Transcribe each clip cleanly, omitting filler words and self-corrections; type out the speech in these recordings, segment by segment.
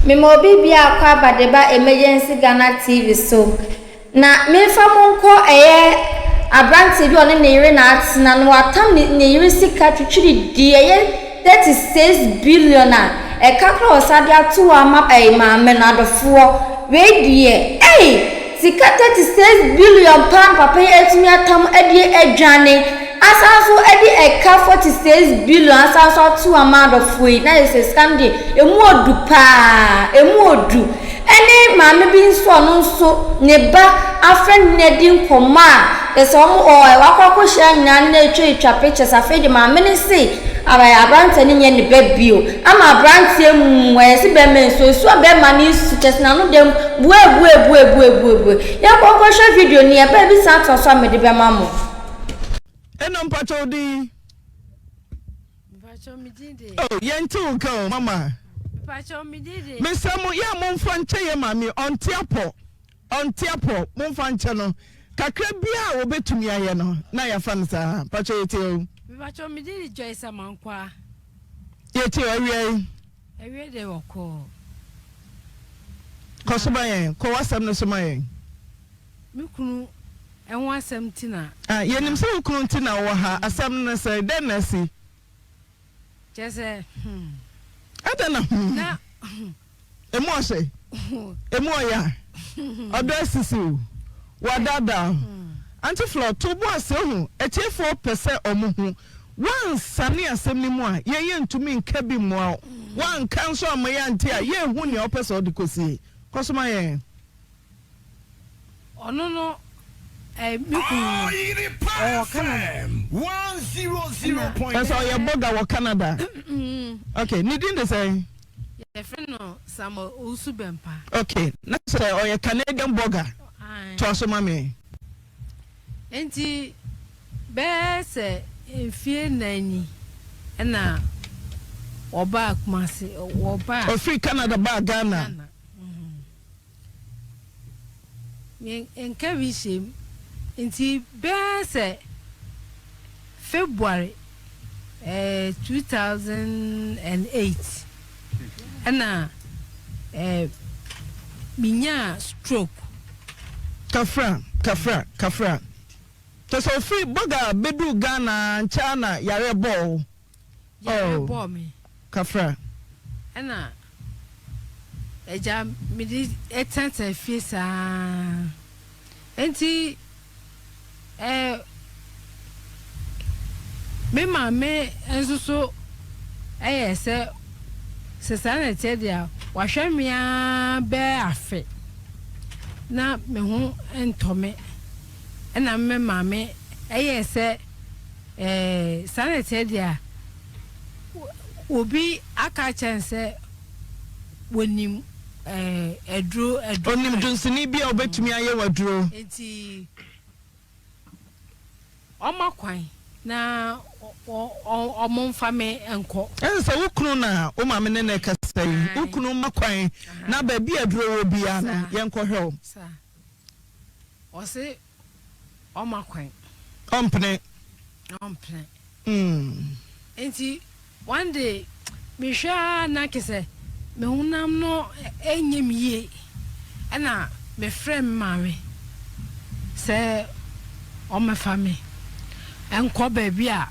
Mema obi biako aba de ba Emergency Ghana TV so. Na memfa mo nkɔ ɛyɛ abranteɛ bi a ɔne ne yere na atena na watam ne ne yere sika twitwiri di ɛyɛ 36 billion a ɛka koraa ɔsan de ato hɔ ama ɛyɛ maame no adɔfoɔ wei deɛ ei sika 36 billion paa na papa yi atumi atam de adwane asan nso de ɛka 46 billion asan nso ato ama adɔfoɔ yi na yɛ sɛ sika no deɛ emu odu paa emu odu. Ɛne maame bi nso a ɔno nso ne ba afrɛ no ne adi nkɔmmɔ a kyerɛ sɛ wɔn ɔɔ wakɔ akɔhyia nyinaa ne no atwatwa pictures afei de maame no se aberanteɛ no nyɛ ne ba bio ama aberanteɛ mu ɛyɛ se bɛrima nso esu a bɛrima no su kyerɛ sɛ n'ano dɛm buebuebuebuebuebue yɛnkɔ nkɔhwɛ video no yɛba bi san toa so a mede bɛma mo. Ɛna mpakyɛ wo din. Mepakyɛw me din de. Oh yɛn te wo nka o mama. Mepakyɛw me din de. Mesrɛ mo yɛ a momfa nkyɛ yɛ maame ɔnte apɔ ɔnte apɔ momfa nkyɛ no kakra biara a wɔbɛtumi ayɛ no na yɛafa no saa mpakyɛw yɛtie o. Mepakyɛw me din de Joyce Amankwaa. Yɛtie o awia yi. Awia deɛ wɔkɔɔ. Kɔ so ma yɛn kɔ w'asɛm no so ma yɛn. Me kunu ho asɛm nti na. Ah, yɛnim sɛ wo kunu nti na wowɔ ha. Asɛm no ne sɛn? Dɛn na asi? Kyerɛ sɛ, hmm. Adɛn na hmm? Na. Emu ɔhye? Emu ɔya? Ɔdɔ asisi wo? Wɔadaadaa wo? Auntie Flo, to bo ase ohu, atiefoɔ pɛ sɛ wɔn hu. Woansane asɛm no mu a, yɛn yɛntumi nka bi mmoa wo. Woanka nso amma yɛante a, yɛnhu nea wopɛ sɛ wode kɔsie. Kɔ so ma yɛn. Ɔno no eh, me kunu no, ɔwɔ Canada. Ɛna sɛ ɔyɛ bɔga wɔ Canada. Okay, ne din de sɛn? Yɛfrɛ no Samuel Owusu Bɛmpa. Okay, na sɛ ɔyɛ Canadian bɔga. Toa so ma me. Nti bɛyɛ sɛ mfie nnan ni ɛna wɔbaa Kumasi, wɔbaa. Ɔfiri Canada baa Ghana. Ghana. Me nka bi hyɛ mu. Nti bɛyɛ sɛ February eh, 2008 ɛna eh, menyaa stroke. Kafra, kafra, kafra. Kyerɛ sɛ ofiri Boga bɛduu Ghana nkyɛ ara na yareɛ bɔɔ wo. Yareɛ Oh, bɔɔ me. Kafra. Ɛna agya mede tenatena fie saa nti eh, me maame nso so ɛyɛ sɛ sɛ saa na ɛteɛ deɛ a wahwɛ me ara bɛyɛ afe na me ho ntɔ me ɛna me maame ɛyɛ sɛ eh, saa na ɛteɛ deɛ a Obi aka akyerɛ no sɛ wɔnim aduro aduro. Onim dunsini bi a obetumi ayɛ wo aduro. Nti ɔma kwan na wɔmfa me nkɔ. Ɛsɛ sɛ wo kunu na wo maame ne no rekasa yi, wo kunu ma kwan na baabi a aduro wɔ biara no yɛnkɔhwɛ wo. Ɔse ɔma kwan. Ɔmpene. Ɔmpene. Mm. Nti one day mehwɛ ara na kyesɛ me honam no ɛnyɛ me yie ɛna mefrɛ me maame sɛ ɔmmɛfa me nkɔ baabi a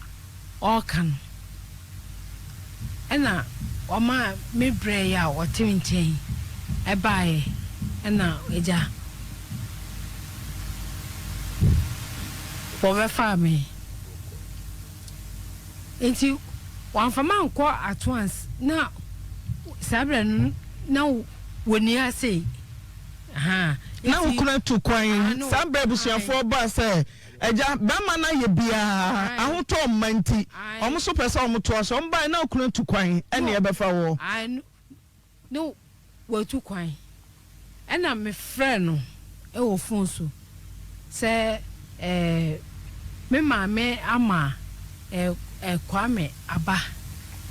ɔreka no. Ɛna ɔma me brɛeɛ a ɔte me nkyɛn baeɛ ɛna agya wɔbɛfaa me nti wɔamfa me ankɔ at once na saa berɛ no na wɔnni ha sei. Na wo kunu atu kwan saa berɛ abusuafoɔ baa sɛ Agya, bɛrima no ayɛ biaa, ahotɔ mma nti, wɔn nso pɛ sɛ wɔn toa so. Wɔn baeɛ na okunu atu kwan, ɛne ɛbɛfa woɔ. Ae, ne watu kwan. Ɛna me frɛɛ no wɔ phone so sɛ eh, me maame ama eh, eh, Kwame aba,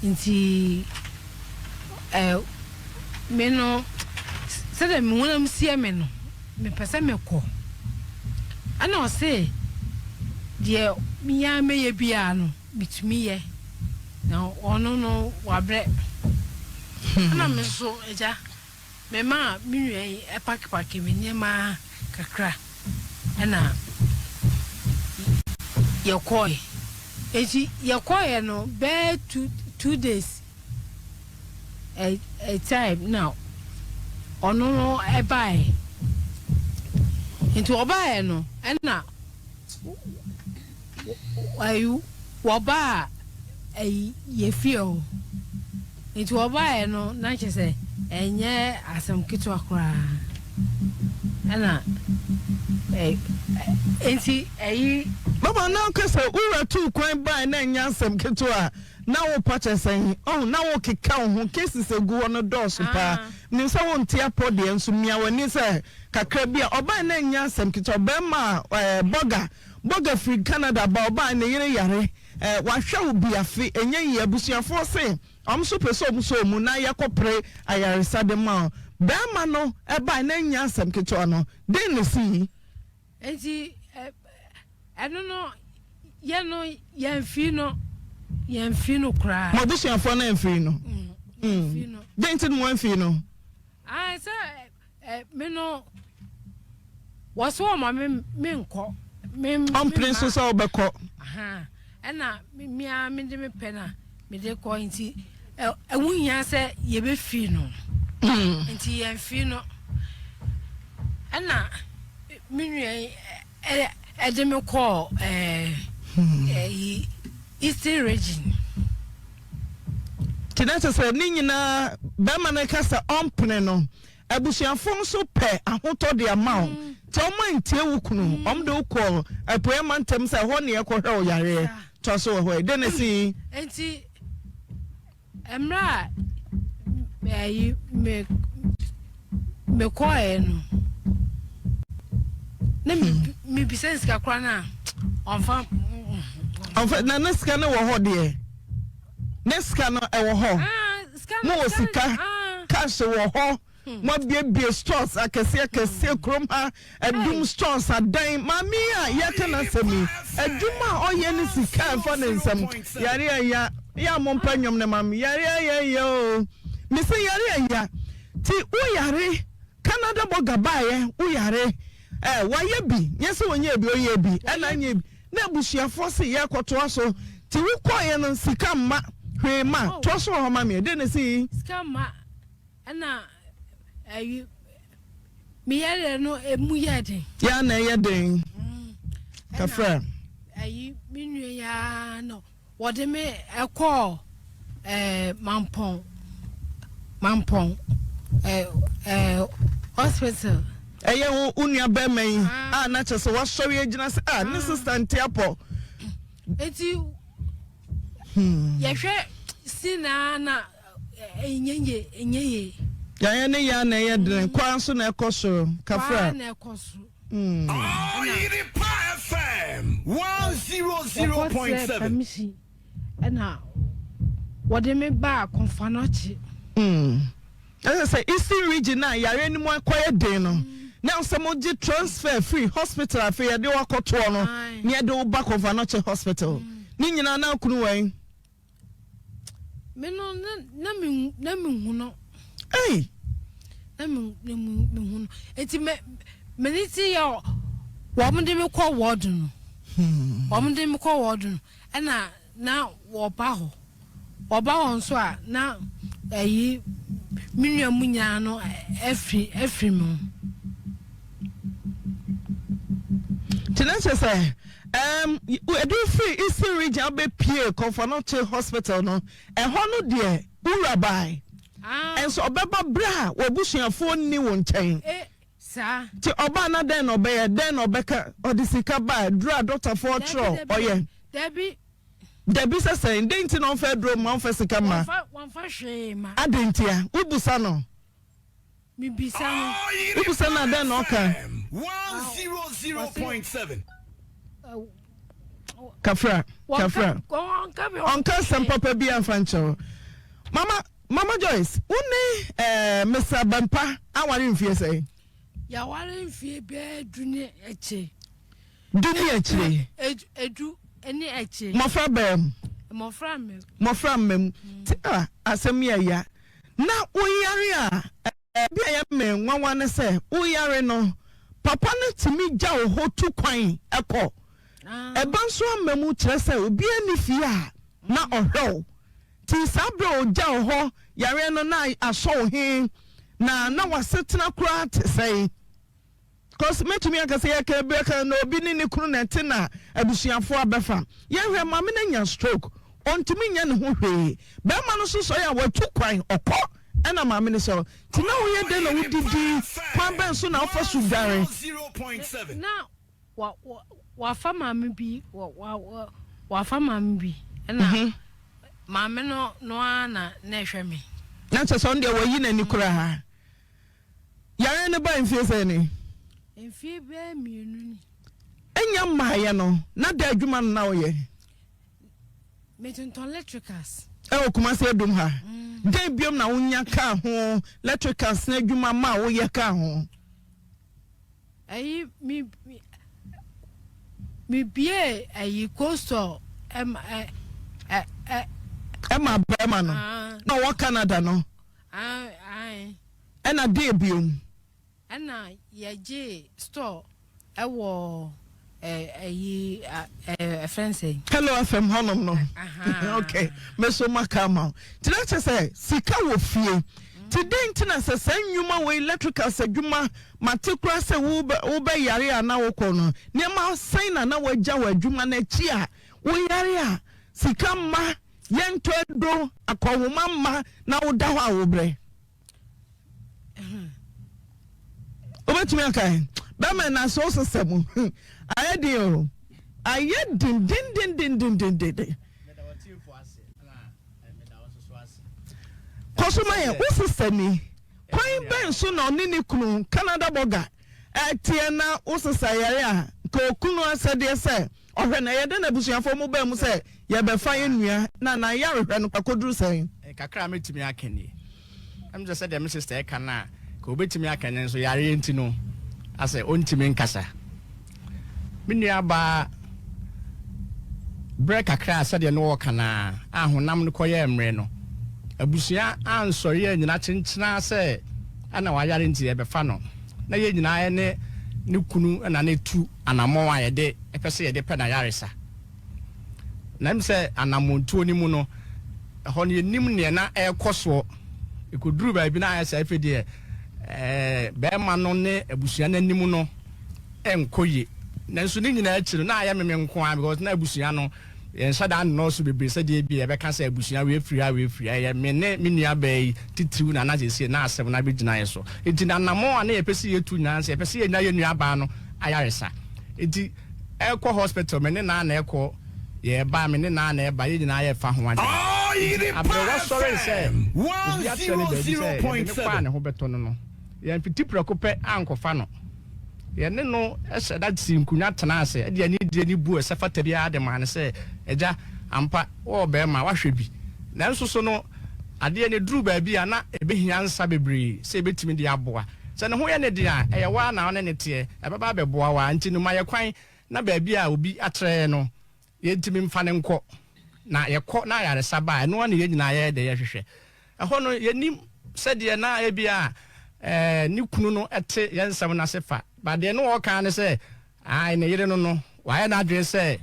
nti eh, me no, sɛdeɛ me honam siɛ me no, Mepɛ sɛ mekɔ. Ɛna ɔse deɛ me ara mɛyɛ biara no metumi yɛ na ɔno no wabrɛ. Ɛna me nso agya. Memaa me nua yi pakepakee me nneɛma kakra ɛna yɛkɔeɛ. Enti yɛkɔeɛ no bɛyɛ two days time na ɔno no ɛbaeɛ. Nti ɔbaeɛ no ɛna Ayi, wɔbaa ayi yɛ fie hɔ. Nti wɔbaeɛ no na kyerɛ sɛ ɛnyɛ asɛm ketewa koraa. Ɛna ɛ nti ayi. Mama na woka sɛ wo wura tuu kwan bae na ɛnyɛ asɛm ketewa a, na wopa kyɛ sɛn? Ɔho, na wokeka wo ho, cases egu hɔ no dɔɔso paa. Menim sɛ wonte apɔ deɛ nso mia w'ani sɛ kakra bi a ɔbae na ɛnyɛ asɛm ketewa. Ɔbarima a ɛɛ bɔga Bɔga firi Canada ba ɔbaa ne yere yare eh wahwɛ wo bi afe ɛnyɛ yie abusuafoɔ se ɔmo nso pɛ sɛ ɔmo sɔ ɔmu na yɛkɔ pere ayaresa de ma wo bɛɛma no ɛbae na ɛnyɛ asɛm ketewa no den na ɛsii. Enti ɛno no yɛ no yɛnfii no yɛnfii no koraa. Mo abusuafoɔ no amfii no? Yɛnfii no. Dɛn nti na mo amfii no? Ae sɛ Ɛ me no, wɔse wɔma me menkɔ. Me Ɔmpene so sɛ wobɛkɔ. Ahaa, ɛna me ara mede me pɛ na mede kɔ nti ɛ ɛho hia sɛ yɛbɛfii no. Nti yɛmfii no. Ɛna me nua yi ɛ ɛde me kɔɔ ɛɛ ɛyi Eastern Region. Nti na kyerɛ sɛ ne nyinaa bɛrima no ka sɛ ɔmpene no. Abusuafo nso pɛ ahotɔ de ama wo. Nti wɔn antie wo kunu. Wɔn de wo kɔɔ apueɛ mantam sɛ ɛhɔ ne yɛkɔhwɛ wo yareɛ. Toa so wɔ hɔ yi. Dɛn na esii? Nti mmerɛ a ayi me mekɔɛ no na mebisa ne sika koraa no a ɔmfa ɔmfa na ne sika no wɔ hɔ deɛ ne sika no ɛwɔ hɔ. Mo wɔ sika, cash wɔ hɔ, mo abiebie stores akɛseɛ akɛseɛ kurom ha, adum stores adan. Maame yi a yɛka n'asɛm yi, adwuma a ɔyɛ ne sika a ɛfa ne nsam. Yare ɛya, yɛ a mo mpɛ nnwom no ma me. Yare ɛyɛ yɛ o. Me se yare ɛya. Ti wo yare, Canada bɔga baeɛ, wo yare. Eh, wayɛ bi, nyɛ sɛ ɔnyɛɛ bi, ɔyɛɛ bi, ɛna anyɛ bi. Na abusuafoɔ se yɛrekɔtoa so, nti wokɔeɛ no sika mma, hwee mma, toa so wɔ hɔ ma me, ɛdeɛn na ɛsii? Sika mma, ɛna ayi, me yareɛ no ɛmu yɛɛ den. Yɛ a na ɛyɛ den, kafra. Ɛna ayi, me nua yi ara na Wɔde me kɔɔ ɛɛ Mampɔn, Mampɔn ɛɛ ɛɛ hospital. Ɛyɛ wo wo nua bɛrima yi a na kyerɛ sɛ wasɔre agyina sɛ a ne sista nte apɔ. Eti yɛhwɛ si na na ɛnyɛ yie ɛnyɛ yie. Yɛayɛ ne yɛ a na ɛyɛ dene kwaa nso na ɛkɔ soro kafra. Kwaa na ɛkɔ soro. Ɔyerepa FM 100.7. Wɔkɔsrɛɛ permission ɛna wɔde me baa Kɔnfanɔkye. Ɛsɛ sɛ Eastern region a yareɛ no mu akɔyɛ den no na sɛ mogye transfer firi hospital afei yɛde wo akɔtoɔ no na yɛde wo ba Kɔnfanɔkye hospital ne nyinaa na akunu wɛn. Me no na na me na me hu no. Ei. Na me na me me hu no. Eti me me ne ti yɛ wɔn de me kɔ ward no. Hmm. Wɔn de me kɔ ward no. Ɛna na wɔba hɔ. Wɔba hɔ nso a na ɛyi me nua mu nyinaa no afiri afiri me ho. Nti na kyerɛ sɛ um, ɛde wo firi Eastern Region abɛpie Kɔmfɔnɔkye Hospital no, ɛhɔ no deɛ wura bae. Ah. Ɛnso ɔbɛba berɛ a w'abusuafoɔ nni wo nkyɛn. E, saa. Nti ɔbaa na dɛn na ɔbɛyɛ, dɛn na ɔbɛka, ɔde sika baa, aduro a dɔktafoɔ kyerɛ ɔyɛ. Dabi. Dabi sɛ sɛn, dɛn nti na ɔmfa aduro mma, ɔmfa sika mma? Wɔmfa, wɔmfa hwee mma. Adɛn ntia? Wobusa no. Mebisa no. Wobisa no a, dɛn na ɔka? Kafra, kafra. Ɔnka asɛm papa bi amfa nkyerɛ wo. Mama, Mama Joyce, wo ne eh, Mr. Bɛmpa aware mfie sɛn? Yɛaware mfie bɛɛ du ne akyire. Du ne akyire? Edu ne akyire. Mmɔfra bɛn mu? Mmɔfra mmam. Mmɔfra mmam. Ti ah, asɛm yɛ ya. Na woyare a, ebi a yɛ. me nwanwa ne sɛ, woyare no, papa no tumi gya wo hɔ tu kwan kɔ. Ɛba nso amma mu kyerɛ sɛ obiara nni fie a na ɔhwɛ wo. Nti saa berɛ a ɔgya wo hɔ yareɛ no na asɔ wo he, na na w'asetena koraa te sɛn? Cos mɛtumi aka sɛ yɛka bi aka na obi ne ne kunu na ɛte na abusuafoɔ abɛfa. Yɛhwɛ maame no anya stroke ɔntumi nyɛ ne ho hwee. Bɛrima no nso sɔre a watu kwan ɔkɔ ɛna maame no sɔre. Nti na woyɛ dɛn na wodidi? Kwan bɛn so na wofa so dware? Na wa wa wafa maame bi wa wa wafa maame bi ɛna maame no no ara na na ɛhwɛ me. Na kyerɛ sɛ ɔno deɛ wayi n'ani koraa. Yareɛ no bae mfie sɛn ni? Mfie bɛyɛ mmienu ni. Ɛnya mmaeɛ no, na dɛn adwuma no na woyɛ? Metontɔn electricals. Ɛwɔ Kumasi Adum ha. Mm. Dɛn biom na wonya kaa ho electricals no adwuma ma a woyɛ kaa ho? Ɛyi mi mi bie ɛyi coastal ɛma ɛ ɛ ɛ. Ɛma bɛrima no ah. na ɔwɔ Canada no. Ae. Ɛna deɛ biom? Ɛna yɛgyee store ɛwɔ ɛyi ɛfrɛ no sɛn? Hello FM hɔnom no. Ok, me so maka ama wo. Nti na kyerɛ sɛ sika wɔ fie. Nti dɛn nti na sɛ saa nnwuma wei electricals adwuma mate koraa sɛ wobɛ yare a na wokɔ no nneɛma sɛn na na wagya wɔ adwuma no akyi a woyare a sika mma Yɛntɔ aduro, akɔnhoma mma na woda hɔ a wobrɛ. Wobɛtumi aka ɛ? Bɛma na so sesa mu. Ayɛ den o. Ayɛ den dendendendendenden. Kɔ so ma yɛn. Wo sesa ni. Kwan bɛn so na ɔne ne kunu Canada bɔga ɛteɛ na wo sesa yare a nka okunu asɛdeɛ sɛ Ɔhwɛ no, ɛyɛ dɛn na abusuafoɔ mo baa mu sɛ yɛbɛfa yɛn nua na na yarehwɛ no akɔduru sɛn? Kakra a mɛtumi aka nie. Ɛm sɛ sɛdeɛ me sister ɛka no a, ka ɔbɛtumi aka nanso yareɛ nti no, asɛ ɔntumi nkasa. Me nua baa berɛ kakra a sɛdeɛ na ɔɔka no ara a honam no kɔyɛɛ mmerɛ no, abusua ansɔre annyina kyenkyenaa sɛ ɛna wayare nti yɛbɛfa no. Na yɛn nyinaa yɛne ne kunu na na ɛtu anammɔn a yɛde pɛ sɛ yɛde pɛ n'ayaresa. Na ɛm sɛ anammɔntuo no mu no, ɛhɔ no yɛnnim neɛ na ɛrekɔ soɔ. Ɛkɔduruu baabi na ayɛ sɛ afei deɛ ɛɛ bɛrima no ne abusua no anim no ɛnkɔ yie. Nanso ne nyinaa akyi no, na ayɛ meme nko ara because na abusua no Yɛnhyɛ da nnɔɔso bebree sɛdeɛ ebia yɛbɛka sɛ abusua wei afiri ha, wei afiri ha. Ɛyɛ me ne me nuabaa yi titiriw na na seesei na asɛm no abɛgyina yɛn so. Enti na anammɔn a na yɛpɛ sɛ yɛtu nyinaa ne sɛ yɛpɛ sɛ yɛnya yɛn nuabaa no ayaresa. Enti ɛrekɔ hospital, me ne no ara na ɛkɔ, yɛreba, me ne no ara na ɛba, yɛn nyinaa yɛrefa ho adwene. Enti aberewa sɔree sɛ obi akyerɛ no baabi sɛ yɛde no kɔ a ne ho bɛtɔ no no, yɛamfiti prɛko pɛ ankɔfa no. Yɛne no hyɛ da sii nkonnwa tenaa ase de anidie ne bu a ɛsɛ fata biara de maa no sɛ, Agya, ampa, wowɔ ɔbarima, woahwɛ bi. Nanso so no, adeɛ no ɛduruu baabi a na ɛbɛhia nsa bebree sɛ yɛbɛtumi de aboa. Sɛ ne ho yɛ no den a, ɛyɛ wo ara na wo ne no teɛ, ɛbɛba abɛboa wo ara. Nti no, ma yɛ kwan na baabi a obi atrɛ yɛn no, Yɛntumi mfa no nkɔ. Na yɛkɔ na ayaresa ba a, ɛno ara na yɛn nyinaa yɛyɛ dɛ yɛhwehwɛ. Ɛhɔ no, yɛnnim sɛdeɛ na ebia ne kunu no te yɛn nsɛm no ase fa. But deɛ na ɔreka ara ne sɛ, ae, ne yere no no, wayɛ n'adwene sɛ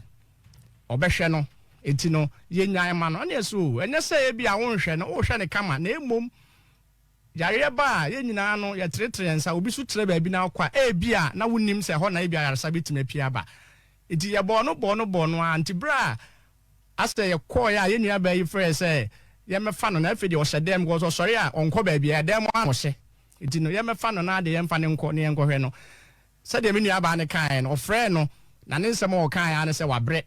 ɔbɛhwɛ no, enti no, yɛnnyae mma no. Ɛnna yɛse, oo, ɛnyɛ sɛ ebia wonhwɛ no, wohwɛ no kama, na mmom Yareɛ ba a, yɛn nyinaa no, yɛteretere yɛn nsa. Obi so kyerɛ baabi na wokɔ a, ebia na wonnim sɛ ɛhɔ na ebia ayaresa bɛtumi apue aba. Enti yɛbɔɔ no bɔɔ no bɔɔ no ara. Nti berɛ a asɛ yɛkɔeɛ a, yɛn nuabaa yi frɛɛ sɛ yɛmmɛfa no, na afei deɛ ɔhyɛ dan mu, because ɔsɔre a ɔnkɔ baabiara, dan mu ara na ɔhyɛ. Nti no, yɛmmɛfa no na adeɛ yɛmfa no nkɔ na yɛnkɔhwɛ no. Sɛdeɛ me nuabaa no kaeɛ no, ɔfrɛɛ no, na ne nsɛm a ɔkaeɛ ara ne sɛ wabrɛ.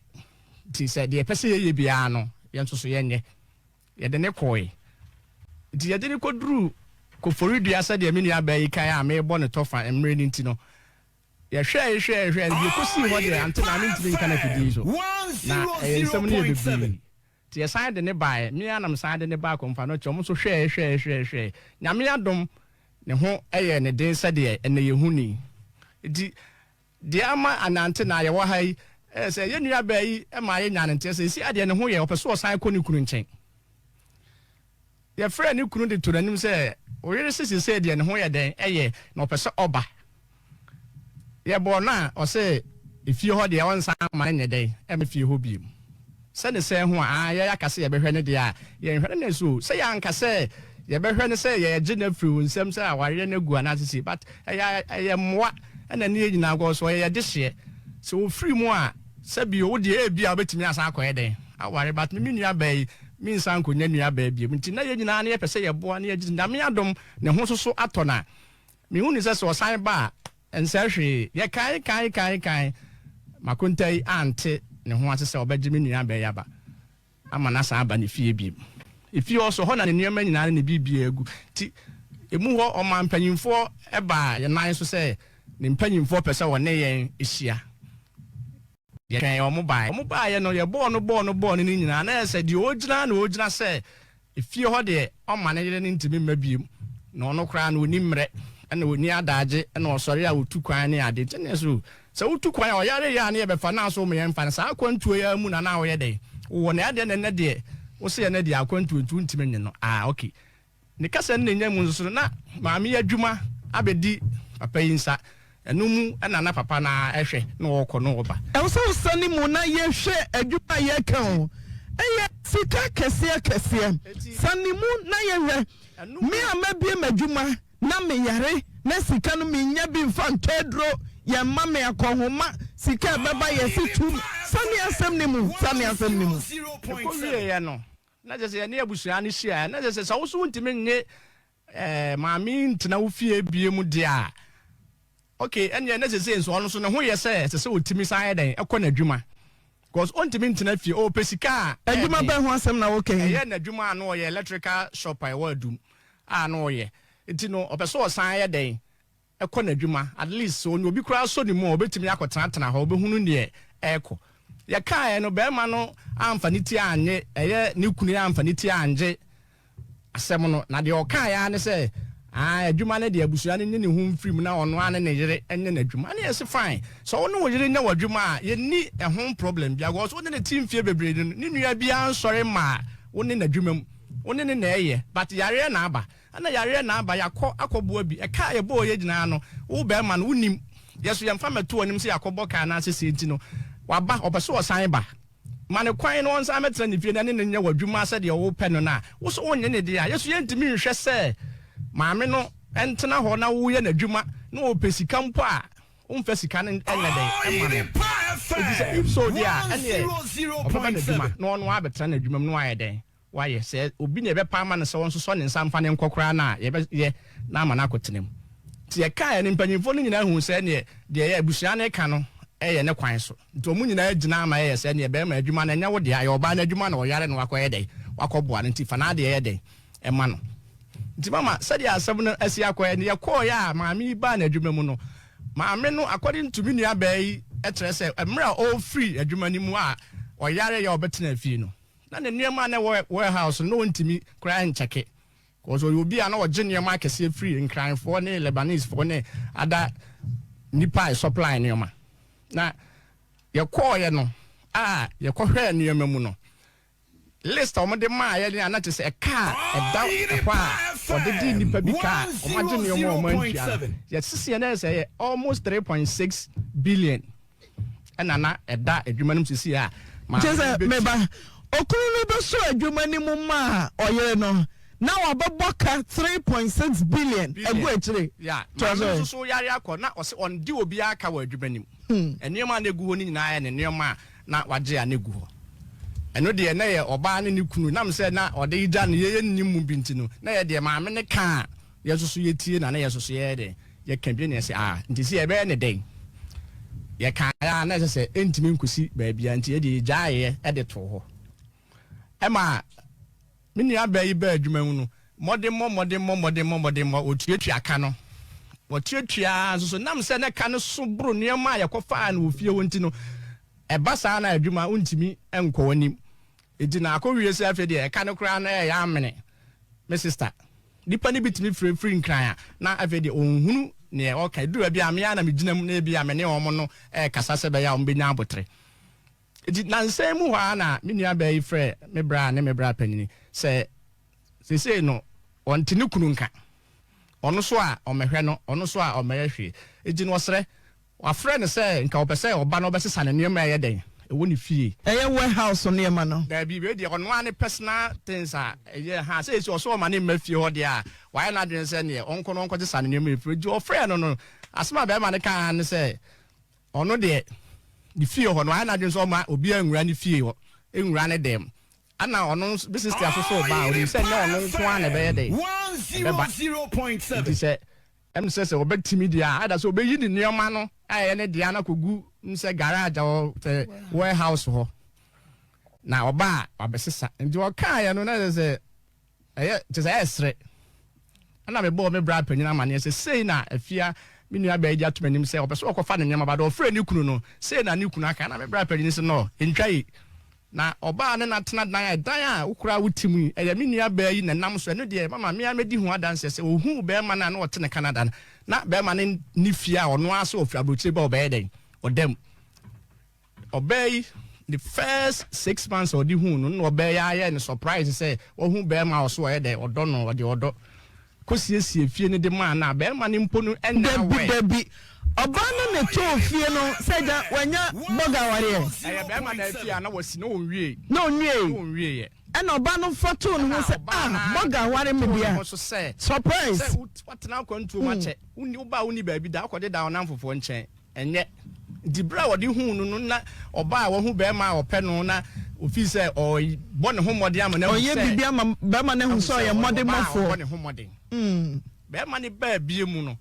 Nti sɛ deɛ yɛpɛ sɛ yɛyɛ biara no, yɛn nso so yɛnyɛ. Yɛde no kɔe. Enti yɛde no kɔduruu Koforidua sɛdeɛ me nuabaa yi kae a merebɔ no tɔfa mmerɛ no nti no, yɛhwɛɛe hwɛɛe hwɛɛe no, deɛ ɛkɔsii hɔ deɛ, ante na mentumi nka no afidie yi so. Na ɛyɛ nsɛm no yɛ bebree. Nti yɛsan de no baeɛ. Me ara na mesan de no baa Komfo-Anokye. Wɔn nso hwɛɛe hwɛɛe hwɛɛe hwɛɛe. Nyame adom, ne ho yɛɛ no den sɛdeɛ ɛnnɛ yɛhu no yi. Enti Deɛ ama anante na yɛwɔ ha yi ɛyɛ sɛ yɛn nua baa yi maa yɛnyaa no nteɛ sɛ seesei adeɛ ne ho yɛ ɔpɛ sɛ ɔsan kɔ ne kunu nkyɛn. Yɛfrɛɛ ne kunu de too n'anim sɛ, Wo yere se seesei deɛ ne ho yɛ dɛn? Ɛyɛ, na ɔpɛ sɛ ɔba. Yɛbɔɔ no a, ɔse efie hɔ deɛ ɔnsan mma no nyɛ dɛn mma fie hɔ bio. Sɛ ne sɛn ho a, aa yɛn aka sɛ yɛbɛhwɛ no deɛ a, yɛnhwɛ no nɛ so o. Sɛ yɛanka sɛ yɛbɛhwɛ no sɛ yɛregye no afiri wo nsam sɛ awareɛ no agu anaasɛ sei, but ɛyɛ ɛyɛ mmoa ɛna ne yɛn nyinaa because ɔyɛ yɛn dehyeɛ. Sɛ ɔfiri mu a, sɛbi o, wo deɛ ebia wobɛtumi asan akɔyɛ dɛn aware, but me me nua baa yi, mensan nkɔnya nua baa bio. Nti na yɛn nyinaa no yɛpɛ sɛ yɛboa na yɛgye Nyame adom ne ho nso so atɔ no a, Mehu no sɛ sɛ ɔsan ba a, ɛnsɛe hwee. Yɛkae kae kae kae, Makonta yi ante ne ho ase sɛ ɔbɛgye me nuabaa yi aba ama no asan aba ne fie bio. Efie hɔ nso, ɛhɔ na ne nneɛma nyinaa ne ne biribiara gu. Nti, emu hɔ, ɔmaa mpanimfoɔ baa yɛn nan so sɛ ne mpanimfoɔ pɛ sɛ wɔne yɛn hyia. Yɛtwɛn wɔn baeɛ. Wɔn baeɛ no, yɛbɔɔ no bɔɔ no bɔɔ no ne nyinaa, na ɛyɛ sɛ deɛ ɔgyina ara na ɔgyina sɛ Efie hɔ deɛ ɔmma ne yere no ntumi mma bio, na ɔno koraa no ɔnni mmerɛ, ɛna ɔnni adaagye, ɛna ɔsɔre a ɔtu kwan ne ade. Nti ɛneɛ so sɛ wotu kwan a ɔyare yɛ a ne yɛbɛfa no a so woma yɛmfa no? Saa akwantuo yi ara mu na na woyɛ dɛn? Wowɔ no ɛdeɛ na ɛnɛ deɛ wose ɛnɛ deɛ akwantuo nti wontumi nye no. Ah ok. Ne kasa ne ne nya mu nso no na maame yi adwuma abɛdi papa yi nsa. Ɛno mu na na papa no ara hwɛ na ɔkɔ na ɔba. Ɛwɔ sɛ wosane mu na yɛhwɛ adwuma a yɛka o, ɛyɛ sika kɛseɛ kɛseɛ. Sane mu na yɛhwɛ. Me a mabue m'adwuma na meyare na sika no mennya bi mfa ntɔ aduro, yɛmma me akɔnhoma, sika a ɛbɛba yɛse tum. Sane asɛm no mu, sane asɛm no mu. Ɛkɔwieeɛ no, na kyerɛ sɛ yɛne abusua no hyiaeɛ, na kyerɛ sɛ sɛ wo nso wontumi nnye Eh maame yi ntena wo fie biem deɛ a, ok ɛneɛ na sesei nso ɔno nso ne ho yɛ sɛ ɛsɛ sɛ ɔtumi san yɛ dɛn ɛkɔ n'adwuma because ɔntumi ntena fie ɔpɛ sika a ɛyɛ Adwuma den. bɛn ho asɛm na woka yi? Ɛyɛ n'adwuma a na ɔyɛ electrical shop a ɛwɔ Adum a na ɔyɛ nti no ɔpɛ sɛ ɔsan yɛ dɛn kɔ n'adwuma, at least sɛ ɔne obi koraa sɔ ne mu a, ɔbɛtumi akɔtenatena hɔ, ɔbɛhunu neɛ ɛrekɔ. Yɛkaeɛ no, barima no amfa ne ti annye, ɛyɛ ne kunu yi amfa ne ti angye asɛm no, na deɛ ɔkaeɛ ara ne sɛ, ah, adwuma no deɛ abusua no nyi ne ho mfiri mu na ɔno ara ne ne yere nyɛ n'adwuma. Ɛna yɛse fine, sɛ wo ne wo yere nyɛ w'adwuma a, yɛnni ɛho problem biara, because wo ne no te mfeɛ bebree no, ne nua biara nsɔre mmaa wo ne n'adwuma mu, wo ne no na ɛyɛ, but yareɛ na aba. Ɛna yareɛ na aba, yɛakɔ akɔboa bi. Ɛka a yɛbɔɔ yɛ nyinaa no, wo barima no, wonim. Yɛ so yɛmfa mmɛto w'anim sɛ yɛakɔbɔ ka anaasɛ sei nti no, waba, ɔpɛ sɛ ɔsan ba. Ma no kwan na ɔnsan mmɛtena ne fie na ɛne no nyɛ w'adwuma sɛdeɛ wopɛ no no a, wo so wonnye no deɛ a, yɛ so yɛntumi nhwɛ sɛ maame no ntena hɔ na woyɛ n'adwuma na ɔpɛ sika mpo a, womfa sika no nyɛ dɛn mma no. Enti sɛ if so deɛ a, ɛneɛ ɔbɛba n'adwuma na ɔno ara abɛtena n'adwuma mu na wayɛ dɛn? Wayɛ. Sɛ obi na yɛbɛpa ama no sɛ ɔnsosɔ ne nsa mfa no nkɔ koraa no a, yɛbɛyɛ na ama no akɔtena mu. Nti yɛkaeɛ no, mpanimfoɔ no nyinaa huu sɛ ɛneɛ deɛ yɛ abusua no reka no yɛ ne kwan so. Nti wɔn nyinaa gyinaa ma yɛyɛ sɛ ɛneɛ barima adwuma no ɛnyɛ wo dea, ɛyɛ ɔbaa no adwuma na ɔyare na wakɔyɛ dɛn, wakɔboa no nti fa n'adeɛ yɛ dɛn ma no. Nti mama sɛdeɛ asɛm no asi akɔyɛ no, yɛkɔeɛ a maame yi baa n'adwuma mu no, maame no according to me nuabaa yi kyerɛ sɛ mmerɛ a ɔrefiri adwuma no mu a ɔyareeɛ a ɔbɛtenaa fie no, Na ne nneɛma a na ɛwɔ warehouse no, na ɔntumi koraa nkyɛke. Because ɔyɛ obi a na ɔgye nneɛma akɛseɛ firi Nkranfoɔ ne Lebanesefoɔ ne ada nnipa a supply nneɛma. Na yɛkɔɔeɛ no a yɛkɔhwɛɛ nneɛma mu no, list a wɔde maa yɛn a na kyerɛ sɛ ɛka a ɛda hɔ a wɔde gye nnipa bi ka a wɔagye nneɛma a wɔantua no, yɛseseɛ na ɛyɛ sɛ ɛyɛ almost 3.6 billion. ɛna na ɛda adwuma no mu sisi a maame Kyerɛ sɛ, no me bɛtu. ba, okunu no bɛsɔ adwuma no mu maa ɔyere no na wabɛbɔ ka 3.6 billion agu Billion. akyire. Yeah, Toa maame so no ɛ. nso so yare akɔ na ɔse ɔnde obiara ka wɔ adwuma no mu. Nneɛma a na egu hɔ no nyinaa yɛ ne nneɛma a na wagye a na egu hɔ. Ɛno deɛ na ɛyɛ ɔbaa ne ne kunu nam sɛ na ɔde gya no yɛyɛ nnim mu bi nti no na ɛyɛ deɛ maame no ka a Yɛn nso so yɛtie na na yɛn nso so yɛyɛ dɛn? Yɛka bi na yɛse ah nti sɛ yɛbɛyɛ no dɛn? Yɛkaeɛ a na ɛsɛ sɛ ɛntumi nkɔsi baabiara nti yɛdeɛ yɛgyaeɛ de too hɔ. Ɛma me nuabaa yi baa adwuma mu no, mmɔdemmɔ mmɔdemmɔ mmɔdemmɔ mmɔdemmɔ wɔtuatua ka no. Wɔtuatua ara nso so nam sɛ na ka no so boro nneɛma a yɛkɔfaa no wɔ fie hɔ nti no, ɛba saa na adwuma wontumi nkɔ w'anim. Enti na akɔwie sɛ afei deɛ ɛka no koraa no ɛyɛ amene me sista. Nnipa no bi tumi firifiri Nkran a, na afei deɛ ɔnhunu neɛ ɔreka. Ɛduru baabi a, me ara na megyina mu na ebia me ne wɔn no rekasa sɛ ɛbɛyɛ a wɔbɛnya aboterɛ. Enti nnansa yi mu hɔ ara na me nuabaa yi frɛɛ me bra ne me bra panin sɛ. Seesei no, ɔnte ne kunu nka. Ɔno so a, ɔmmɛhwɛ no, ɔno so a, ɔmmɛyɛ hwee. Enti no ɔsrɛ. Wafrɛ no sɛ nka ɔpɛ sɛ ɔba na ɔbɛsesa ne nneɛma a ɛyɛ dɛn? Ɛwɔ ne fie. Ɛyɛ warehouse nneɛma no? Daabi, wei deɛ ɔno ara ne personal things a ɛyɛ ha. Seesei ɔsɛ ɔma ne mma fie hɔ deɛ a, wayɛ n'adwene sɛ neɛ ɔnkɔ na ɔnkɔsesa ne nneɛma mfiri hɔ. Enti ɔfrɛɛ no no, asɛm a barima no kaa ara ne sɛ, ɔno deɛ, ne fie hɔ no, wayɛ n'adwene sɛ ɔmma obiara nwura ne fie hɔ, nwura ne dan mu. Ɛna ɔno nso, me sister nso so reba a, ɔnim sɛ nyɛ ɔno nko ara na ɛbɛyɛ dɛn? Ɛbɛba. Nti sɛ, ɛm sɛ sɛ ɔbɛtumi deɛ a, either sɛ ɔbɛyi ne nneɛma no a ɛyɛ ne dea no akɔgu m sɛ garage or sɛ warehouse hɔ, na ɔba a, wabɛsesa. Nti ɔkaeɛ no, na ɛsɛ sɛ Ɛyɛ, kyerɛ sɛ ɛyɛ sere. Ɛnna mebɔɔ me bra panyin amanneɛ sɛ sei na Afia, me nuabaa yi de ato m'anim sɛ ɔpɛ sɛ ɔkɔfa ne nneɛma ba. Deɛ ɔfrɛɛ ne kunu no, sei na ne kunu aka. Ɛnna me bra panyin se, No, ɛntwa yi. Na ɔbaa ne no atena dan a ɛdan a wo koraa wote mu yi, ɛyɛ me nuabaa yi na ɛnam so. Ɛno deɛ, mama me ara mɛdi ho adanseɛ sɛ ɔhuu barima no a na ɔte ne Canada no, na barima no nni fie a ɔno ara sɛ ɔfiri aburokyire ba a ɔbɛyɛ dɛn? Ɔda mu. Ɔbaa yi ne first 6 months a ɔde huu no na ɔbaa yi ayɛ no surprise sɛ wahu bɛrima a ɔso ɔyɛ dɛ ɔdɔ no, ɔde ɔdɔ kɔsiesie fie no de maa no a bɛrima no mpo no ɛnyɛ Dabi aware. dabi, ɔbaa no na ɛtɔɔ fie no sɛ agya wanya bɔga awareɛ. Ɛyɛ bɛrima na afie a na wasi na ɔnwiei. Na ɔnwiei. Na ɔnwieɛ. Ɛna ɔbaa no fa too ne ho Ɛna sɛ ɔbaa ah no ara bɔga aware me too ne deɛ ho a, so sɛ surprise. sɛ watena akwantuo mu akyɛ, wonni wobaa wonni baabi da, wokɔdeda wo nnamfofoɔ nkyɛn. Ɛnyɛ. Nti berɛ a wɔde huu no no na ɔbaa a wahu barima a ɔpɛ no na ɔfii sɛ ɔrebɔ ne ho mmɔden ama no ahu Ɔyɛ sɛ biribi ama barima no ahu ahu sɛ sɛ ɔyɛ ɔyɛ ɔbaa a mmɔdemmɔfoɔ. ɔbɔ ne ho mmɔden. Barima no baa bie mu no,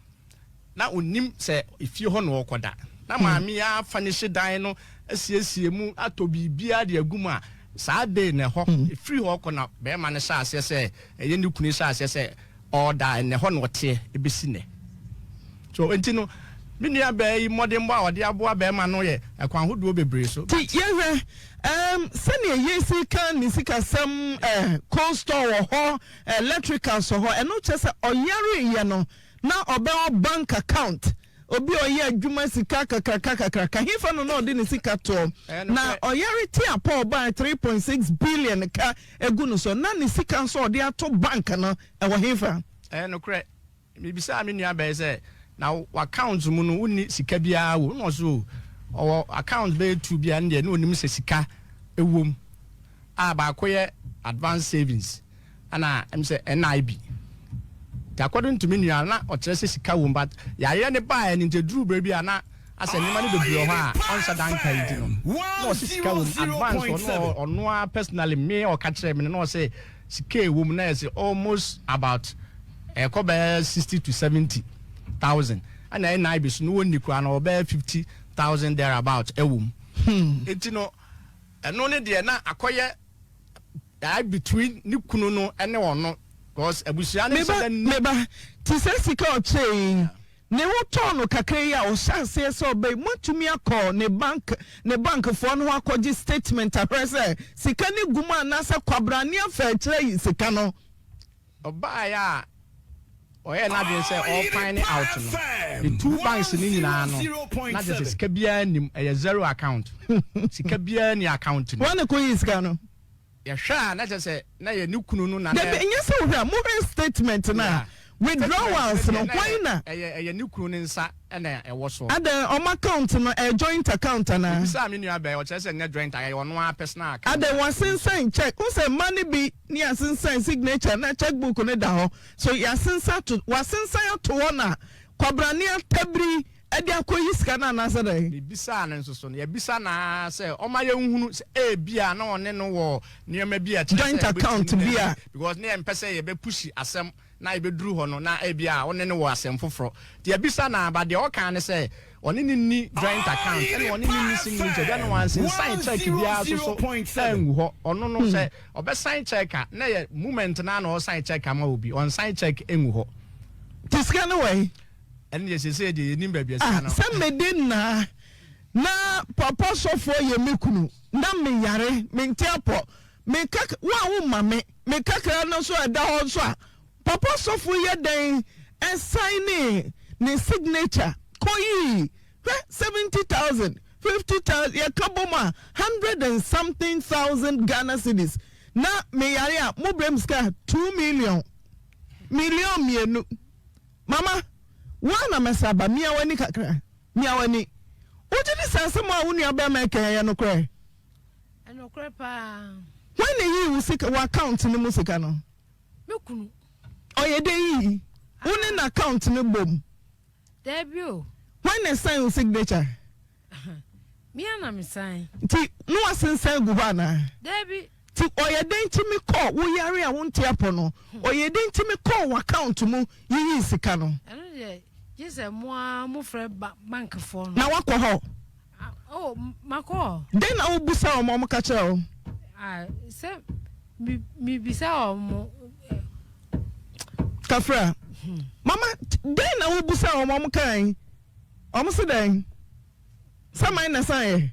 na ɔnnim sɛ efie hɔ na ɔrekɔda. Na maame yi afanihye dan no asiesie mu atɔ biribiara de agu mu a saa day no ɛhɔ, ɛfiri hɔ rekɔ na barima no hyɛɛ aseɛ sɛ, ɛyɛ ne kunu yi hyɛɛ aseɛ sɛ Ɔda ɛnɛ hɔ na ɔteɛ ɛbɛsi nnɛ. So nti no, me nua baa yi mmɔdenbɔ a ɔde aboa barima no yɛ ɛkwan hodoɔ bebree so. Nti yɛhwɛ ɛɛm sɛdeɛ yɛsi ka ne sikasɛm ɛɛ cold store wɔ hɔ, electricals wɔ hɔ, ɛno kyerɛ sɛ ɔyareeɛ no na ɔbɛwɔ bank account, obi a ɔyɛ adwuma sika kakraka kakraka, hefa no na ɔde ne sika toɔ? Ɛyɛ Na nokorɛ. ɔyare te apɔ ɔbaa 3.6 billion ka egu no so, na ne sika nso a ɔde ato bank no ɛwɔ hefa? Ɛyɛ nokorɛ. Mebisaa me nua bɛɛ sɛ, na w'account mu no wonni sika biara wɔ mu? Ɛna ɔse oh, ɔwɔ account bɛyɛ two bi a ɛno deɛ na ɔnim sɛ sika wɔ mu a baako yɛ advance savings ɛna ɛm sɛ NIB. Nti according to me nua no na ɔkyerɛ sɛ sika wɔ mu but yareɛ no baeɛ no nti ɛduruu berɛ bi a na asɛ nneɛma no bebree wɔ hɔ a ɔnhyɛ da nkae nti no na ɔse sika wɔ mu advance ɔno ɔno ara personally me ɔka kyerɛɛ me no na ɔse Sika a ɛwɔ mu na yɛ sɛ almost about ɛkɔ bɛyɛ 60 to 70 thousand, ɛna NIB so no wɔnni koraa no ɔbɛyɛ 50,000 there about ɛwɔ mu. Eti no ɛno ne deɛ na akɔyɛ ɛɛ between ne kunu no ɛne ɔno because abusua no nhyɛ Meba da nni. meba te sɛ sika a ɔkyɛɛ yi ne ho tɔɔ no kakra yi a ɔhyɛ aseɛ sɛ ɔbɛyi moatumi akɔ ne bank ne bankfoɔ no hɔ akɔgye statement ahwɛ sɛ sika no gu mu anaasɛ kwabrane afa akyire ayi sika no. Ɔbaeɛ a ɔyɛɛ n'adwene sɛ ɔrefind out no, ne two banks no nyinaa no, na kyerɛ sɛ sika biara nnim, ɛyɛ zero account. Sika biara nni account no mu. Hwan na ɛkɔyii sika no? Yɛhwɛ a na kyerɛ sɛ na ɛyɛ ne kunu no na na. Dabi, ɛnyɛ sɛ wohwɛ a, mohwɛ statement no a, withdrawals no, hwan na. Ɛyɛ ɛyɛ ne kunu no nsa na ɛwɔ soɔ. Adɛn, wɔn account no, ɛyɛ joint account anaa? Mebisaa me nua bɛɛ, ɔkyerɛ sɛ ɛnyɛ joint, ɛyɛ ɔno ara personal account. Adɛn, wɔasensan check, wohu sɛ mma no bi ne yɛasensan signature na check book no da hɔ, so yɛasensan ato, wɔasensan ato hɔ na Kwabrane atabiri de akɔyi sika no anaasɛ dɛn? Mebisaa no nso so no, yɛabisa no ara sɛ ɔmma yɛnhunu sɛ ebia na ɔne no wɔ nneɛma bi a ɛkyerɛ Joint sɛ account obetumi bi a. Because na yɛmpɛ sɛ yɛbɛpushi asɛm na yɛbɛduru hɔ no na ebia wo ne no wɔ asɛm foforɔ. Nti yɛabisa no ara but deɛ ɔka ne sɛ ɔne no nni joint account ɛna ɔne no nni signature biara na wansensan check biara nso so angu hɔ. Ɔno no sɛ ɔbɛsan check a na ɛyɛ moment no ara na ɔresan check ama obi, ɔnsan check ngu hɔ. Nti sika no wɔ he? Ɛno deɛ seesei deɛ yɛnnim baabi a sika Ah, no. sɛ mede nnaa na papa sɔfoɔ yɛ me kunu na meyare mente apɔ me kak wo a womma me me kakra no nso a ɛda hɔ nso a papa sɔfo yɛ dɛn ɛsan ne signature kɔyii hwɛ 70,000 50,000 yɛka bom a hundred and something thousand Ghana cedis. Na meyare a, mobrɛ me sika 2 million. 2 million. Mama, wo ara na mɛsa aba. Mia w'ani kakra. Mia w'ani. Wogye di sɛ asɛm a wo nua barima reka yi yɛ nokorɛ? Ɛnokorɛ paa. Hwan na eyii wo sika, wo account no mu sika no? Me kunu. Ɔyɛ dɛn yii? Wo ne n'account no bom? Daabi o. Hwan na ɛsign wo signature? Me ara na me sign. Nti na wasensan agu hɔ anaa? Daabi. Nti ɔyɛ dɛn tumi kɔɔ wo yare a wonte apɔ no, ɔyɛ dɛn tumi kɔɔ w'account mu yiyii sika no? Ɛno deɛ gye sɛ mo ara mofrɛ bankfoɔ no. Na woakɔ hɔ? Oh, makɔ hɔ. Dɛn na wobisa wɔn a wɔka kyerɛ wo? Ah, sɛ mebisa wɔn. Kafra, mama, dɛn na wobisa wɔn a wɔkae? Wɔn se dɛn? Sɛ man na san yɛ?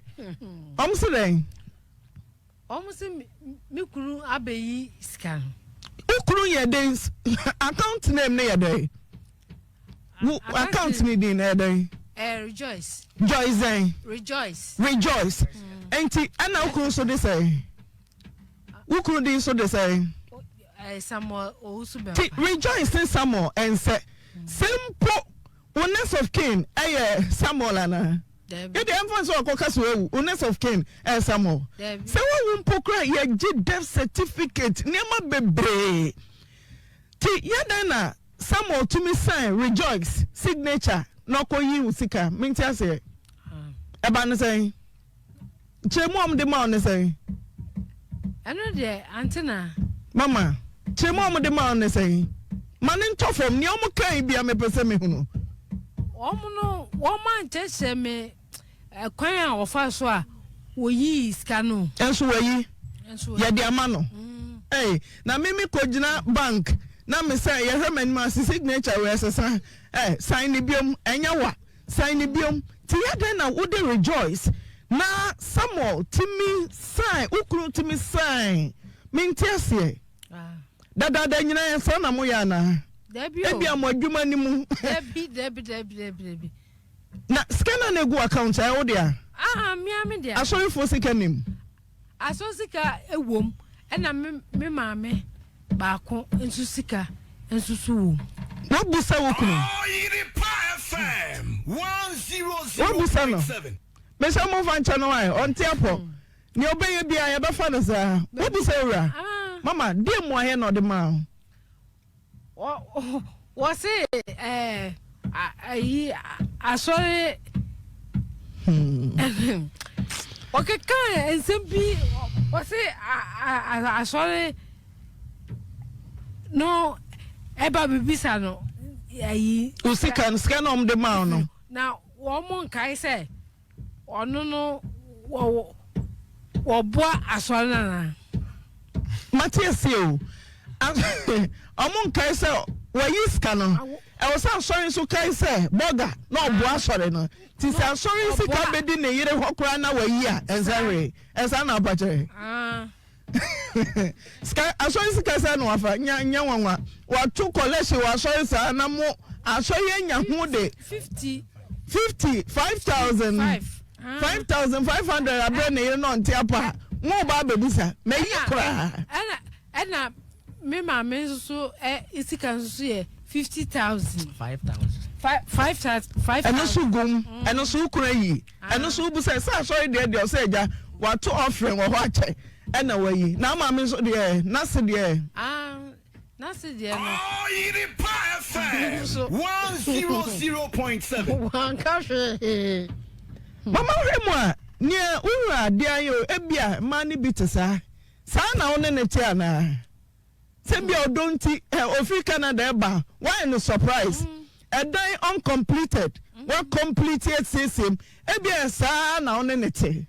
Wɔn se dɛn? Wɔn se me kunu abɛyi sika no. Wo kunu yɛ dɛn? Account name no yɛ dɛn? Wo account ni din na yɛ dɛn? Eh, Rejoice. Joyce dɛn? Rejoice. Rejoice. Nti ɛna wo kunu nso de sɛn? Wo kunu din nso de sɛn? Eh, Samuel Owusu Bempah. Ti Rejoice ne Samuel ɛnsɛ. Sɛ mpo wo next of kin ɛyɛ Samuel anaa? Dabi. Yɛde ɛmfa sɛ ɔkɔka sɛ wawu, wo next of kin ɛyɛ Samuel. Dabi. Sɛ wawu mpo koraa yɛgye death certificate nneɛma bebree. Ti yɛdɛn na Samuel tumi sign Rejoice signature na ɔkɔ yi wo sika? Mente aseɛ. Ɛba no sɛn? Kyerɛmu a wɔde ma wo ne sɛn? Ɛno deɛ ante na. Mama, kyerɛmu a wɔde ma wo ne sɛn? Ma ne ntɔ fam, nea wɔn kan bia mepɛ sɛ mehunu. Wɔn no, wɔn ankyerɛkyerɛ me kwan a wɔfa so a wɔyii sika no. Nso wɔayi. Yɛde ama no. Ei, na me me kɔgyina bank na me sɛ yɛhwɛ m'anim ase signature wei ɛsesa eh, sign ne biom, ɛnyɛ wa, sign ne biom. Ti yɛ dɛn na wode rejoice na Samuel tumi sign, wo kunu tumi sign, mente aseɛ. Dadaada nyinaa yɛ saa na moyɛ anaa? Dabi o. Ebia mo adwuma no mu. Dabi, dabi, dabi, dabi, dabi. Na sika no a na egu account ɛyɛ wo dea? Ah, mea me dea. Asɔrefoɔ sika nim? Asɔre sika wom, ɛna me me maame baako nso sika nso so wom. Woabusa wo kunu? Woabusa no? Mesɛ momfa nkyɛ no ae, ɔnte apɔ. Nea ɔbɛyɛ biara yɛbɛfa no saa. Woabusa owura? Mama, deɛ mmuaeɛ na ɔde maa wo? Wɔse ɛɛ ayi asɔre wɔkeka nsɛm bi wɔse asɔre no ɛba bibisa no ayi. O sika no sika na wɔn de maa no. Na wɔn nkae sɛ. Ɔno no wɔ wɔboa asɔre no anaa? Mate aseɛ o. Ɔmo nkae sɛ wɔyi sika no. Ɛwɔ sɛ asɔre nso kae sɛ bɔga na ɔboa asɔre no. Nti sɛ asɔre sika bɛdi ne yere hɔ koraa na wayi a, ɛnsɛ hwee. Ɛsaa na apa kyerɛ. Sika asɔre sika sɛ na wafa nya nya nwanwa. Wato collection wɔ asɔre saa na mo asɔre anya ho de. 50. 50 5000 5500 abrɛ ne yere na ɔnte apa a mo ba abɛbusa mayi koraa. Ɛna ɛna me maame nso so ɛ sika nso so yɛ 50,000. 5,000. 5,000. Ɛno nso gum ɛno nso wokunu ayi ɛno nso wobu sɛ sɛ asɔre deɛ deɛ ɔsɛ agya wato offering wɔ hɔ akyɛ ɛna wayi na maame nso deɛ n'ase deɛ. Ah n'ase deɛ no. Ɔyerepa FM 100.7. Wanka hwee. Mama hwɛ mu a nea wowura adeɛ ayɛ o ebia mmaa no bi te saa saa na wo ne ne te anaa sɛ bia ɔdɔ nti ɛ ofiri Canada ɛba wayɛ no surprise ɛdan uncompleted wa complete asiesie mu ebia saa na wo ne ne te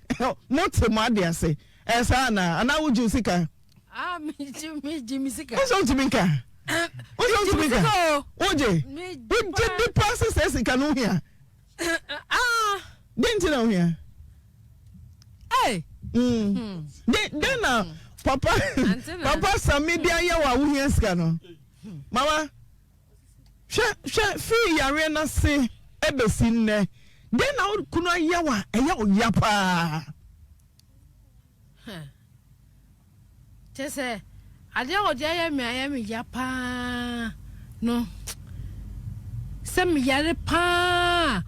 mo te mo ade ase ɛyɛ saa anaa anaa wogye wo sika. Ah, megye megye me sika. Wosɛ wontumi nka. Wosɛ wontumi nka. Wogye. Wogye di paa sɛ sɛ sika no hia. Ah. Den nti na ohia. Hey. Mm. Den den na papa papa Sami de ayɛ wɔ a wohia sika no. Mama hwɛ hwɛ firi yareɛ no ase ɛbɛsi nnɛ. Den na wo kunu ayɛ wɔ a ɛyɛ wo ya paa. Kyerɛ sɛ, adeɛ a wɔde ayɛ me ayɛ me ya paa no, sɛ meyare paa a,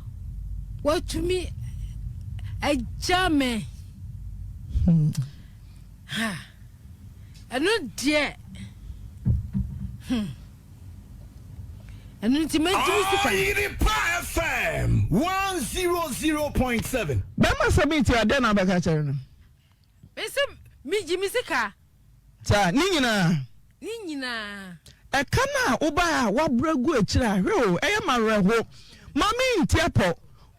watumi agya me. Ha, ɛno deɛ, hmm. Ɛno nti mɛgye me sika. Ɔyerepa FM 100.7. Bɛrima sɛ meetie a, dɛn na wobɛka akyerɛ no? Mese megye me sika. Saa, ne nyinaa. Ne nyinaa. Ɛka no a wobae a woabrɛ agu akyire a, hwɛ o, ɛyɛ m'awerɛho. Ma me nti apɔ,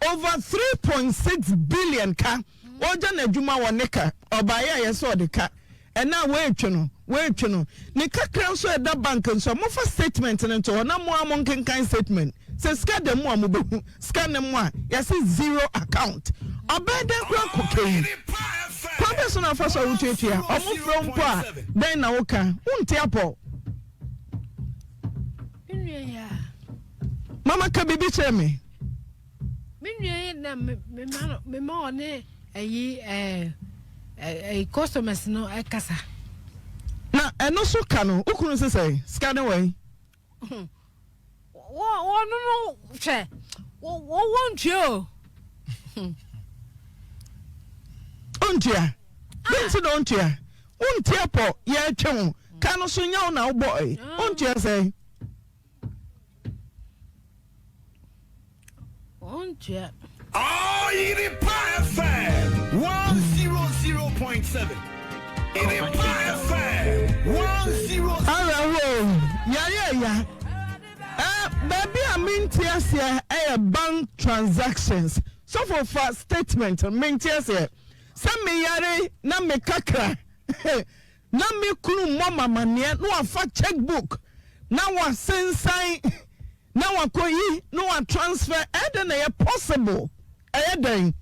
over 3.6 billion ka, ɔregya n'adwuma wɔ ne ka, ɔbaeɛ a yɛsɛ ɔde ka, ɛnɛ a woretwe no, woretwe no. Ne kakra nso a ɛda bank nso a, momfa statement no nto hɔ na mo ara monkenkan statement. Sɛ sika da mu a mobɛhu, sika no mu a, yɛse zero account. Ɔbɛyɛ dɛn koraa kɔ kɛyi? Kwan bɛ so na afa so a wotuatua? Ɔmo frɛ wo mpo a, dɛn na woka? Wonte apɔ. Mama ka biribi kyerɛ me. Me nua yi na mema ɔne ɛyi ɛɛ customers no ɛkasa. Na ɛno so ka no, wo kunu sesɛ sika ne wɔ yi? Wɔn no hwɛ wɔn ntua o. Ontua. Dɛn nti na ontua? Wontua pɔ yɛtwe ho ka no so nyɛ wo na wobɔ ɛ. Ontua sɛn? Ontua. Ɔyerepa FM 100.7. Yerepa FM 10. Awerɛhoɔ yare ɛya. Eh, baabi a mente aseɛ ɛyɛ bank transactions. Sɔfo fa statement mente aseɛ. Sɛ meyare na me kakra na me kunu mmɔ m'amaneɛ na wafa check book na wasensan na wakɔyi na wa transfer ɛyɛ dɛn na ɛyɛ possible? Ɛyɛ dɛn?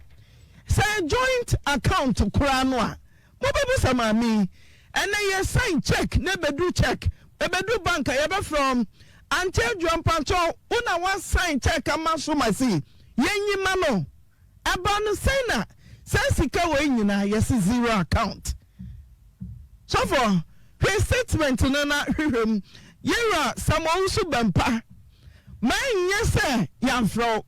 Sɛ ɛyɛ joint account koraa no a Mobɛbisa maame yi, ɛnɛ yɛ sign check na ɛbɛduru check, ɛbɛduru bank a yɛbɛfrɛ wɔn, Auntie Adwoa mpakyɛw wo na wa sign check ama Somasi, yɛnyi ma no. Ɛbaa no sɛn na saa sika wei nyinaa yɛse zero account. Sɔfoɔ, hwɛ statement no na hwehwɛ mu. Yɛwura Samuel Owusu Bɛmpa, ma ɛnyɛ sɛ yɛamfrɛ wo.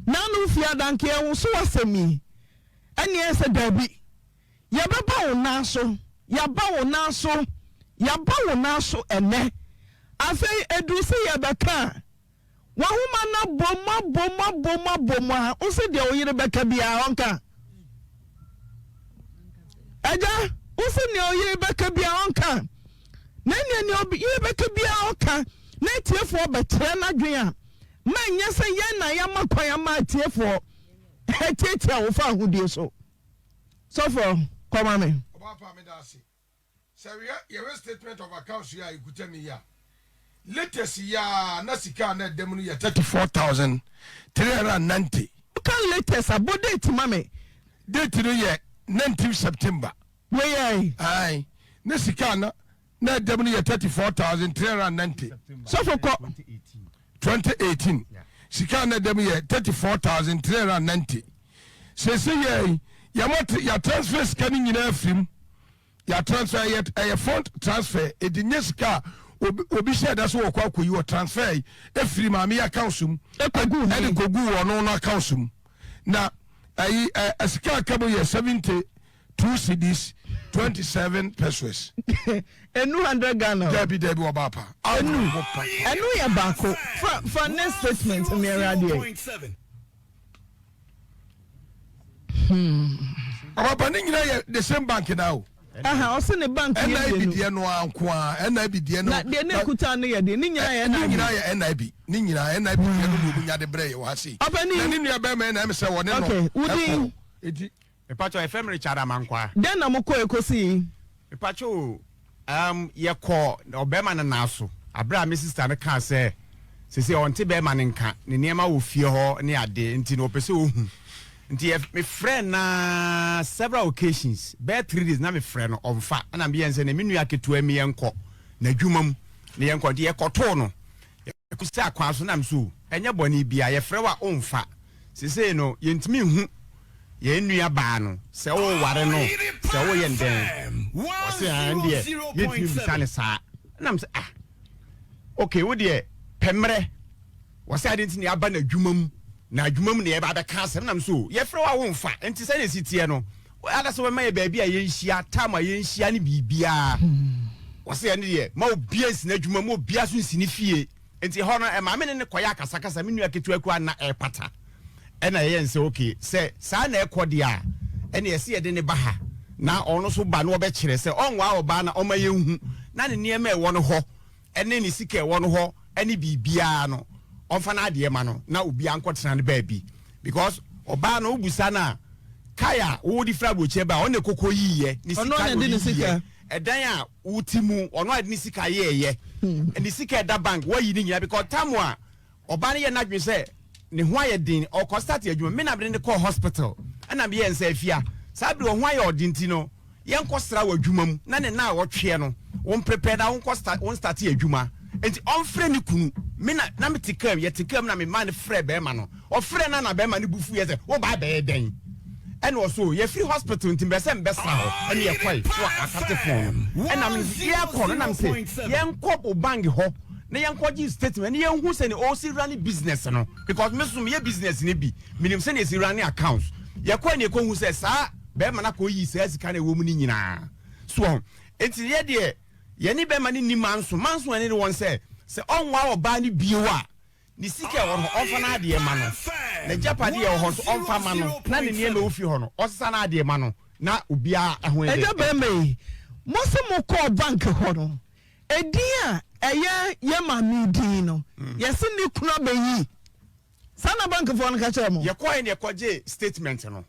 Nano fie adanke yɛnwoso w'asɛm yi. Ɛnneɛ sɛ dabi, yɛbɛba wo nan so, yɛaba wo nan so, yɛaba wo nan so ɛnnɛ. Afei ɛduru sɛ yɛbɛka a, w'ahoma no abom, abom, abom, abom a, wo se deɛ wo yere bɛka biara ɔnka. Agya, wo se nea wo yere bɛka biara ɔnka. Na ɛnneɛ nea wo yere bɛka biara ɔka, na atiefoɔ bɛkyerɛ n'adwene a, ma ɛnyɛ sɛ yɛn na yɛama kwan ama atiefoɔ. Atiatia wo fa ahodie so. Sɔfoɔ kɔ ma me. Ɔbaa pa meda ase. Sɛ yɛ yɛhwɛ statement of accounts yi a ɛkuta me yi a, latest yi ara na sika a na ɛda mu no yɛ 34,390. Woka latest a, bɔ date ma me. Date no yɛ 19 September. Wei yɛ. Ae, na sika a na na ɛda mu no yɛ 34,390. Sɔfo kɔ. 2018 sika a na ɛda mu yɛ 34,390. Sese yɛ yɛma yɛ transfer sika no nyinaa firim. Yɛ transfer ɛyɛ ɛyɛ fund transfer edi nye sika a obi obi hyɛ ɛda so wɔkɔ akɔyi wɔ transfer yi efiri maame yi accounts mu Ekogu he. ɛde kogu wɔn no accounts mu na ɛyi ɛ sika aka mu yɛ 70 2 cedis 27 pesewas. Enu 100 Ghana o. Dabi dabi ɔbaa pa. Enu ɛnu yɛ baako. Fa fa next statement mmiɛnra deɛ. Hmm. Ɔbaa pa ne nyinaa yɛ the same bank na o. Aha ɔsi ne bank yɛ mmienu. NIB deɛ no ara nko ara NIB deɛ no. Na deɛ ne ekuta no yɛ deɛ ne nyinaa yɛ NIB. Ne nyinaa yɛ NIB ne nyinaa NIB deɛ no na ɔmu nya de brɛ yɛ wɔ ha sei. Ɔpɛni. Na ne nua bɛrima yɛ na ɛmi sɛ wɔne no. Okay wudin. Eti. Mepakyɛw yɛfrɛ me Richard Amankwaa. Dɛn na mokɔe kosii? Mepakyɛw o, um, yɛkɔɔ ɔbarima no nan so bere a me sista no kaa sɛ seesei ɔnte barima no nka, ne nneɛma wɔ fie hɔ ne ade nti no ɔpɛ sɛ ohu. Nti yɛ, mefrɛɛ no ara several occasions, bɛyɛ 3 days na mefrɛ no, ɔmfa. Ɛna meyɛɛ no sɛ ne me nua ketewa mi yɛnkɔ n'adwuma mu na yɛnkɔ. Nti yɛkɔtoo no, yɛkɔsi akwan so na me so ɛnyɛ bɔne biara, yɛfrɛ wo a womfa. Seesei no, yentumi nhu yɛn nuabaa no, sɛ woreware no, sɛ woreyɛ no dɛn. Ɔse ah ɛndeɛ yɛntumi mmisa no saa. Ɛna mesɛ ah okay wo deɛ pɛ mmerɛ. Ɔse adeɛ nti na yɛaba n'adwuma mu na adwuma mu na yɛba abɛka asɛm. Ɛna mesɛ o yɛfrɛ wo a womfa nti sɛdeɛ ɛsi teɛ no ada sɛ wobɛma yɛ baabi a yɛnhyia time a yɛnhyia ne biribiara. Ɔse ɛno deɛ ma obiara nsi n'adwuma mu obiara nso nsi ne fie. Nti ɛhɔ no ɛmaa me ne no kɔyɛ akasakasa, me nua ketewa koraa na ɛrepata. Ɛna yɛyɛ no sɛ okay, sɛ saa na ɛkɔ deɛ a, ɛne ɛsɛ yɛde no ba ha na ɔno nso ba na ɔbɛkyerɛ sɛ ɔnwaa ɔbaa na ɔma yɛnhu na ne nneɛma a ɛwɔ no hɔ ɛne ne sika a ɛwɔ no hɔ ɛne biribiara no ɔmfa n'adeɛ ma no na obiara nkɔtena no baabi because ɔbaa no wobusa no a kae a wode firi aburokyire ba a ɔno na ɛkɔkɔ yiiɛ ne sika na ɔde yiiɛ ɛdan a wote mu ɔno a de ne sika yɛɛyɛ ne sika ɛda bank wayi ne nyinaa because tam a ɔbaa no yɛ n'adwene sɛ ne ho ayɛ den ɔkɔ start adwuma me na mede ne kɔɔ hospital ɛna meyɛ nsa afia saa bere ɔho ayɛ ɔden nti no yɛnkɔ sra wɔ adwuma mu na ne na a ɔtweɛ no wɔn prepare na wɔnkɔ start wɔn start adwuma nti ɔmfrɛ ne kunu me na na mete kaa mu yɛte kaa mu na me ma no frɛ bɛrima no ɔfrɛ na na bɛrima no bu fu yɛ sɛ wo ba bɛyɛ dɛn Ɛna ɔse o yɛfiri hospital nti mepɛ sɛ mebɛsra hɔ ɛne yɛkɔe na wakate phone no ɛna me yɛkɔ no na mese yɛnkɔ o bank hɔ na yɛnkɔ gye statement na yɛnhu sɛnea ɔsi run business no because me so meyɛ business no bi menim sɛnea ɛsi run accounts yɛkɔe na yɛkɔhu sɛ saa bɛrima no akɔyi saa sika no ɛwɔ mu no nyinaa so ɔho nti yɛ deɛ yɛne bɛrima no nni manso manso ɛne ne wɔn sɛ sɛ ɔnwa ɔbaa no bio a Ne sika a ɛwɔ no hɔ, ɔmfa n'adeɛ mma no. N'agyapadeɛ a ɛwɔ hɔ nso, ɔmfa mma no, na ne nneɛma a ɛwɔ fie hɔ no, ɔnsesa n'adeɛ mma no, na obiara ho nyɛ Agya dɛ. barima yi, mo se mo kɔɔ bank hɔ no, edin a ɛyɛ yɛn maame yi din no, yɛse ne kunu abɛyi. Saa na bankfoɔ no ka kyerɛɛ mo? Yɛkɔeɛ na yɛkɔgyee statement no.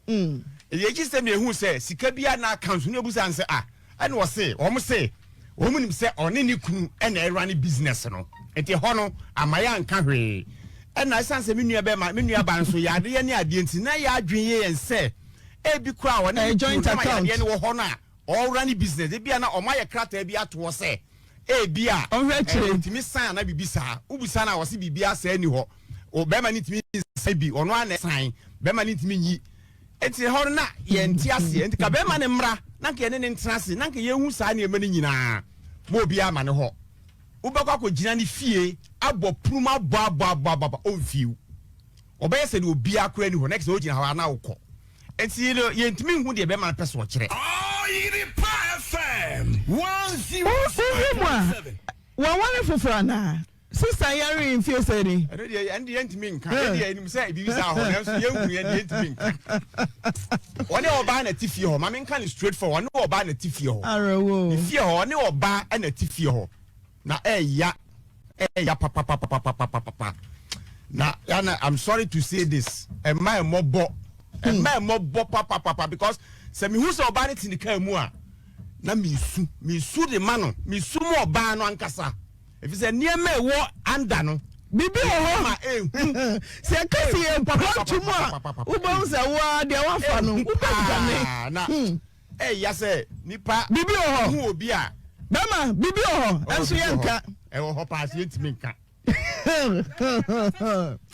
Yɛgye statement no yɛhuu sɛ sika biara nna account so na yɛbusaa no sɛ ah, ɛna ɔse wɔn se wɔn nim sɛ ɔne ne kunu na ɛrane business no nti ɛhɔ no ama yɛanka hwee. Ɛna ɛsiane sɛ me nua bɛma me nua ba nso yadeɛ ne adeɛ nti na yɛ adwene yɛ yɛn sɛ ebi koraa ɔne ne kunu joint na ma account. yadeɛ no wɔ hɔ no a ɔrane business ebi a na wɔn ayɛ krataa bi atoɔ sɛ Ebia Ɔhwɛ akyire. ɔtumi san anaa biribi saa. Wobisa no a, ɔse biribiara saa nni hɔ. O, bɛrima no ntumi nsan bi, ɔno ara na ɛsan. Bɛrima no ntumi nyi. Enti ɛhɔ no na yɛnte aseɛ. Enti ka bɛrima no mmra na nka yɛne no ntena ase, na nka yɛnhu saa nneɛma no nyinaa. Ma obiara ma ne hɔ. Wobɛkɔ akɔgyina ne fie abɔ punum abɔ abɔ abɔ abɔ abɔ, ɔmfii wo. Ɔbɛyɛ sɛ deɛ obiara koraa nni hɔ, na ɛkyerɛ sɛ wogyina hɔ ara na wokɔ. Enti no, yɛntumi nhu deɛ bɛrima no pɛ sɛ ɔkyerɛ. Ɔyerepa FM Wohwɛ mu a, 106.7. waware foforɔ anaa? Sista yaree mfie sɛn ni? Ɛno deɛ, ɛno deɛ yɛntumi nka. Yɛn deɛ yɛnim sɛ biribi saa hɔ, nanso yɛnhu yɛn deɛ yɛntumi nka. Ɔne ɔbaa na ɛte fie hɔ. Ma menka no straight forward, ɔne ɔbaa na ɛte fie hɔ. Awerɛhoɔ. Ne fie hɔ, ɔne ɔbaa na ɛte fie hɔ. Na ɛya ɛya papapapapapapa na yana i'm sorry to say this ɛma ɛmɔbɔ ɛma ɛmɔbɔ papapapa because sɛ mehu sɛ ɔbaa no te ne kaa mu a na mesu mesu de ma no mesu mu ɔbaa no ankasa ɛfiri sɛ nneɛma ɛwɔ anda no biribi wɔ hɔ ma ehu sɛ ɛka sɛ yɛ mpɔnto mu a wobɛhu sɛ woa deɛ woafa no wobɛdwane na Ɛya sɛ nipa Biribi wɔ hɔ. hu obi a. Bɛma biribi wɔ hɔ ɛnso biribi wɔ yɛ nka. hɔ. Ɛwɔ hɔ paa so yɛntumi nka.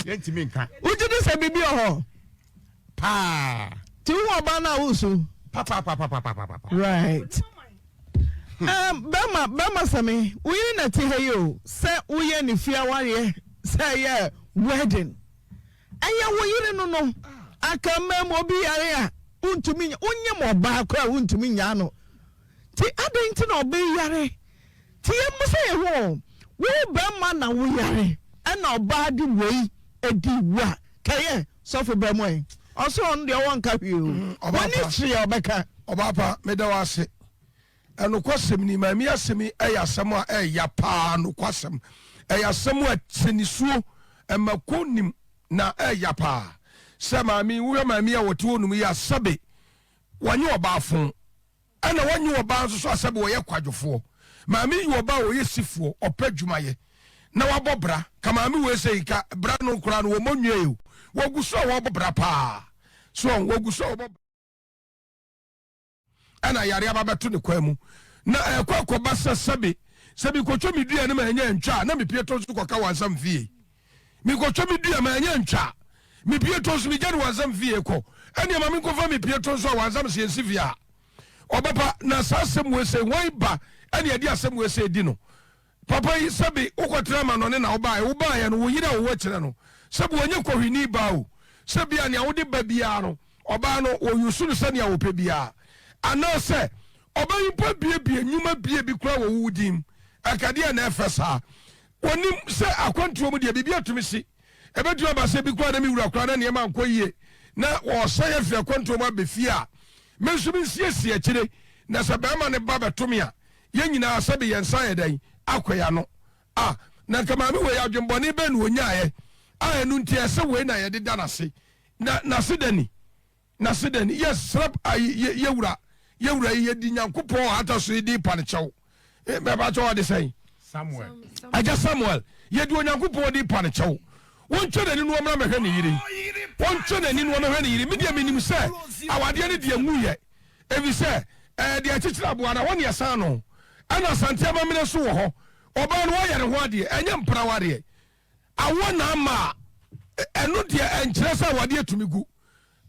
Yɛntumi nka. Wogye di sɛ biribi wɔ hɔ? Paa. Ti wo ɔbaa no a wosu. Papapapapapapa. Right. Um, bɛma bɛma sɛme wo yere na te ha yi o sɛ woyɛ ne fie awareɛ sɛ ɛyɛ wedding. Ɛyɛ wo yere no no aka mma mu obi yare a wontumi nya wonyem ɔbaa koraa wontumi nyaa no nti adɛn nti na ɔbaa yare nti yɛmmisa yɛn ho o wo bɛrima na wo yare ɛna ɔbaa de wei adi wu a kɛyɛ sɔfo brɛ mo ɛ ɔsɛ ɔno deɛ ɔwɔ nka hwee o mm, wɔne kyerɛ ɔbɛka. Ɔbaa pa meda wo ase. Nokwasɛm ni, maame yi asɛm yi yɛ asɛm a ɛyɛ paa. Nokwasɛm, ɛyɛ asɛm a sɛ nisuo mako nim na ɛyɛ paa. Sɛ maame yi, wohwɛ maame yi a wɔte hɔ nom yi a, sɛbe wɔnye ɔbaa fo, ɛna wɔnye ɔbaa nso so a sɛbe wɔyɛ kwadwofoɔ. Maame yi yɛ ɔbaa a ɔyɛ sifoɔ, ɔpɛ adwumayɛ na wabɔ bra. Ka maame wei sɛ yi, ka bra no koraa no wɔmmɔ nwie o. Wɔgu so a wɔbɔ bra paa. So wɔgu so a wɔbɔ bra. ɛna yare aba bɛto ne kwan mu na ɛkɔ akɔba sɛ sɛbe sɛ mekɔtwa me dua no ma ɛnyɛ ntwa a na mepie to nso kɔka wansam fie mekɔtwa me dua ma ɛnyɛ ntwa a mepie to nso megya no wansam fie kɔ ɛneɛ ma menkɔfa mepie to nso a wansam sɛ yɛnsi fie a. Ɔbɛpa na saa asɛm wei sei, hwan ba ɛne ɛde asɛm wei sei di no? Papa yi, sɛbe wokɔtena amanɔne na wobaeɛ, wobaeɛ no, wo yere a ɔwɔ akyire no, sɛbe ɔnyɛ kɔhwini baa o, sɛ bia nea wode ba biara no, ɔbaa no, wɔyusu no sɛnea wɔpɛ biara. Anaasɛ, ɔbaa yi mpo abuebue nnwuma bie bi koraa wɔ wo din mu, ɛka deɛn na ɛfɛ saa? Wɔnim sɛ akwantuo mu deɛ, biribi atumi si. Ɛbɛtumi aba sɛ bi koraa na me wura koraa na nneɛma ankɔ yie, na wɔresan afiri akwantuo mu aba fie a, me nso mensiesie akyire, na sɛ barima no ba bɛto me a, yɛn nyinaa sɛbe yɛn nsa ayɛ dɛn akɔ yɛn ano. Ah, na nka maame wei adwenbɔne bɛn na ɔnyaeɛ a ɛno nti ɛsɛ wei na yɛde da no ase? Na n'ase da ni, n'ase da ni. Yes, srɛ ayi yɛ yɛwura, yɛwura yi yɛdi Nyankopɔn ɔhata so yi di pa no kyɛw. Eh, bɛba kyɛw ɔde sɛn? Samuel. Agya Samuel, yɛdi Onyankopɔn di pa no kyɛw. Wɔntwa n'ani na wɔmmra mmɛhwɛ ne yere. Wɔntwa n'ani na wɔmmɛhwɛ ne yere. Me deɛ menim sɛ awadeɛ no deɛ nwuiɛ. Efisɛ ɛyɛ deɛ ɛkyekyere aboa no, ɛhɔ ne ɛsan no. Ɛna Asante amammerɛ nso wɔ hɔ. Ɔbaa no wayɛ ne ho adeɛ, ɛnyɛ mpena awareɛ. Awoɔ na ama a, ɛno deɛ ɛnkyerɛ sɛ awadeɛ tumi gu.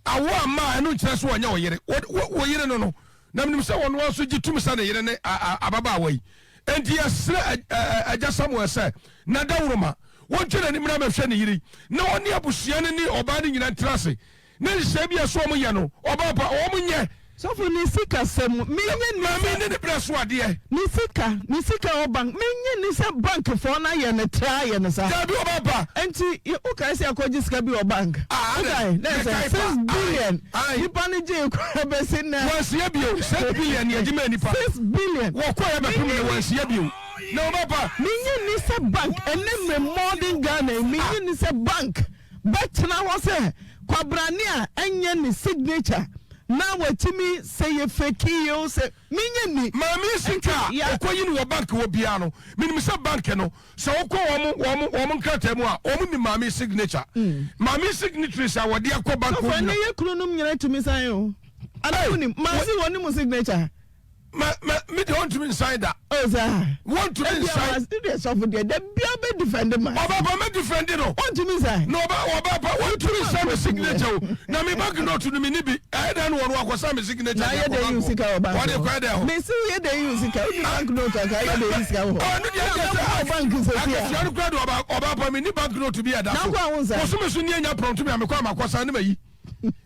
Awoɔ amma a, ɛno nkyerɛ sɛ ɔnyɛ wo yere. Wo yere no no, na menim sɛ ɔno ara nso gye tom sɛ ne yere ne ababaawa yi. Enti yɛsrɛ Agya Samuel sɛ, N'adaworoma, wɔntwe n'ani mmra mmɛhwɛ ne yere yi, na ɔne abusua no ne ɔbaa no nyinaa ntena ase. Ne nhyehyɛe bi a ɛsɛ wɔn yɛ no, ɔbaa pa, wɔn nyɛ. Sɔfo ne sika sɛm me nye ni sɛ. Maame ne ne brɛ so adeɛ. Ne sika ne sika wɔ bank me nye ni sɛ bank foɔ no ayɛ no tra ayɛ no saa. Dabi ɔbaa pa. Nti wo kae sɛ yɛkɔ gye sika bi wɔ bank. Ah wo kae na ɛsɛ 6 billion nipa no gyee koraa bɛsi nnɛ. Wansia bio 6 billion yɛ gye maa nipa. 6 billion. Wɔkɔ yɛ bɛpem nnɛ wansia bio na ɔbaa pa. Me nye ni sɛ bank ɛnɛ mmerɛ modern Ghana yi me nye ni sɛ bank. bɛtena hɔ sɛ kwabrane a ɛnyɛ ne signature na watumi sɛ yɛ fake o sɛ menyɛ nni. Maame yi sika a ɔkɔyi no wɔ bank hɔ biara no, menim sɛ bank no, sɛ wokɔ wɔn wɔn wɔn nkrataa mu a, wɔn nim maame yi signature. Maame yi signatories a wɔde akɔ bank hɔ Sɔfo ɛnɛ nyinaa. yɛ kunu nom nyina tumi sign o. Ana wonim? Maase wɔn nim signature. Ma ma me deɛ ɔntumi nsan da. O saa. Wɔntumi nsan. Ebi ama deɛ sɔfo deɛ da bia bɛ defend ma. Ɔba pa mɛ defend no. Ɔntumi nsan. Na ɔba ɔba pa wɔntumi nsan mi signature o. Na mi bank note no mi ni bi. Ɛyɛ dɛ no wɔn akɔsan mi signature. Na ayɛ dɛ yi sika wɔ bank. Wɔde kɔ ɛdɛ hɔ. Mesi yɛ dɛ yi sika o di bank note aka ayɛ dɛ yi sika wɔ hɔ. Ɔno deɛ ɛkyɛ sɛ bank sɛ si a. Akatua no kura de ɔba ɔba pa mi ni bank note bi ɛda so. Na nkɔ ahun sa. Bosome so ni enya prɔnto mi a mekɔ amakɔsan ne ma yi.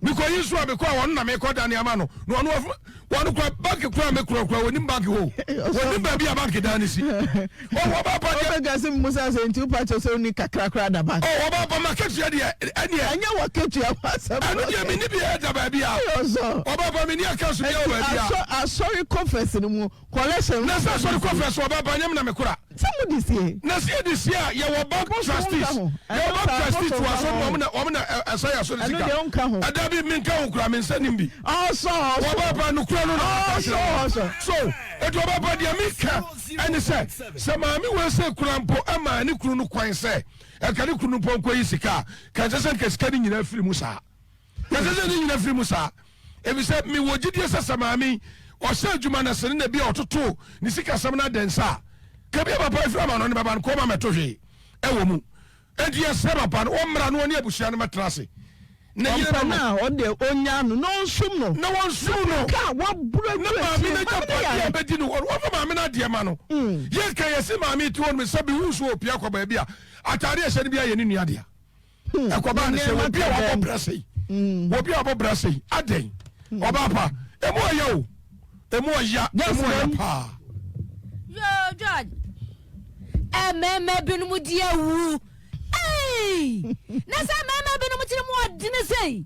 Mekɔyi nso a mekɔ a ɔno na mekɔ dane ama no na ɔno ɔfo wɔn kura banki kura me kura kura wɔnim banki hɔ wɔnim baabi a banki dan ne si ɔwɔ ba pa deɛ. Ɔbɛka sɛ musa sɛ nti wopa kyɛ sɛ woni kakra kora da banki. Ɔwɔ ba pa ma ketua deɛ ɛneɛ. Ɛnyɛ wɔ ketua ho asɛm. Ɛno deɛ menni bi ɛda baabi a. Ɔba pa menni aka so bi wɔ baabi a. Asɔre kɔfɛs no mu collection. Na sɛ asɔre kɔfɛs wɔ ba pa nyɛ me na mekora. Sɛ mo de sie. Na sɛ yɛde sie a, yɛwɔ bank trustees. Yɛwɔ bank trustees wɔ asɔre mu, wɔn na wɔn na ɛsɛ yɛ asɔre sika. Ɛno deɛ ɔnka ho. Ɛda bi menka ho koraa, me nsa nim bi. Ɔsɔ ɔsɔ. Wɔba pa nokura no na maka kyerɛ wɔn. Ɔsɔ ɔsɔ. So eti ɔba pa deɛ meka ɛne sɛ, sɛ maame wei sɛ kura mpo ɛma ne kunu no kwan sɛ ɛka ne kunu no mpo nkɔyi sika a, ka ɛsɛ sɛ nka sika no nyinaa firi mu saa. Ɛsɛ sɛ ne nyina firi mu saa, efisɛ mewɔ gyidie sɛ sɛ maame yi ɔhyɛ adwuma no ase no na bi a ɔtoto ne sikasɛm no adɛnsa a, ka bi a papa afiri ama no no bɛba no kɔma mɛto hwee ɛwɔ mu. Enti yɛsrɛ papa no ɔmmra na ɔne abusua no mɛtena ase. Ne yere no Ɔmpɛ no a, ɔno deɛ ɔnyaa no na ɔnsom no. Na wɔnsom no. Ka a waboro agu Ne maame akyire, no maame no agyapadeɛ yare. a bɛdi no hɔ no, wɔmfa maame no adeɛ ma no. Yɛka yɛse maame yi te hɔ nom sɛ bi wo nso ɔpia kɔ baabi a, ataadeɛ a ɛhyɛ no bi ayɛ ne nua dea. Hmm. Ɛkɔbaa ne sɛ obi a wabɔ bra sei hmm. obi a wabɔ bra sei adɛn hmm. ɔbaa pa emu ɔya o emu ɔya emu ɔya paa. Yoo George mmarima binom di awu na sɛ mmarima binom tiri mu ɔdene sei.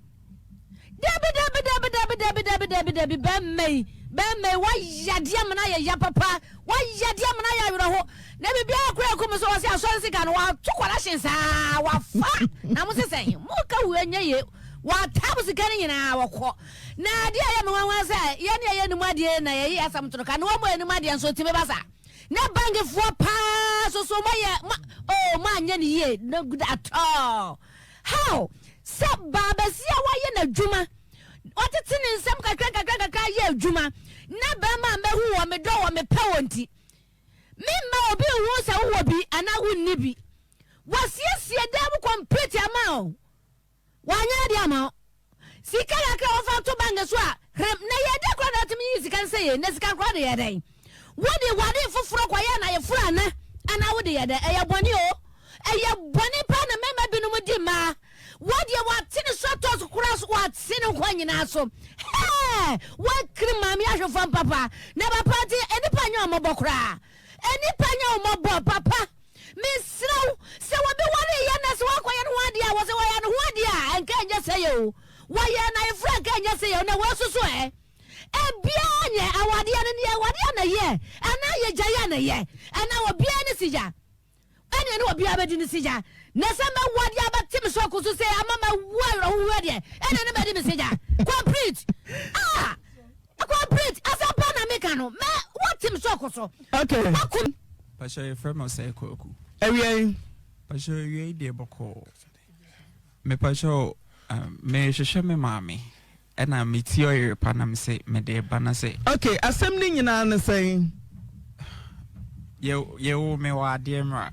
Dabi dabi dabi dabi dabi dabi dabi dabi bɛmma yi bɛmma yi wayɛ adeɛ amena ayɛ ya papa wayɛ adeɛ amena ayɛ awerɛho na biribiara kura ekum so wɔsi asɔre sika no wato kɔlɛhyen saa wafa na mo sesɛn mo ka wu ɛnyɛ yie watam sika no nyinaa wɔkɔ na adeɛ a ɛyɛ me nwanwa sɛ yɛne ɛyɛ anim adeɛ na yɛyi asɛm to no ka na wɔn anim adeɛ nso tumi ba saa na bankifoɔ paa soso mo ayɛ mo oh mo anyɛ ne yie no good at all. How? Sɛ baabasia a wayɛ n'adwuma, watete ne nsam kakra nkakra nkakra ayɛ adwuma, na barima a mahu wɔ me dɔ wɔ me pɛ wɔ nti, memma obi nhu sɛ wowɔ bi anaa wonni bi. Wasiesie dan mu complete ama wo. Wanyɛ adeɛ ama wo. Sika kakra a wɔfa to bank so a, Hrem, na ɛyɛɛ dɛn koraa na watumi yii sika no sɛ yei? Na sika no koraa de yɛɛ dɛn? Wode waree foforɔ kɔyɛɛ no ayeforɔ ana? Anaa wode yɛɛ dɛn? Ɛyɛ bɔne o. Ɛyɛ bɔne paa na mmarima binom di mmaa. Wɔ deɛ wate ne so atɔ so koraa so, wate ne nkwa nyinaa so. Hɛɛ! Wakiri maame ahwe fam papa. Na papa nti, nnipa nyɛ wɔn mmɔbɔ koraa. Nnipa nyɛ wo mmɔbɔ, papa. Mesrɛ wo, sɛ obi waree yɛ na sɛ woakɔyɛ ne ho adeɛ a, wɔ sɛ wɔyɛ ne ho adeɛ a, ɛnka ɛnyɛ sɛ yɛ o. Wɔyɛɛ no ayeforɔ a, ɛnka ɛnyɛ sɛ yɛ o. Na wei nso so ɛ? Ebiara nyɛ awadeɛ no, neɛ awadeɛ na ɛyɛ, anaa yɛgyae a na ɛyɛ, anaa obiara ne sigya. Ɛnneɛ ne obiara bɛdi ne sigya. Na sɛ mɛwo adeɛ abɛte me so ako so sei ama mawu awerɛhohoɔ deɛ, ɛnneɛ ne madi me sigya. Complete! Ah! Complete! Asɛm pa na meka no. Mɛ, woate me so ako so. Okay. Woakum. Pakyɛ yɛfrɛ me Osei Kwaku. Awia yi. Pakyɛ awia yi deɛ bɔkɔɔ. Mepakyɛ mehwehwɛ me maame. Ɛna me ti ɔyere pa na me se me de ba na sɛ. Ok asɛm no nyinaa ne sɛn? Yɛ yɛ woo me wɔ adeɛ mmra.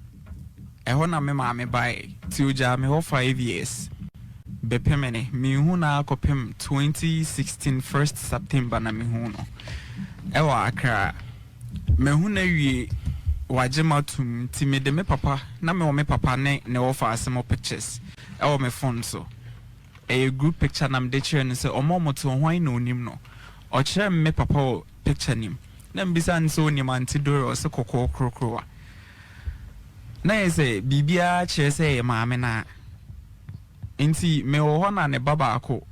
Ɛhɔ na me maame baeɛ ti ogyaa me hɔ 5 years bɛpem ne me hu no ara kɔpem 2016 first September na me hu no ɛwɔ Accra. Mahu no awie wagye matum nti me de me papa na me wɔ me papa ne ne wɔfaase mo pictures ɛwɔ me phone so. Ɛyɛ group picture na mede kyerɛɛ no sɛ ɔmo a ɔmo te hɔ hwan na onim no. Ɔkyerɛɛ me me papa wɔ picture no mu. Na mebisa no sɛ onim Auntie Dora ɔse kɔkɔɔ krokrowa. Na yɛ sɛ biribiara kyerɛ sɛ ɛyɛ maame no ara. Nti mewɔ hɔ na ne ba baako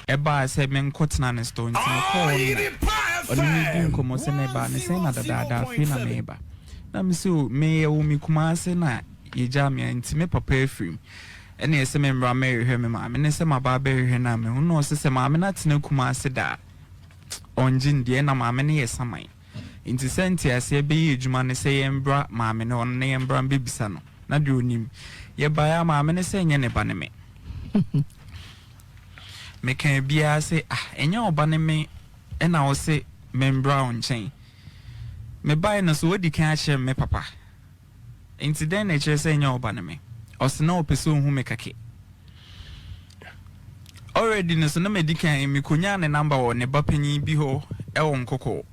ɛbaa sɛ menkɔ tena ne store nti mekɔɔ hɔ no na ɔne me di nkɔmmɔ sɛ mebaa ne sɛn na dadaada afei na meba. Na mese o meyɛ wɔ me Kumase na yɛgyaa me a nti me papa afirim. Ɛna ɛsɛ me mmra mɛhwehwɛ me maame ne sɛ maba abɛhwehwɛ no a mehu no ɔse sɛ maame no atena Kumase da a ɔngye ndi ɛna maame no yɛ saman nti sɛ nteaseɛ bɛyɛ adwuma ne sɛ yɛmbra maame no hɔ no na yɛmbra mbɛbisa no na deɛ ɔnim. Yɛbaeɛ a maame no sɛ ɛnyɛ ne ba ne me. Mekaa biara sɛ ah ɛnyɛ wo ba ne me ɛna wo se membra wo nkyɛn. Mebaeɛ no so wadi kan akyerɛ me papa. Enti dɛn na ɛkyerɛ sɛ ɛnyɛ ɔba ne me? Ɔse na ɔpɛ sɛ ɔhu me kɛkɛ. Already no so na madi kan mekonyaa ne number wɔ ne ba panyin bi hɔ wɔ Nkɔkɔɔ.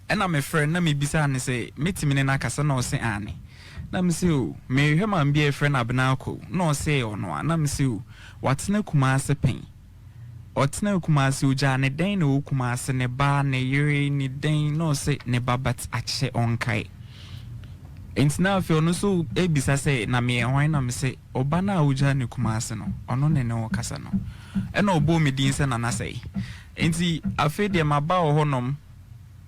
Ɛna mefrɛ no na mebisaa no sɛ mɛtumi ne no akasa na ɔse aane. Na mese oh merehwɛ maame bi a yɛfrɛ no Abena Akow na ɔse ɛyɛ ɔno a. Na mese oh watena Kumase pɛn. Ɔtenaa Kumasi, ogyaa ne dɛn na ɔwɔ Kumasi, ne ba, ne yere, ne dɛn, na ɔse ne ba but akyɛ ɔnkae. Nti na afei ɔno nso ɛbisa sɛ na meyɛ hwan na mese ɔba no a wogyaa no Kumasi no, ɔno ne ne wo kasa no. Ɛna ɔbɔɔ me din sɛ Nana Sɛe. Nti afei deɛ maba wɔ hɔ nom,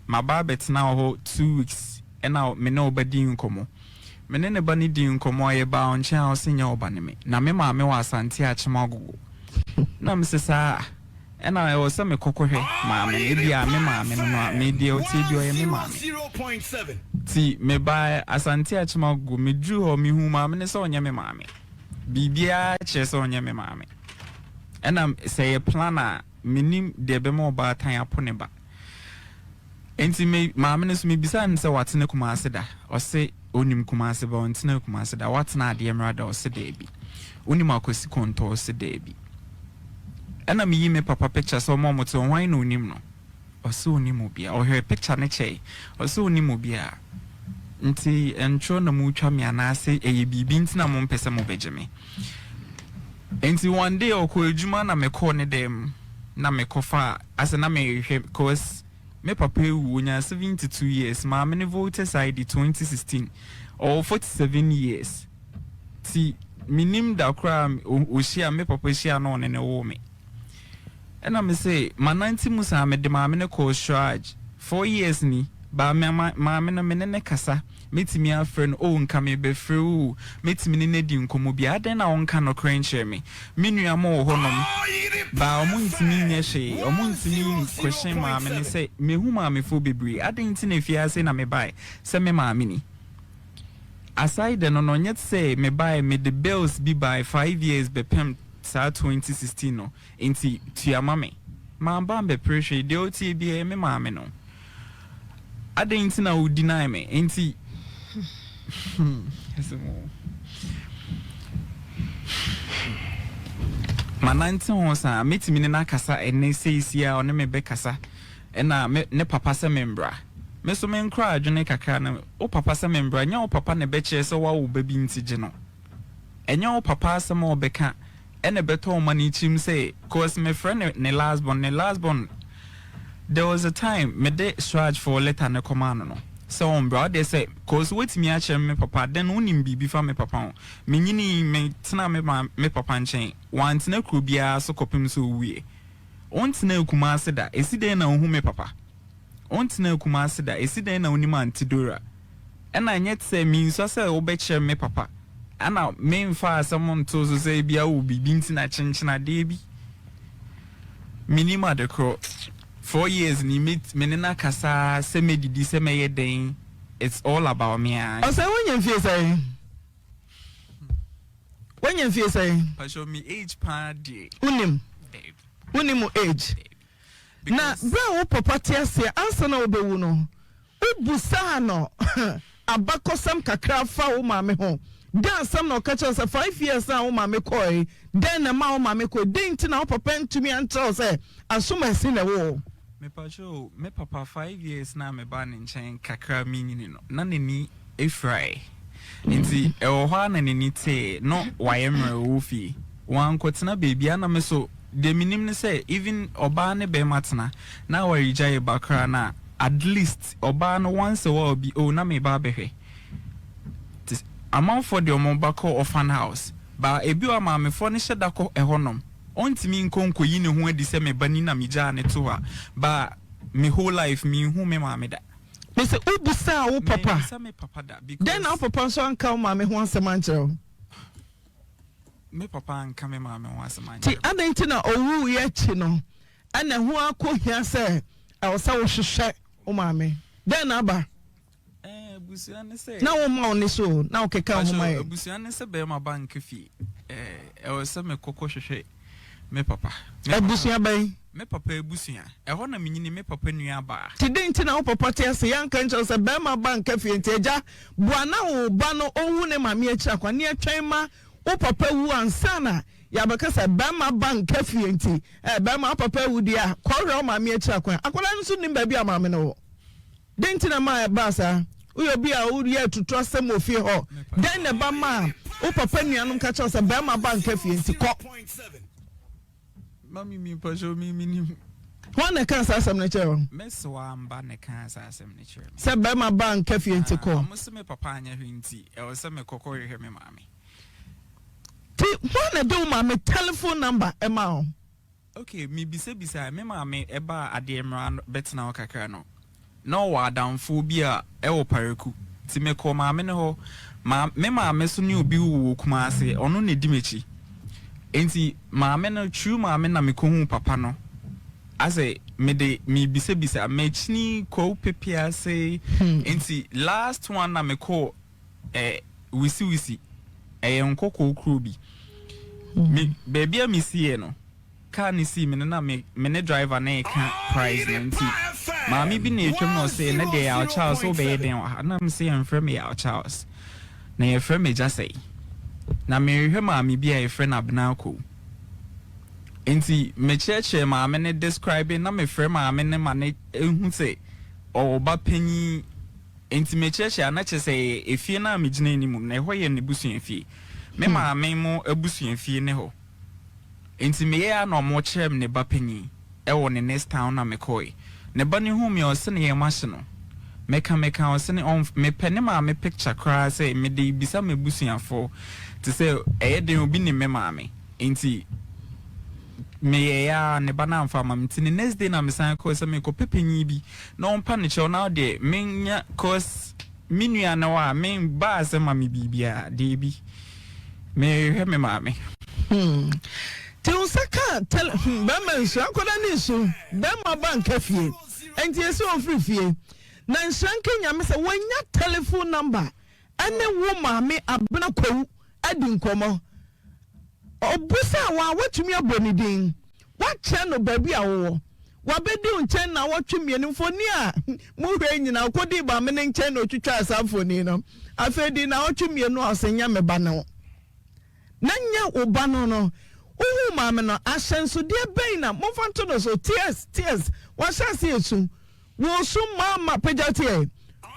maba abɛtena wɔ hɔ 2 weeks ɛna me ne ɔba dii nkɔmmɔ. Me ne ne ba no dii nkɔmmɔ a, yɛbaa ɔnkyɛn a ɔse nyɛ ɔba ne me. Na me maame wɔ Asante Akyem Agogo. Na mese saa a, ɛna ɛwɔ sɛ mekɔ kɔhwɛ maame no. Ebia me maame no no a, me deɛ ɔteɛ bi ɔyɛ me maame. Nti mebaa Asante Akyem Agogo, meduruu hɔ mehuu maame no sɛ ɔnyɛ me maame. Biribiara kyerɛ sɛ ɔnyɛ me maame. Ɛna sɛ ɛyɛ plan a, mennim deɛ ɛbɛma ɔbaatan apo ne ba. Enti me maame no nso mebisaa no sɛ watena Kumase da? Ɔse ɔnim Kumase but ɔntenaa Kumase da. Watena Adeɛmmra da? Ɔse daabi. Wonim Akwasi Kɔntɔ? Ɔse daabi. Ɛna meyi me papa picture sɛ ɔmo a ɔmo te hɔ hwan na ɔnim no? Ɔse ɔnim obiara. Ɔhwɛɛ picture no kyɛe. Ɔse ɔnim obiara. Nti ntorɔ na motwa me anaase ɛyɛ biribi nti na mompɛ sɛ mobɛgye me? Nti one day ɔkɔɔ adwuma na mekɔɔ ne dɛm na mekɔfaa asɛ na mehwɛ cause me papa awu onyaa 72 years maame ne voters ID 2016 ɔwɔ 47 years ti menim da koraa ɔhyia me papa hyia na ɔne ne woo me. Ɛna me se manante mu saa mede maame no kɔɔ Shraj 4 years ni baa me maame no me ne no kasa mɛtumi afrɛ no oh nka mebɛfrɛ wo o mɛtumi ne no adi nkɔmmɔ bi adɛn na wonka nokorɛ nkyerɛ me me nua mo wɔ hɔ nom baa ɔmo ntumi nyɛ hwee ɔmo ntumi nkɔhyɛn maame no sɛ mehu maamefoɔ bebree adɛn nti na afiase na mebae sɛ me maame ni aside no no nyɛ te sɛ mebae mede bills bi bae 5 years bɛpem saa 2016 no nti tua ma me. Mamba ambɛpere hwee, deɛ ɔtie biara ɛyɛ me maame no. Adɛn nti na wo deny me? Nti hmm, asɛm o. Manante ho saa, mɛtumi ne no akasa ɛnnɛ seisei a ɔne me bɛkasa ɛna me ne papa sɛ membra. Me nso menkora adwene kakra no, wo papa sɛ membra, nyɛ wo papa na ɛbɛkyerɛ sɛ woawo ba bi nti gye no. Ɛnyɛ wo papa asɛm a ɔbɛka ɛna ɛbɛtɔ wo ma no kyirim sɛ cause mefrɛ no ne last born, ne last born there was a time mede Sraj foɔ letter no kɔmaa no no sɛ ɔmbra, ɔdeɛ sɛ cause woatumi akyerɛ me papa then wonim biribi fa me papa ho. Menyinii, metenaa me maa me papa nkyɛn. Wantena kuro biara so kɔpem sɛ ɔwuiɛ. Ɔntenaa Kumase da. Ɛsi dɛn na ɔhu me papa? Ɔntenaa Kumase da. Ɛsi dɛn na ɔnim Auntie Dora? Ɛna ɛnyɛ te sɛ mensua sɛ wobɛkyerɛ me papa. Ɛna memfaa asɛm ntoo so sɛ ebia wowɔ biribi nti na kyenkyen adeɛ bi. Mennim adekorɔ. 4 years ni me ne no akasa ara sɛ mɛdidi, sɛ mɛyɛ dɛn, it's all about me ara. Ɔsɛe wonya mfie sɛn? Wanya mfie sɛn? Pastor me age paa deɛ. Wonim? Dabi. Wonim wo age? Dabi. Na berɛ a wo papa te aseɛ ansa na wobɛwu no, wobusaa no abakɔsɛm kakra fa wo maame ho. Dɛn asɛm na ɔka kyerɛ wo sɛ 5 years a wo maame kɔe, dɛn na ɛmaa wo maame kɔe, dɛn nti na wo papa antumi ankyerɛ wo sɛ asomasi na ɛwoo wo? Mepakyɛ o, me papa 5 years na mebaa ne nkyɛn kakra menyini no, na n'ani efirae. Nti ɛwɔ hɔ ara na n'ani tee no wayɛ mmerɛw wɔ fie. Wankɔtena baabiara na me so deɛ menim ne sɛ even ɔbaa ne barima tena na awaregyaeɛ ba koraa no a, at least ɔbaa no once a while bi oh na meba abɛhwɛ. Te amanfoɔ deɛ wɔn ba kɔ orphan house but ebi wɔ hɔ a maamefoɔ no hyɛ da kɔ ɛhɔnom. Ɔntumi nkɔ nkɔyi ne ho adi sɛ me ba ni na megyaa no to hɔ a but me whole life menhu me maame da. Mese wobisaa wo papa? Mammisa me papa da because. Dɛn na wo papa nso anka wo maame ho asɛm ankyerɛ wo? Me papa anka me maame ho asɛm ankyerɛ Nti me. adɛn nti na ɔwuiɛ akyi no ɛna ɛho akɔhia sɛ ɛwɔ sɛ wohwehwɛ wo maame? Dɛn na aba? Ɛɛ abusua ne sɛ. Na womma wo nne so o, na wokeka wo ho ma yɛn. Abusua ne sɛ bɛrima ba nka fie. Ɛɛ ɛwɔ sɛ mekɔ kɔhwehwɛ me papa. Abusua bɛn? Me papa abusua. Ɛhɔ na menyini, me papa nua baa. Nti dɛn nti na wo papa te ase? Yɛanka nkyerɛ wo sɛ barima ba nka fie nti agya boa na wo ba no ɔnhu ne maame akyiri akwan ne yɛtwɛn ma wo papa wu ansa na yɛabɛka sɛ barima ba nka fie nti eh, barima wo papa awu deɛ a kɔhwɛ wo maame akyiri akwan. Akwadaa no nso nnim baabi a maame no wɔ. Dɛn nti na ɛma ɛbaa saa? Woyɛ obi a woyɛ atuturasɛm wɔ fie hɔ. Dɛn na ɛba maa wo papa nuanom ka kyerɛ wo sɛ barima ba nka fie nti kɔ? Mami mi mpacho mi mi nim. Hwan na ɛkaa saa asɛm no kyerɛ wo? Me sewa mba na ɛkaa saa asɛm no kyerɛ me. Sɛ barima ba nka fie nti kɔ. Ah, ɔmo se me papa anyɛ hwee nti ɛwɔ sɛ me kɔ kɔ hwehwɛ me maame. Ti hwan na ɛde wo maame telephone number ɛmaa wo? Ok, mebisabisae, me maame baa adeɛ mmra bɛtena hɔ kakra no, na ɔwɔ adamfoɔ bi a ɛwɔ Paraku, nti mekɔɔ maame no hɔ, ma me maame so ne obi wɔ Kumase, ɔno na ɛdi m'akyi, nti maame no, true maame na mekɔhuu papa no, asɛ mede mebisabisa, makyini Kwawu Pepease, nti last one na mekɔɔ eh, wisiwisi, ɛyɛ nkɔkɔɔ kuro bi. Me, baabi a mesiiɛ no, kaa no sii me no na me, me ne driver no reka price no nti, maame bi na ɛtwam na ɔse, ɛnɛ deɛ Yaw Charles wobɛyɛ dɛn wɔ ha? Na mese yɛmfrɛ me Yaw Charles, na yɛfrɛ me Gyasɛe. Na merehwɛ maame bi a yɛfrɛ no Abena Akow. Nti mekyerɛkyerɛ maame no describe na mefrɛ maame no ma no hu sɛ ɔwɔ ba panyin. Enti mekyerɛkyerɛ a, na kyerɛ sɛ ɛyɛ efie no a megyina anim no, na ɛhɔ yɛ n'abusuafie. Me maame mo abusuafie ne hɔ. Enti meyɛɛ a na wɔkyerɛɛ me ne ba panin wɔ ne next town na mekɔe. Ne ba no huu me a ɔse ne yam ahye no. Meka meka a ɔse ne ɔnf mepɛ ne maame picture koraa sɛ mede rebisa m'abusuafoɔ te sɛ ɛyɛ den obi nim me maame. Enti meyɛeɛ ara ne ba no amfa amma me. Nti ne next day na mesan kɔe sɛ merekɔpɛ panin bi na ɔmpa no kyɛw na ɔdeɛ menya cause me nua no a me baa sɛ ma me biribiara deebi mehwɛ me maame. Hmm. Ti wo nsa ka tele hmm bɛrima nsu akɔda ne nsu bɛrima ba nka fie nti esi ofiri fie na nhyira nka Nyame sɛ wanya telephone number ɛne wo maame Abena Kwawu adi nkɔmmɔ. Ɔbisaa wo a, woatumi abɔ ne din? Woakyerɛ no baabi a wowɔ? Wabɛdi wo nkyɛn nnawɔtwe mmienu. Mfoni a mohwɛ yi nyinaa, ɔkɔdii maame no nkyɛn na ɔtwitwaa saa mfoni no. Afei dii nnawɔtwe mmienu a ɔse nyɛ me ba no. Na nyɛ wo ba no no. Wohuu maame no, ahyɛnsodeɛ bɛn na, momfa nto no so, tears, tears, wahyɛ aseɛ resu, woresu mama, pagya teɛ.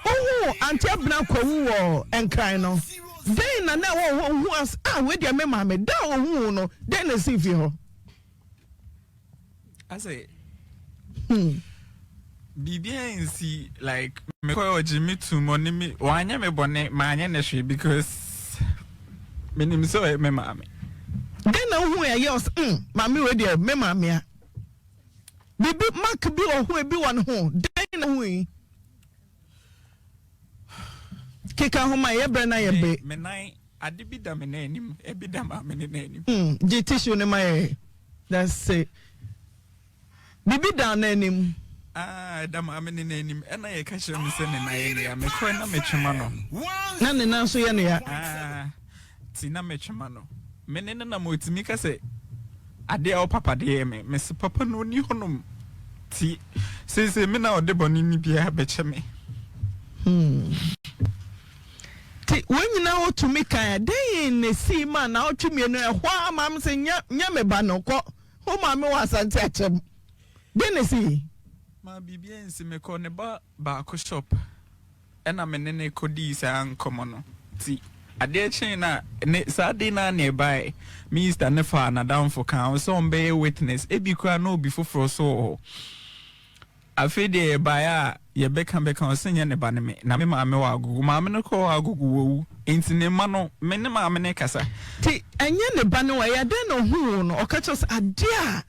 Wohuu Auntie Abena Kwawu wɔ Nkran no, dɛn na na ɛwɔ hɔ, wohu as, ah, wei deɛ me maame, da a ohuu wo no, dɛn na esii fie hɔ? Asɛ biribiara nsi like mekɔ ɔgye me tum ɔne me wanyɛ me bɔne manyɛ ne hwee because menim sɛ ɔyɛ me maame. Dɛn na wohu ɛyɛ ɔsɛ mm maame wei deɛ me maame a biribi mark bi wɔ ho ebi wɔ ne ho dɛn na wohu yi keka ho ma yɛ brɛ na yɛ bere. Me nan Ade bi da me nan anim, ebi da maame ne nan anim. Hmm, gye tissue no ma yɛn. That's it. Biribi da nan anim. Ah, ɛda maame ne nan anim. Ɛna yɛka kyerɛ me sɛ ne nan yɛ ne ya. Mekɔe na metwe ma no. Na ne nan nso yɛ ne ya. Ah, ti na metwe ma no. Me ne no nam otumi ka sɛ adeɛ a ɔpapa de yɛ me. Mese papa no ɔni hɔnom. Ti seesei me na ɔde bɔne no biara bɛkyɛ me. Hmm. Nti wɔn nyinaa wɔtumi kan a, dɛn na esii maa naawɔtwe mmienu ɛhɔ ara maame sɛ nyɛ nyɛ me ba no kɔ wo maame wɔ Asante Akyɛm. Dɛn na esii? Ma biribiara nsi mekɔ ne ba baako shop ɛna me ne no kɔdii saa nkɔmmɔ no nti adeɛ kyee no a ne saa de no a na ɛbaeɛ minista no faa n'adamfo kaa ho sɛ ɔmbɛyɛ witness ebi koraa na obi foforɔ so wɔ hɔ. Afei deɛ yɛbaeɛ a yɛbɛka bɛka ɔse nyɛ ne ba ne me na me maame wɔ agogo maame no kɔɔ agogo wawu nti ne mma no me ne maame no kasa. Nti ɛnyɛ ne ba ne wo ɛyɛ dɛn na ohuu wo no ɔka kyerɛ wo sɛ adeɛ a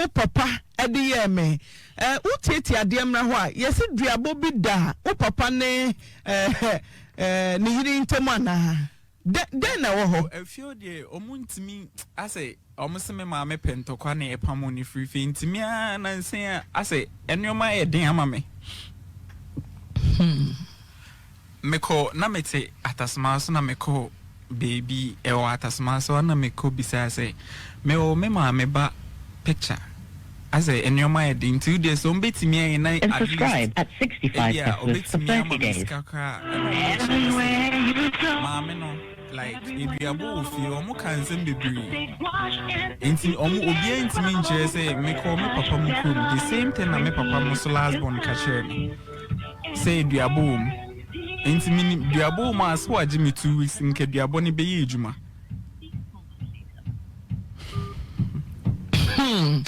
wo papa de yɛɛ me eh wo tiatia adeɛ mmra hɔ a yɛse duabɔ bi da wo papa ne eh ne yere ntam anaa dɛn dɛn na ɛwɔ hɔ. Afie hɔ deɛ ɔmo ntumi asɛ Ɔmo se me maame pɛ ntɔkwa na yɛpamoo no firi fie nti me ara nansa yi a asɛ nnoɔma ayɛ den ama me. Hmm. Mekɔ na mete Atasoma so na mekɔ baabi ɛwɔ Atasoma so na mekɔ bisaa sɛ mewɔ me maame ba picture asɛ nnoɔma ayɛ den nti wodeɛ sɛ ɔmo bɛtumi ayɛ na And at least subscribe at 65 ebi a pesos for ɔbɛtumi 30 ama me days. sika koraa a ɛna ɔmo kyerɛ me sɛ maame no Like eduabɔ wɔ fie ɔmo ka nsɛm bebree nti ɔmo obiara ntumi nkyerɛ sɛ mekɔ me papa mo kurom the same thing na me papa mo so last born ka kyerɛ me sɛ eduabɔ wɔ mu nti menim duabɔ wɔ mu a sɛ wagye me 2 weeks nka duabɔ no bɛyɛ adwuma. Hmm.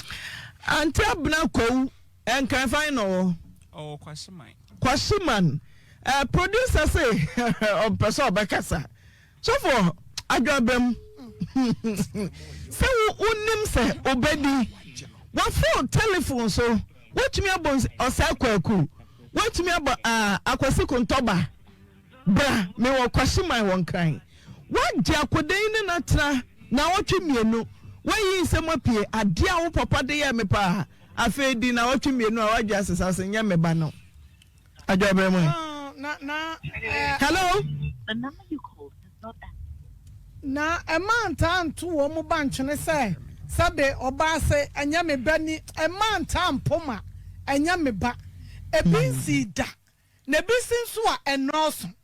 Auntie Abena Kwawu, Nkran fan na ɔwɔ? Ɔwɔ Kwahyeman. Kwahyeman. Eh, producer se ɔmpɛ sɛ ɔbɛkasa. Sɔfo, adwabam. Sɛ wonim sɛ obedi wafo telephone so, wotumi abɔ ɔsɛe kwaku, wotumi abɔ ah, akwasi kontɔba. Bra, mewɔ Kwahyeman wɔ Nkran. Woagye akoda yi ne no atena naawɔtwe mmienu. Woayi nsɛm apue, adeɛ a wo papa de yɛɛ me paa. Afei di naawɔtwe mmienu a woadwe asesa wo se nyɛ me ba no. Adwo abrɛ mu ɛ. Hello. Na ɛma ntaa nto wɔn ba nkyene sɛ, sɛbe ɔbaa se ɛnyɛ me ba ni, ɛma ntaa mpo ma ɛnyɛ me ba. Ebi nsii da. Na ebi si nso a, ɛnnɔɔso.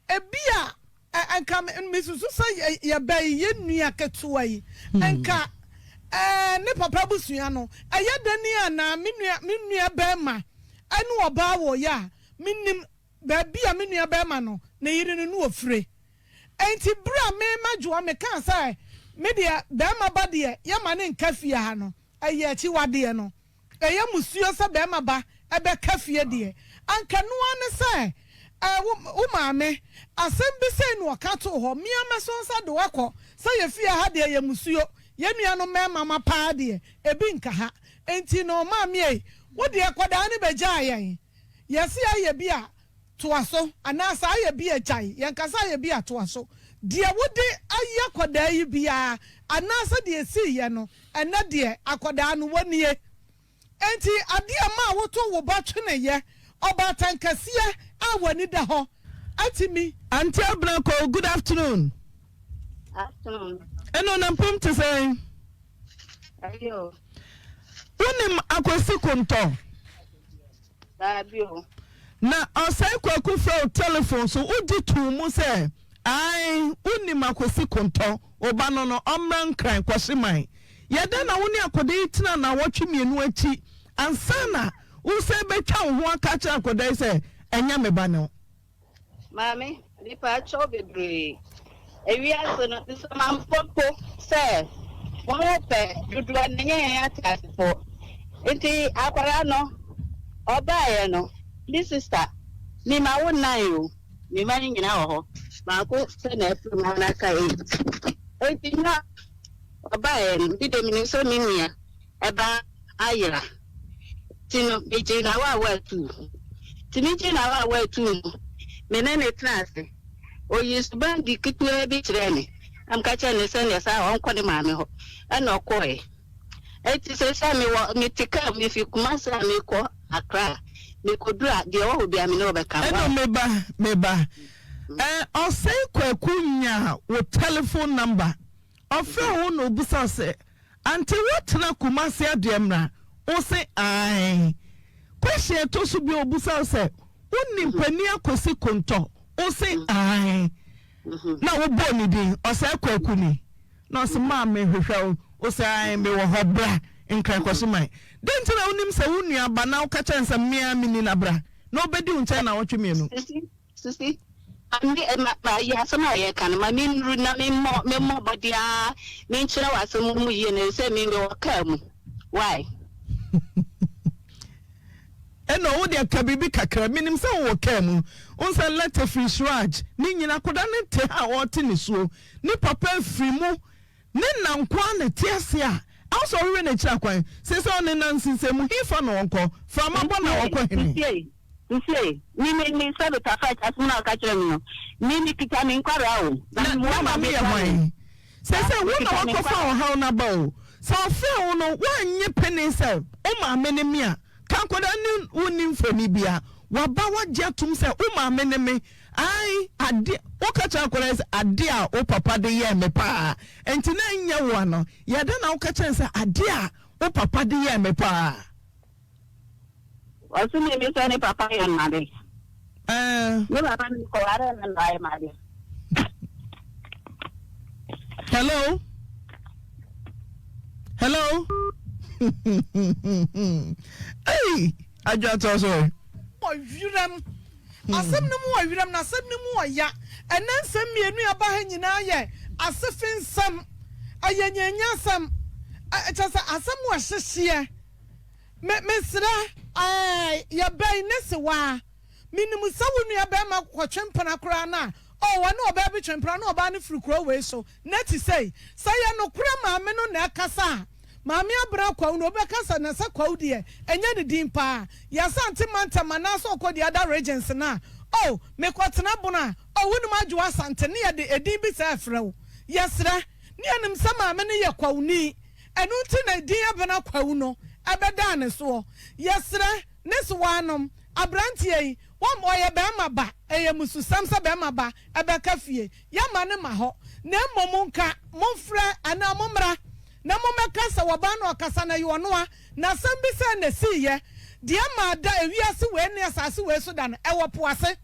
Ebia anka misusu sɛ yɛn ba yi, yɛn nua ketewa yi, anka ne papa abusua no, ɛyɛ dɛn ni anaa me nua, me nua barima ne ɔbaa wɔ yɛ a, minnim baabi a me nua barima no, ne yere no, ne ofire. Enti bere a me Madwoa mekaa sɛ me deɛ barima ba deɛ yɛma no nka fie ha no, ɛyɛ akyiwadeɛ no. Ɛyɛ musuo sɛ bɛɛma ba bɛka fie deɛ, anka ɛno ara ne sɛ ɛɛ wo wo maame, asɛm bi sei na ɔka too hɔ, me ara mɛso nsa de wo akɔ, sɛ yɛ fie ha deɛ ɛyɛ musuo, yɛn nuanom mmarima ma paa deɛ, ebi nka ha, enti no maame ei, wo deɛ kɔdaa no bɛgyaa yɛn, yɛse ayɛ bi a, toa so, anaa sɛ ayɛ bi a gyae, yɛnka sɛ ayɛ bi a toa so, deɛ wode ayɛ kɔdaa yi biara, anaasɛ deɛ ɛsiiɛ no, Ɛnnɛ deɛ, akwadaa no, wɔnie. Enti adeɛ a ɛmaa wotoo wo ba tweneeɛ, ɔbaatan kɛseɛ a w'ani da hɔ, atumi. Auntie Abena Kow, good afternoon. Afternoon. Ɛno na mpom te sɛn? Ayo. Wonim Akwasi Kontɔ? Daabi o. Na Ɔsɛe Kwaku frɛ wo telephone so, wogye too mu sɛ ae, wonim Akwasi Kontɔ, wo ba no no, ɔmmra Nkran, Kwahyeman. Yɛ dɛn na wo ne akwadaa yi tena nnawɔtwe mmienu akyi ansa na wosan bɛtwa wo ho aka akyerɛ akwadaa yi sɛ ɛnyɛ me ba ne wo? Maame, mepaakyɛw bebree. Ewiase no, nsamanfoɔ mpo sɛ wɔn pɛ dodoɔ no ɛnyɛ yɛn ateasefoɔ. Nti akwadaa no, ɔbaeɛ no, me sista, me ma wo nnan o, me mma no nyinaa wɔ hɔ, baako pɛ na afiri mu na aka eight. Nti na ɔbaeɛ no, me deɛ menim sɛ me nua ɛba ayera. Nti no, megyee no awaawa atuu. Nti megyee no awaawa atuu no, me ne no tenaa ase. Oyii suban bi ketewaa bi kyerɛɛ me, na meka kyerɛɛ no sɛ neɛ saa a ɔnkɔ ne maame hɔ. Ɛna ɔkɔɔe. Enti seesei mewɔ, mete kaa mu, mefi Kumasi a merekɔ Accra. Mekɔduru a, deɛ ɛwɔ hɔ biara me ne wo bɛka. Ɛno me ba, me ba. Ɛɛ, Ɔsɛe Kwaku nyaa wo telephone number. Ɔfrɛɛ wo na ɔbisa wo sɛ, Ante woatena Kumasi adeɛ mmra? Wo se ae. Question a ɛtɔ so bio ɔbisa wo sɛ, wonim Panin Akwasi Kontɔ? Wo se ae. Na wobɔɔ ne din, ɔsɛe Kwaku ni. Na ɔse maa mehwehwɛ wo. Wo se ae mewɔ hɔ bra Nkran kɔhye man. Dɛn nti na wonim sɛ wo nua ba na woka kyerɛ no sɛ me ara meni na bra na ɔbɛdi wo nkyɛn nnawɔtwe mmienu? Sisi, ma me, ma, ma, yɛ asɛm a yɛreka no, ma mennuru na memmɔ, memmɔ mmɔden ara menkyerɛ wo asɛm no mu yie na ɛsɛ me mewɔ kaa mu. Why? Ɛna wo deɛ ka biribi kakra, menim sɛ wowɔ kaa mu. Wo sɛ lɛtɛ firi Shraj, ne nyina akwadaa no te ha a ɔrete nisuo, ne papa afiri mu, Ne nna nko ara na ɛte ase a, ɛwɔ sɛ ɔhwehwɛ n'akyiri akwan. Seesei ɔne nna nsensɛnmu, hefa na ɔnkɔ? Mframa bɔ na ɔkɔ hene? Tie, tie, me, me, me, sɛbe Tafat asɛm no a ɔka kyerɛɛ me no, me, mekita me nkwadaa o, na Na, mmoa na ma maame yɛ mekura hwan? me. Seesei wo na Mekita me woakɔfa nkwadaa. ɔhaw no aba o. Sɛ ɔfrɛɛ wo no, woannye pene sɛ wo maame ne me a, ka akwadaa ne wo nni mfoni biara. Waba woagye atom sɛ wo maame ne me. Ae, ade, woka kyerɛ akwadaa yi sɛ, ade a wo papa de yɛɛ me paa nti na ɛnyɛ wo ano. Yɛ dɛn na woka kyerɛ no sɛ, ade a wo papa de yɛɛ me paa? Ɔse me me sɛ ne papa yɛ no ade. Ɛɛ. Ne papa no mekɔwaree no na wayɛ me ade. Hello? Hello? Ei, adwa toa so ɛ. Wɔ werɛm. Asɛm no mu wɔ werɛm na asɛm no mu wɔ ya. Ɛnnɛ nsɛm mmienu a ɛba ha nyinaa yɛ asefe nsɛm. Ɛyɛ nyannyasɛm. Kyerɛ sɛ asɛm wɔ hyehyeɛ. Me mesrɛ ɛɛ yɛbɛn ne sewaa. Menim sɛ wo nua barima kɔtwe mpena koraa no a, oh ɔne ɔbaa bi twe mpena na ɔbaa no firi kuro wei so na ɛte sei. Sɛ ɛyɛ nokorɛ maame no na ɛkasa a, Maame Abena Kwawu no, obi bɛka sɛ na sɛ Kwawu deɛ ɛnyɛ ne din paa. Yɛ Asante mantam anaasɛ ɔkɔ the other regions no a, oh mekɔtena Bono a, oh wonim Adwoa Asante ne yɛde edin bi saa frɛ wo. Yɛsrɛ, ne yɛnim sɛ maame no yɛ Kwawuni, ɛno nti na edin Abena Kwawu no ɛbɛdaa ne soɔ. Yɛsrɛ, ne sewaanom, aberanteɛ yi, wɔn, ɔyɛ barima ba, ɛyɛ mmususɛm sɛ barima ba ɛbɛka fie, yɛmma no mma hɔ, na mmom nka momfrɛ anaa mommra na mommɛka sɛ wɔbaa na ɔkasa na ɛyɛ ɔno a, na asɛm bi sɛɛ na ɛsiiɛ, deɛ ɛmaa da ewiase wei ne asase wei so da no, ɛwɔ po ase.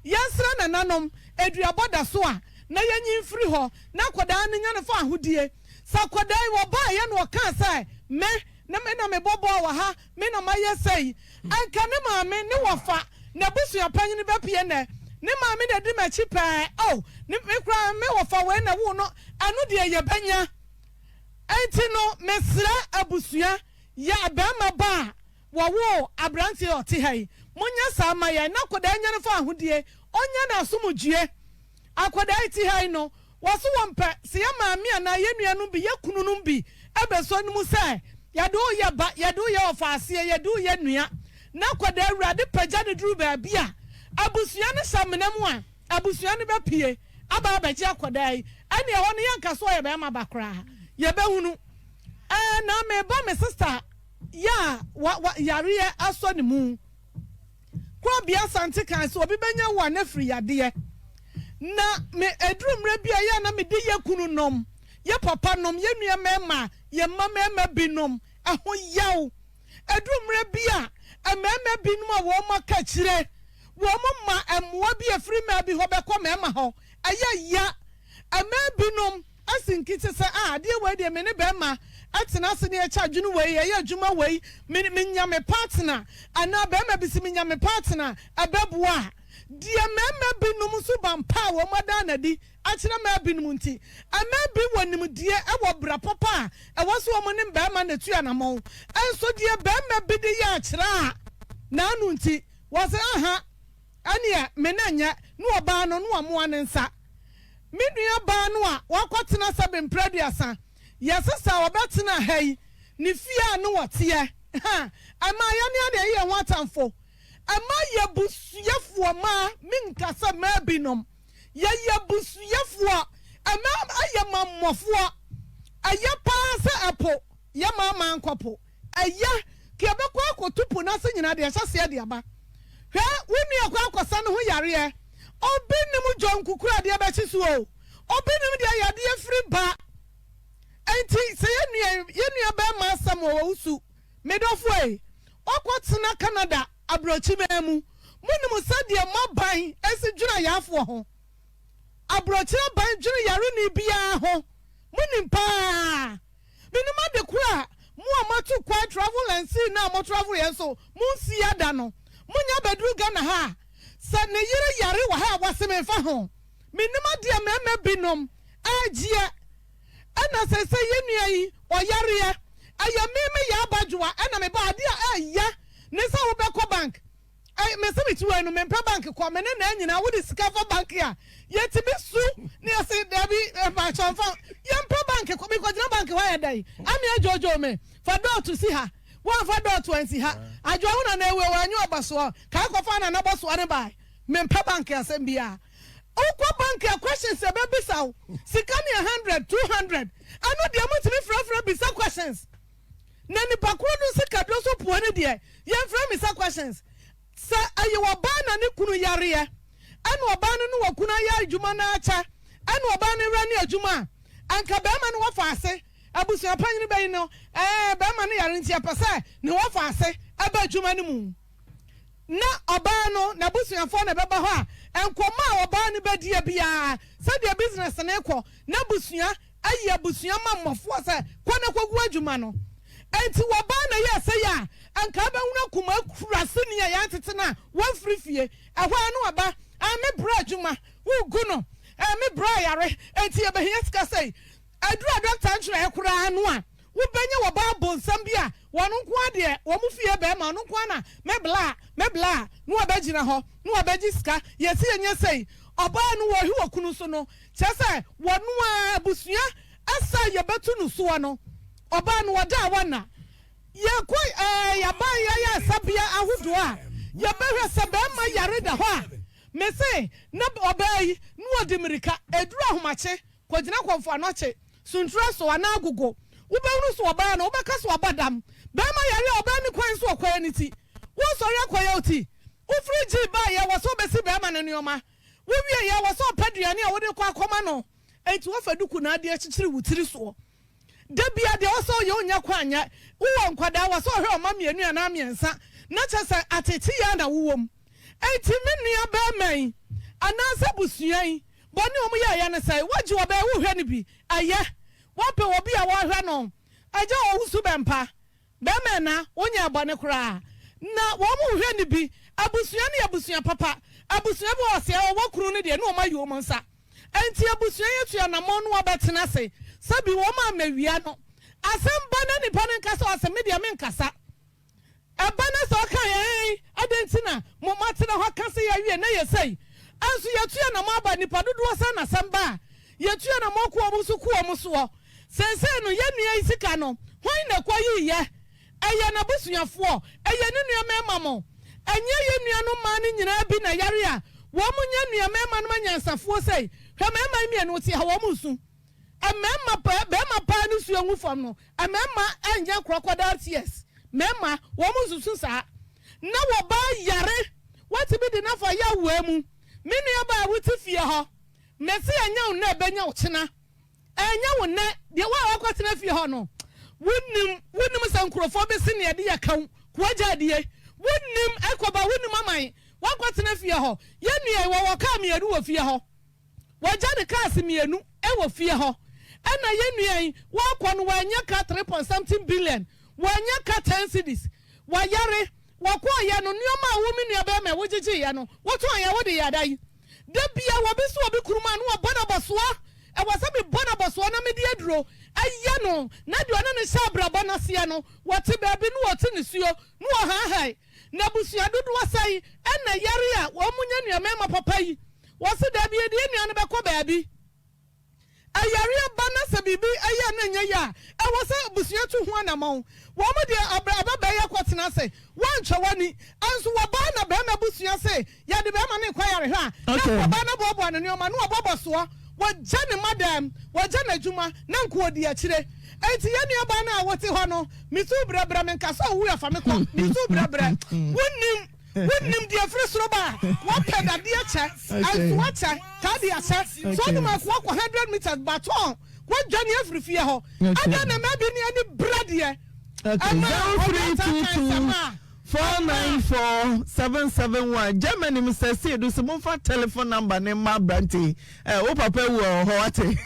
Yɛnsrɛ nananom, aduabɔ da so a, na yɛnyi mfiri hɔ, na akwadaa no nya ne fahodie. Sɛ akwadaa yi, wɔbaeɛ na ɔkaa sɛ, Me, na me na mebɔ bɔɔl wɔ ha, me na mayɛ sei, anka ne maame, ne wɔfa, n'abusua panyin bɛpue nnɛ. Ne maame na ɛdi m'akyi pɛɛ, oh, ne, me koraa me wɔfa wei na ɛwoo no, ɛno deɛ yɛbɛnya. Enti no, mesrɛ abusua, yɛ barima ba a wɔwoo aberanteɛ a ɔte ha yi, monyɛ saa mma yɛn, na akwadaa yi nya ne fahodie, ɔnya n'asomdwoeɛ. Akwadaa yi te ha yi no, wɔse wɔmpɛ sɛ yɛn maame anaa yɛn nuanom bi, yɛn kununom bi bɛsɔ no mu sɛ, yɛde wo yɛ ba, yɛde wo yɛ ɔfaaseɛ, yɛde wo yɛ nua. Na akwadaa Awurade pagya no duru baabi a, abusua no hyɛ amena mu a, abusua no bɛpue aba abɛgye akwadaa yi, ɛne ɛhɔ no yɛnka sɛ ɔyɛ bɛrima ba koraa, yɛbɛhunu. Ɛɛ na meba me sista yɛ a wa wa yareɛ asɔ ne mu. Korabea Asante kaa sɛ obi bɛnya wo a na firi yadeɛ. Na me ɛduru mmerɛ bi a ɛyɛ a na mede yɛ kunu nom, yɛ papa nom, yɛ nua mmarima, yɛ mma mmarima bi nom ɛho yaw. Ɛduru mmerɛ bi a, mmarima binom a wɔn aka akyire, wɔn ma mmoa bi a ɛfiri mmaa bi hɔ bɛkɔ mmarima hɔ. Ɛyɛ ya. Mmaa binom asi nkete sɛ, ah, adeɛ wei deɛ me ne barima. tena ase na yɛkyɛ adwene wei, yɛyɛ adwuma wei, me menya me partner anaa barima bi se menya me partner a, ɛbɛboa a. Deɛ mmarima binom nso ba mpa a wɔn adaa no adi akyerɛ mmaa binom nti, mmaa bi wɔ nimdeɛ wɔ bra papa a ɛwɔ sɛ wɔn ne mmarima na ɛtu anamɔn. Nso deɛ barima bi de yɛ akyerɛ a n'ano nti, wɔse aha, ɛneɛ me na nyɛ, ne ɔbaa no na wamoa ne nsa. Me nua baa no a wakɔtena sɛbe mprɛ aduasa, yɛsesa a ɔbɛtena ha yi, ne fie a ne wɔteɛ, ha, ɛmaa yɛne a na yɛyɛ yɛn ho atamfo. Ɛma yɛ busuyɛfoɔ mmaa, menka sɛ mmaa binom, yɛyɛ busuyɛfoɔ, ɛma ɛyɛ mammɔfoɔ, ɛyɛ paa sɛ ɛpo, yɛ maa maa nkɔ po, ɛyɛ, ka yɛbɛkɔ akɔto po no ase nyinaa de ahyɛ aseɛ de aba. Hwɛ, wo nua kɔ akɔsa ne ho yareɛ, obi nnim dwonku koro adeɛ bɛkye so o, obi nnim deɛ yadeɛ firi ba. Enti sɛ yɛ nua, yɛ nua bɛɛma asɛm wɔ wo su, Me dɔfo ei, ɔkɔ tena Canada abrɔkyiman mu. Mo nim sɛdeɛ mo aban si dwene ayarefoɔ ho? Abrɔkyire aban dwene yareni biara ho. Mo nim paa. Me nim ade koro a mo a moatu kwan travel and see no a mo travel yɛ nso mo nsi ada no. Mo nya bɛduru Ghana ha a, sɛ ne yere yare wɔ ha a wase me nfa ho. Me nim adeɛ mmarima binom ɛregyeɛ. Ɛna seesei yɛn nua yi ɔyareɛ. Ɛyɛ me me yɛ abadwoa ɛna me ba adeɛ a ɛya ne sɛ wo bɛkɔ bank ɛ me se me ti wei no me mpɛ bank kɔ me ne naa nyinaa wo de sika fa bank a yɛ ti me su ne yɛ se dabi mpakyɛ nfa yɛ mpɛ bank kɔ me kɔ gyina bank hɔ ayɛ dɛn ame adwoodwoo me fa dɔɔto si ha wɔn fa dɔɔto ansi ha adwoa wo na na ewe wɔ anyo ɔbɔsoɔ kaa kɔ fa na na bɔsoɔ ne baa me mpɛ bank asɛm biara. Wokɔ bank a questions yɛbɛbisa wo, sika no yɛ hundred, 200, ɛno deɛ motumi frɛfrɛ bisa questions. Na nipa korɔ no sika duro so pue no deɛ yɛnfrɛ mmisa questions. Sɛ ɛyɛ ɔbaa na ne kunu yareɛ, ɛna ɔbaa no ne ɔkunu ayɛ adwuma no akyɛ, ɛna ɔbaa no wura ne adwuma a, anka bɛrima no wɔfa ase, abusua panyin bɛyi no, ɛɛ bɛrima no yare nti yɛpɛ sɛ ne wɔfa ase ɛba adwuma no mu. Na ɔbaa no n'abusuafoɔ na ɛbɛba hɔ a, nkɔmmɔ a ɔbaa no bɛdie biara, sɛdeɛ business no rekɔ, n'abusua ayi abusua ma mmɔfoɔ sɛ kɔ na kɔgu adwuma no. Enti wɔbaa na ɛyɛɛ sei a, anka wobɛhunu akuma akuraseni a yɛantete no a wamfiri fie. Ɛhɔ ara na waba, ah, me bra adwuma, woregu no, eh, me bra yare, enti yɛbɛhia sika sei. Aduru a dɔkta ntwerɛeɛ koraa no a, Wobɛnya wɔ Bible nsɛm bi a wɔn nko ara deɛ wɔn fie bɛrima ɔno nko ara na me bla me bla na wabɛgyina hɔ na wabɛgye sika yɛsi yɛnyɛ sei ɔbaa no wɔhwe wɔ kunu so no kyerɛ sɛ wɔno ara abusua ɛsɛ yɛbɛtu no soɔ no ɔbaa no wɔda a wɔnna yɛkɔ ɛɛ yaban yɛyɛ asabea ahodoɔ a yɛbɛhwɛ sɛ bɛrima yare da hɔ a mese na ɔbaa yi na wɔde mmirika ɛduru ahomakye Kɔgyina kɔmfo anɔkye, suntura so anaa agogo. Wobɛhunu so ɔbaa no, wobɛka so ɔba dam. Barima yare a ɔbaa nni kwan so ɔkɔyɛ ne ti. Wosɔre akɔyɛ wo ti. Wofiri gyii baeɛ, wɔ sɛ wobɛsi barima no nnoɔma. Wowieɛ, wɔ sɛ ɔpɛ aduane a wode rekɔ akɔma no. Enti woafa duku na adeɛ akyekyere wo tiri soɔ. Da biara deɛ ɛwɔ sɛ woyɛ wonnya kwan nyɛ. Wowɔ nkwadaa, wɔ sɛ ɔhwɛ ɔma mmienu anaa mmiɛnsa. Na kyerɛ sɛ ateetee ara na wowɔ mu. Enti me nua barima yi, anaasɛ abusua yi, Bɔne a wɔyɛeɛ ne sɛ, wɔgye ɔbaa yi wohwɛ no bi, ɛyɛ. Wɔpɛ obi a wɔhwɛ no, agya a ɔwusu bɛmpa, bɛrima ɛna, wonyɛɛ bɔne koraa. Na wɔn hwɛ no bi, abusua no yɛ abusua papa, abusua bi wɔ hɔ sɛ ɔwɔ kunu no deɛ ne wɔn ayi wɔn nsa. Enti abusua yi atu anamɔn na wɔabɛtena ase, sɛbi wɔn ammɛwia no. Asɛm ba na nipa no nkasa, ɔse me deɛ menkasa. Ɛba na sɛ ɔka yɛn, adɛn nti na mo moatena hɔ aka sɛ yɛawie na yɛ sei? Nso yɛtu anammɔn aba nnipa dodoɔ sɛn na asɛm ba a, yɛtu anammɔn kɔ wɔn so ku wɔn soɔ? Seesei no, yɛn nua yi sika no, hwan na ɛkɔyiiɛ? Ɛyɛ n'abusuafoɔ? Ɛyɛ ne nua mmarima mo? Ɛnyɛ yɛn nuanom mmaa no nyinaa bi na yare a wɔn nyɛ nua mmarima nom anyansafoɔ sei? Hwɛ mmarima yi mmienu te ha, wɔn resu. Mmarima paa, barima paa ne suo ngu fam no, mmarima nyɛ crocodile tears. Mmarima, wɔn nsusu saa. Na wɔbaa yare, wɔtumi de nafa yɛ awaa mu. Me nua baa wote fie hɔ, mese ɛnyɛ wo nnɛ ɛbɛnya wo kyena. Ɛnyɛ wo nnɛ, deɛ wo a wakɔtena fie hɔ no, wonim, wonim sɛ nkurɔfoɔ bɛsi nea ɛde yɛ ka wo, koagya adie. Wonim, ɛkɔba, wonim aman, wakɔtena fie hɔ. Yɛn nua yi, wɔwɔ kaa mmienu wɔ fie hɔ. Wagya ne cars mmienu wɔ fie hɔ. Ɛna yɛn nua yi, wɔkɔ no wanya ka three point something billion, wanya ka ten cedis, wayare, wɔkɔɔyɛ no nneɛma a wo me nua bɛrima wogyegyeeɛ no, wotɔn yɛ wode yɛ adan. Da bia wɔbi so obi kurom a na wɔbɔ no abɔsoɔ, ɛwɔ sɛ mebɔ no abɔsoɔ na mede aduro ɛyɛ no, na deɛ ɔne no hyɛ abrabɔ no aseɛ no, wɔte baabi na wɔte nisuo na wɔhaahae. Na abusua dodoɔ sɛn na ɛyare a wɔn nyɛ nua mmarima papa yi? Wɔse dabi yɛde yɛn nua no bɛkɔ baabi. Ɛyareɛ ba na sɛ biribi yɛ na ɛnyɛ yie a, ɛwɔ sɛ abusua tu ho anamɔn. Wɔn deɛ abrɛ ababaa yi akɔtena ase, woantwa w'ani. Nso wɔbaa na barima abusua se yɛde barima no rekɔ ayarehwɛ a, na nka ɔbaa no aboaboa ne nneɛma na wabɔ abɔsoɔ, wagya ne mma dɛm, wagya n'adwuma na nka ɔdi akyire. Enti yɛn nuabaa no a wote hɔ no, misu brɛbrɛ, menka sɛ owu a fa me kɔ, misu brɛbrɛ. Wonnim, wonnim deɛ ɛfiri soro ba a, wɔpɛ dadeɛ kyɛ, nsoa kyɛ, tadeɛ kyɛ, sɛ wonim a nkoa kɔ hundred meters baton, wɔadwane afiri fie hɔ. Adɛn na mmaa bi ne ani brɛ deɛ? Okay, Ɛma ɔbaatan ka nsɛm 0322 a 494 771 Germany Mister Seidu se momfa telephone number ne mma aberante yi. Eh, wo papa awu a wɔ hɔ wate.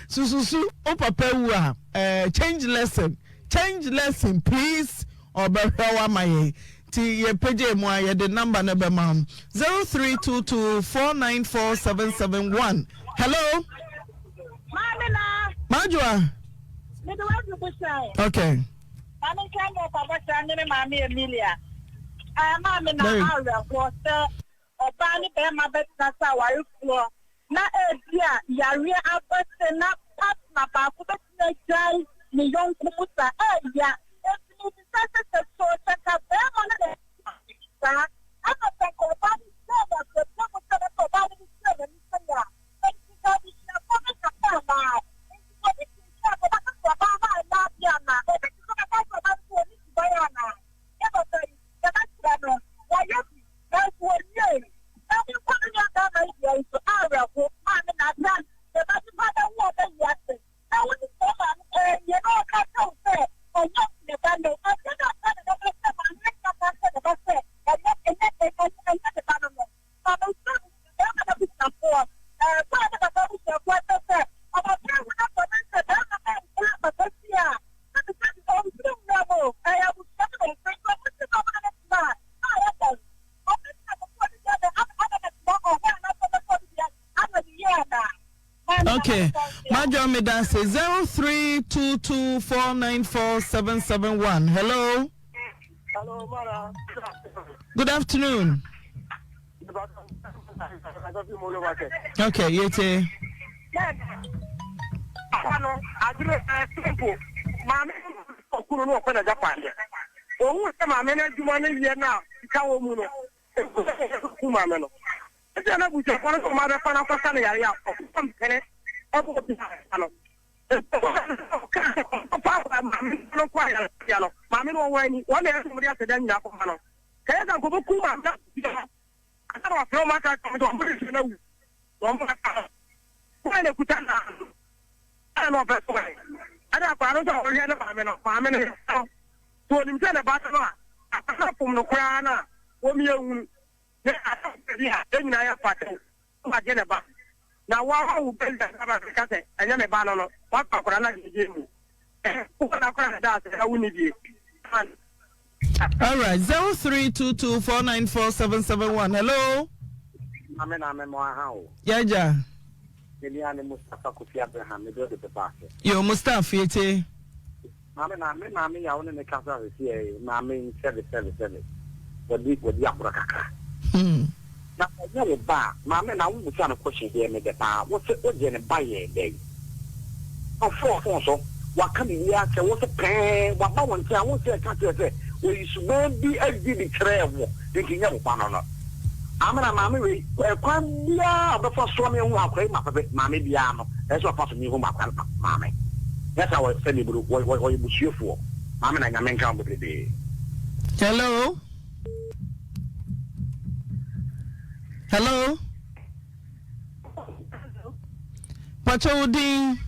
Sususu wo papa awu a eh, change lesson, change lesson please. Ɔbɛhwɛ wo ama yɛn. Nti yɛpagya mu a yɛde number no bɛma wo. 0322 494 771. Hello. Maame na. Madwoa. Mede w'adu bohyɛn. Okay. Maame nka mo papa hyɛ ne me maame Emilia. Ɛɛ maame na awerɛhoɔ sɛ ɔbaa ne bɛrima bɛtena sɛ awarefoɔ na ebi a yareɛ abɛse na partner baako bɛtumi agyae ne yɔnko mu saa ɛɛya. Enti mebisa sɛ sɛ so sɛ nka bɛrima no na saa ɛna sɛ nka ɔbaa no gyae no abrɛbrɛ mu sɛ na sɛ ɔbaa no de kyerɛ n'ani sɛ yɛ a enti nka abusuafoɔ bɛkasa anaa? Enti sɛ obi te nkyɛn a nka ɔbɛka sɛ ɔbaa no anyɛ adeɛ anaa? Obi te sɛ ɔbɛka sɛ ɔbaa no sɛ ɔnni suban anaa? Yɛ papa yi, yɛbɛkyerɛ no, wayɛ bi, nanso ɔnwiei. Na me nkɔ me nua barima yi deɛ yi so, awerɛho, maame na ada, ne ba nipa bɛwo ɔba wiase, na wonim sɛ wo maame ɛɛyɛ na ɔka kyerɛ wo sɛ ɛnyɛ ne ba no, ɛdeɛ na ɔka ne ba ba sɛ maame no aka akyerɛ ne ba sɛ ɛnyɛ ɛnyɛ ɛnyɛ ne ba no no. Ma me nsa mu barima no abusuafoɔ, ɛɛ, baa ne papa abusuafoɔ kyɛ sɛ ɔbɛbrɛ wo na sɛ ɔne sɛ barima no nkɔ papa fie a, na me sɛ ɔmfiri nwura mu o, ɛyɛ abusua no na ɔfiri, nti ɔmo te sɛ ɔmo ne no tena a, na ayɛ dɛn? Ɔmo tena ɔmo ne deɛ bɛ ama abɛtena ɔhɔ anaasɛ ɔbɛtɔ ne deɛ ama ne yie anaa? Okay, Madwo Medase 0322494771. Hello. Hello, Mara. Good afternoon. Okay, yete. Okunu no ɔkɔ n'agya padeɛ. Ohun sɛ maame no adwuma no yɛ na sika wɔ mu no, eku maame no. Ebia na abusuafoɔ no sɛ wɔn abɛfa no akɔsa no yareɛ a, ɔkɔ mpene ɛbɔ obi a no. Ɔkaa sɛ ɔkɔfa maame no kɔ ayaresabea no, maame no wɔn ani, wɔn na ɛsɛ wɔde aseda nyinaa kɔma no. Kɛyɛ sɛ nkɔbɛku maame no akɔfie hɔ ansa na wafrɛ wɔn aka akyerɛ wɔn sɛ wɔn de no awu na wɔn aka no. Wɔn na ekuta naa no, ɛna na ɔpɛ so wɔn. Ɛna akwadaa no nso a ɔhwɛ ne maame no, maame no no, so onim sɛ ne ba no a, akwadaa no afom no koraa no a, wɔn yɛ hunu. Ne asafo bi a yɛn nyinaa yɛ fata na wagye ne ba. Na wo ara wo ba wiase aba bɛka sɛ, Ɛnyɛ me ba no no, woafa akwadaa no agyegye mu. Ɛhɛ, wo ba no akwadaa na ɛda ase na wonni bie. Aane. Alright, 0322494771. Hello. Maame na me mo aha o. Yaja. Me nua ne Mustapha Kofi Abraham, me de pepa ase. Yo, Mustapha, yete. Maame na me maame yi a wo ne no kasa sesei yi, maame yi sɛbe sɛbe sɛbe, wadi wadi agorɔ kakra. Na ɛnyɛ wo ba a, maame na wo busa no question deɛ me dɛ paa, wo se wo gye ne ba yɛɛ dɛn? Ɔfrɛ phone so, waka biribiara akyerɛ wo se pɛɛ, waba wo nkyɛn a wo nso ɛka kyerɛ sɛ oyi suban bi adi de kyerɛɛ wo nti nyɛ wo ba no no. Amena maame wei, ɛkwan biara a ɔbɛfa soɔ me hu akora yi ma pɛpɛ, maame biara no, ɛsɛ sɛ ɔfa so me hu m'akora no maame. Nyɛ saa wɔ sɛdeɛ buru, wɔ wɔ wɔyɛ busuafoɔ. Maame na Nyame nka wo bebrebee. Hello. Hello. Pacho wo din.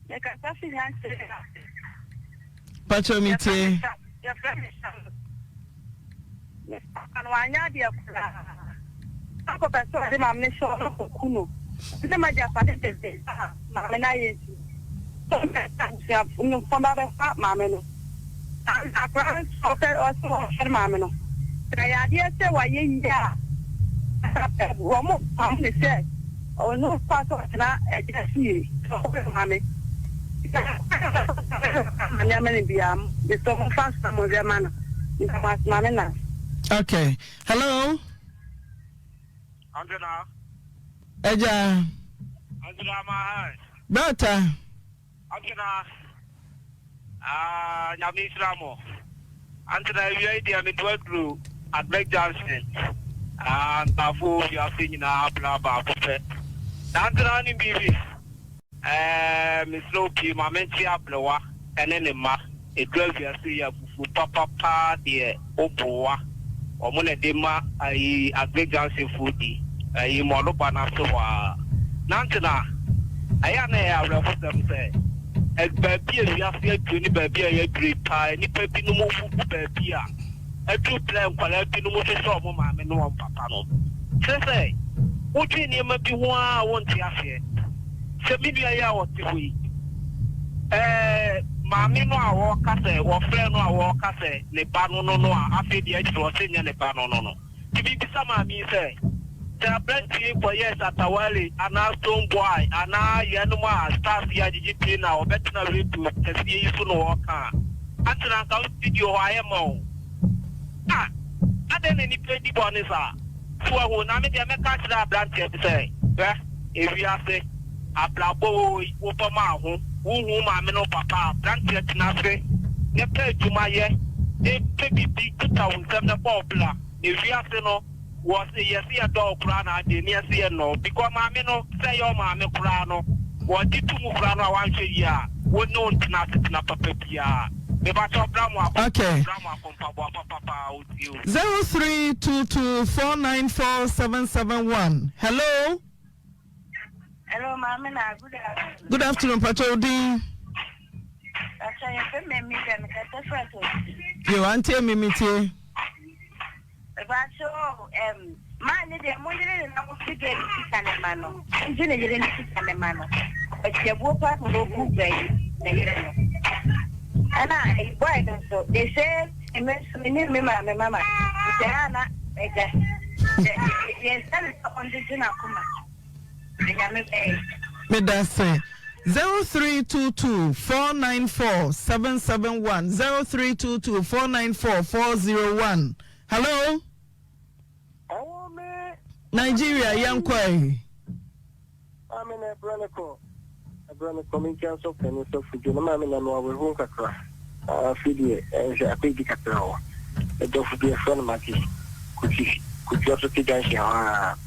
Mekasa fi Nyankyerɛ ase. Pacho mi tie. Yɛfrɛ me Charlotte. Me papa no wanyɛ adeɛ koraa. Akɔpɛ sɛ ɔde maame no hyɛ ɔno kɔku no. Ne m'agyapade bebree a maame no ayɛ nti, sɛ abusuafo ba bɛfa maame no. Na akwadaa no nso ɔpɛ ɔsɛ ɔhwɛ ne maame no. Sɛ ɛyɛ adeɛ sɛ wayɛ yie a, wɔpam no sɛ ɔno fa sɛ ɔtena agya fie sɛ ɔhwɛ maame. Maame ama no biara, mesɛ momfa nsra mo nhwɛ ma no. Nti mo ase maame na. Okay. Hello. Antenna. Agya. Antenna ma hi. Brata. Antenna. Ah, nyame nhyira mo. Antenna awia yi deɛ meto aduru Adbek Junction. Ah, ntaafo wiase nyinaa abena baako pɛ. Na antenna ne biribi. Ɛɛ mesrɛ wo pii ma mente abrewa ne ne mma ɛduru awia sei a fufuo papa paa deɛ wo boa wɔn na ɛde ma ayi agric junction foɔ di ayi mɔloba no ase hɔ ara nante na ɛyɛ a na ɛyɛ awerɛhosɛm sɛ baabi a wiase aduru ne baabi a yɛaduru yi paa nnipa binom wuwu baabi a aduru berɛ a nkwadaa binom hwehwɛ wɔn maame ne wɔn papa no. Kyerɛ sɛ, wodwen nneɛma bi ho ara a wonte aseɛ. Sɛ me nua yi a ɔte hɔ yi, ɛɛ, maame no a wɔreka sɛ, wɔfrɛ no a wɔreka sɛ ne ba no no no a, afei deɛ akyire ɔse nyɛ ne ba no no no. Nti mebisa maame yi sɛ, sɛ aberanteɛ yi kɔyɛɛ Shatta Wale anaa Stone Boy anaa yɛnom a stars yi agyegye pii na ɔbɛtena radio kɛseɛ yi so na ɔreka a, ante na anka wo studio hɔ ayɛ ma o. Ah! Adɛn na nnipa di bɔne saa? So wahu? Na me deɛ mɛka akyerɛ aberanteɛ no sɛ, hwɛ, ewiase, abrabɔ oo, wobɔ maa ho, wonhu wo maame ne wo papa a, aberanteɛ tena ase na pɛ adwuma yɛ, na pɛ biribi kuta wo nsam na bɔ wo bra. Na ewiase no, wɔ se yɛse yɛdɔ wo koraa na adeɛ ni yɛse yɛnnɔ wo because maame no sɛ ɛyɛ wo maame koraa no wɔgye to mu koraa no a wanhwɛ yie a wo ne wo ntena asetena papa biaa mepakyɛw bra mo akɔ Okay. bra mo akɔ mpaboa papa paa otie o. 0322494771 hello. Hello, Maame na good afternoon. Good afternoon, Pacho Odin. Pacho yɛfrɛ me Emilia, mekasa firi Atɔnti. Yo, auntie Emi metie. Pacho, um, maa ne deɛ mo yere ne na mo fi deɛ ne sika ne ma no. Ngye ne yere ne sika ne ma no. Ɔtiabuo pa na ɔbu gua yi ne yere no. Ɛna ɛyi boy no nso, they say me nso me ne me maame mama. Nti ɛyɛ a na ɛgya. Yɛn sɛ ne sɛ ɔngyegye n'akoma. Nyame bɛyɛ. Medase. 0322 494 771 0322 494 401 Hello. Nigeria yɛnkɔ ɛ. Maame na ɛbrɛ no kɔ ɛbrɛ no kɔ menkyia sɔfo panin sɔfo dwo na maame na mewɔ awerɛhoɔ kakra afei deɛ ɛnsɛ akɔyɛ kakra wɔ medɔfo bi ɛfrɛ no Mate Kofi Kofi Ɔsote junction hɔ a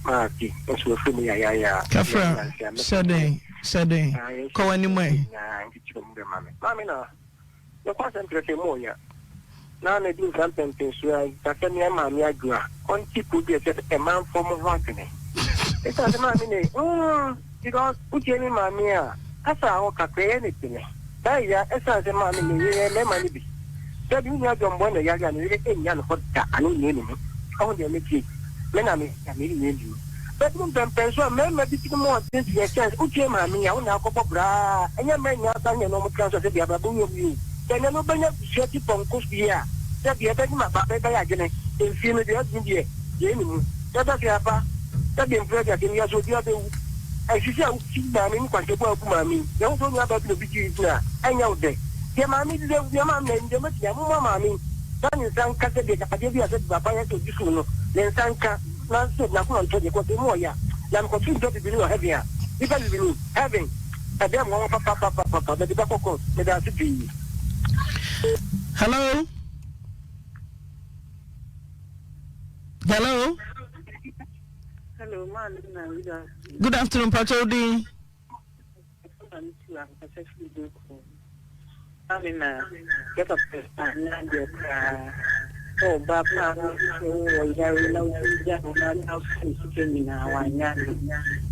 Maate nso wafiri mu yayaaya Kafra hyɛ den hyɛ den kɔ w'anim ɛ. Maame na Nokwasɛm kyerɛ sɛ emu ɔya, na na edu saa mpɛnpɛnso yi a, ɛsɛ sɛ nea Maame Adwoa ɔnte kuw bi a ɛkyerɛ sɛ ɛmanfoɔ mo ho adwene. Esiane sɛ Maame na mm, because wotie ne maame a, kasa a ɔka koraa ɛyɛ ne dene. Saa ya, esiane sɛ Maame na yɛyɛ mmarima no bi. Dabi, wo nua John Boy na yare a ne yere nnya no hɔ da anaa onnue ne mu. Ɔho deɛ metie, me na me a me rennue ne mu. Bɛduru mpɛnpɛnso a mmarima bi tirim ɔden te yɛ kyɛn sɛ wotie maame yi a wo na akɔbɔ bra a ɛnyɛ mmaa nyinaa saa nyɛ na wɔn tra nso sɛ deɛ abrabɔ wɔ mu yi o. Sɛ ɛnɛ no wobɛnya abusua ti pɔnkɔ so yi a sɛ deɛ ɛbɛgye ma ba bɛyɛ adwene mfie no deɛ adwene deɛ yɛn ne mu sɛ ɛbɛsɛ apa sɛ deɛ mfiri adi asɛm yi ase obiara bɛwu asisi a wosi maame ne kwankyɛbu a wobu maame yi yɛn ho sɛ onua baa bi na obi gye gyina a ɛnyɛ wo dɛ deɛ maame di deɛ deɛ maame na deɛ mɛtumi a momma maame yi na ne nsa nka sɛ deɛ agyapadeɛ bi a sɛ papa yɛ sɛ odi so no ne nsa nka na sɛ n'akoma ntɔ deɛ kɔsɛ mu ɔya na mekɔto nipa bibini wɔ heaven a nipa bibini heaven ɛbɛn mu wɔn papapapapa mɛde bɛkɔ kɔ mɛda ase pii. Hello. Hello. Hello, ma. Good afternoon, Pacho D. Maame na yɛ papa anyɛ adeɛ koraa sɛ ɔbaa paa no sɛ wowɔ yare na wotumi gya no na na wofa ne sika nyinaa wanyɛ ade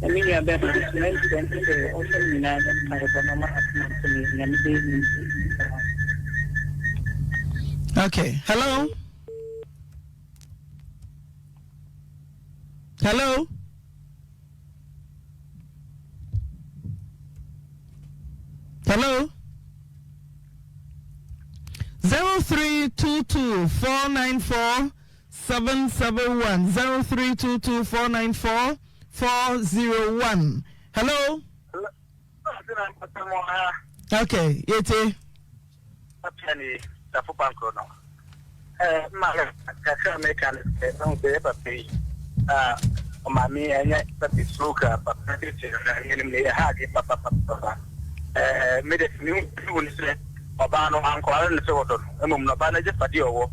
na me nua bɛma no nso mɛsrɛ no sɛ ɔmfa ne nyinaa nyɛ mpaebɔ na ɔma n'akoma ntɔ ne yam Nyame bɛyɛ ne yie. Okay, hello. Hello. Hello. 0322 494 771 0322 494 401. Hello. Okay, yɛtie. Apia ni dafo pankoro no. Eh, mma kakra meka ne sɛ ɛho sɛ yɛ papa yi a ɔmaame ɛnyɛ papa stroke a papa tete no na ɛnyɛ ne yɛ ha adwene papapapa. Eh, me de me hu ne sɛ ɔbaa no ankɔware no sɛ wɔdɔ no, mmom no ɔbaa no agyapadeɛ a ɔwɔ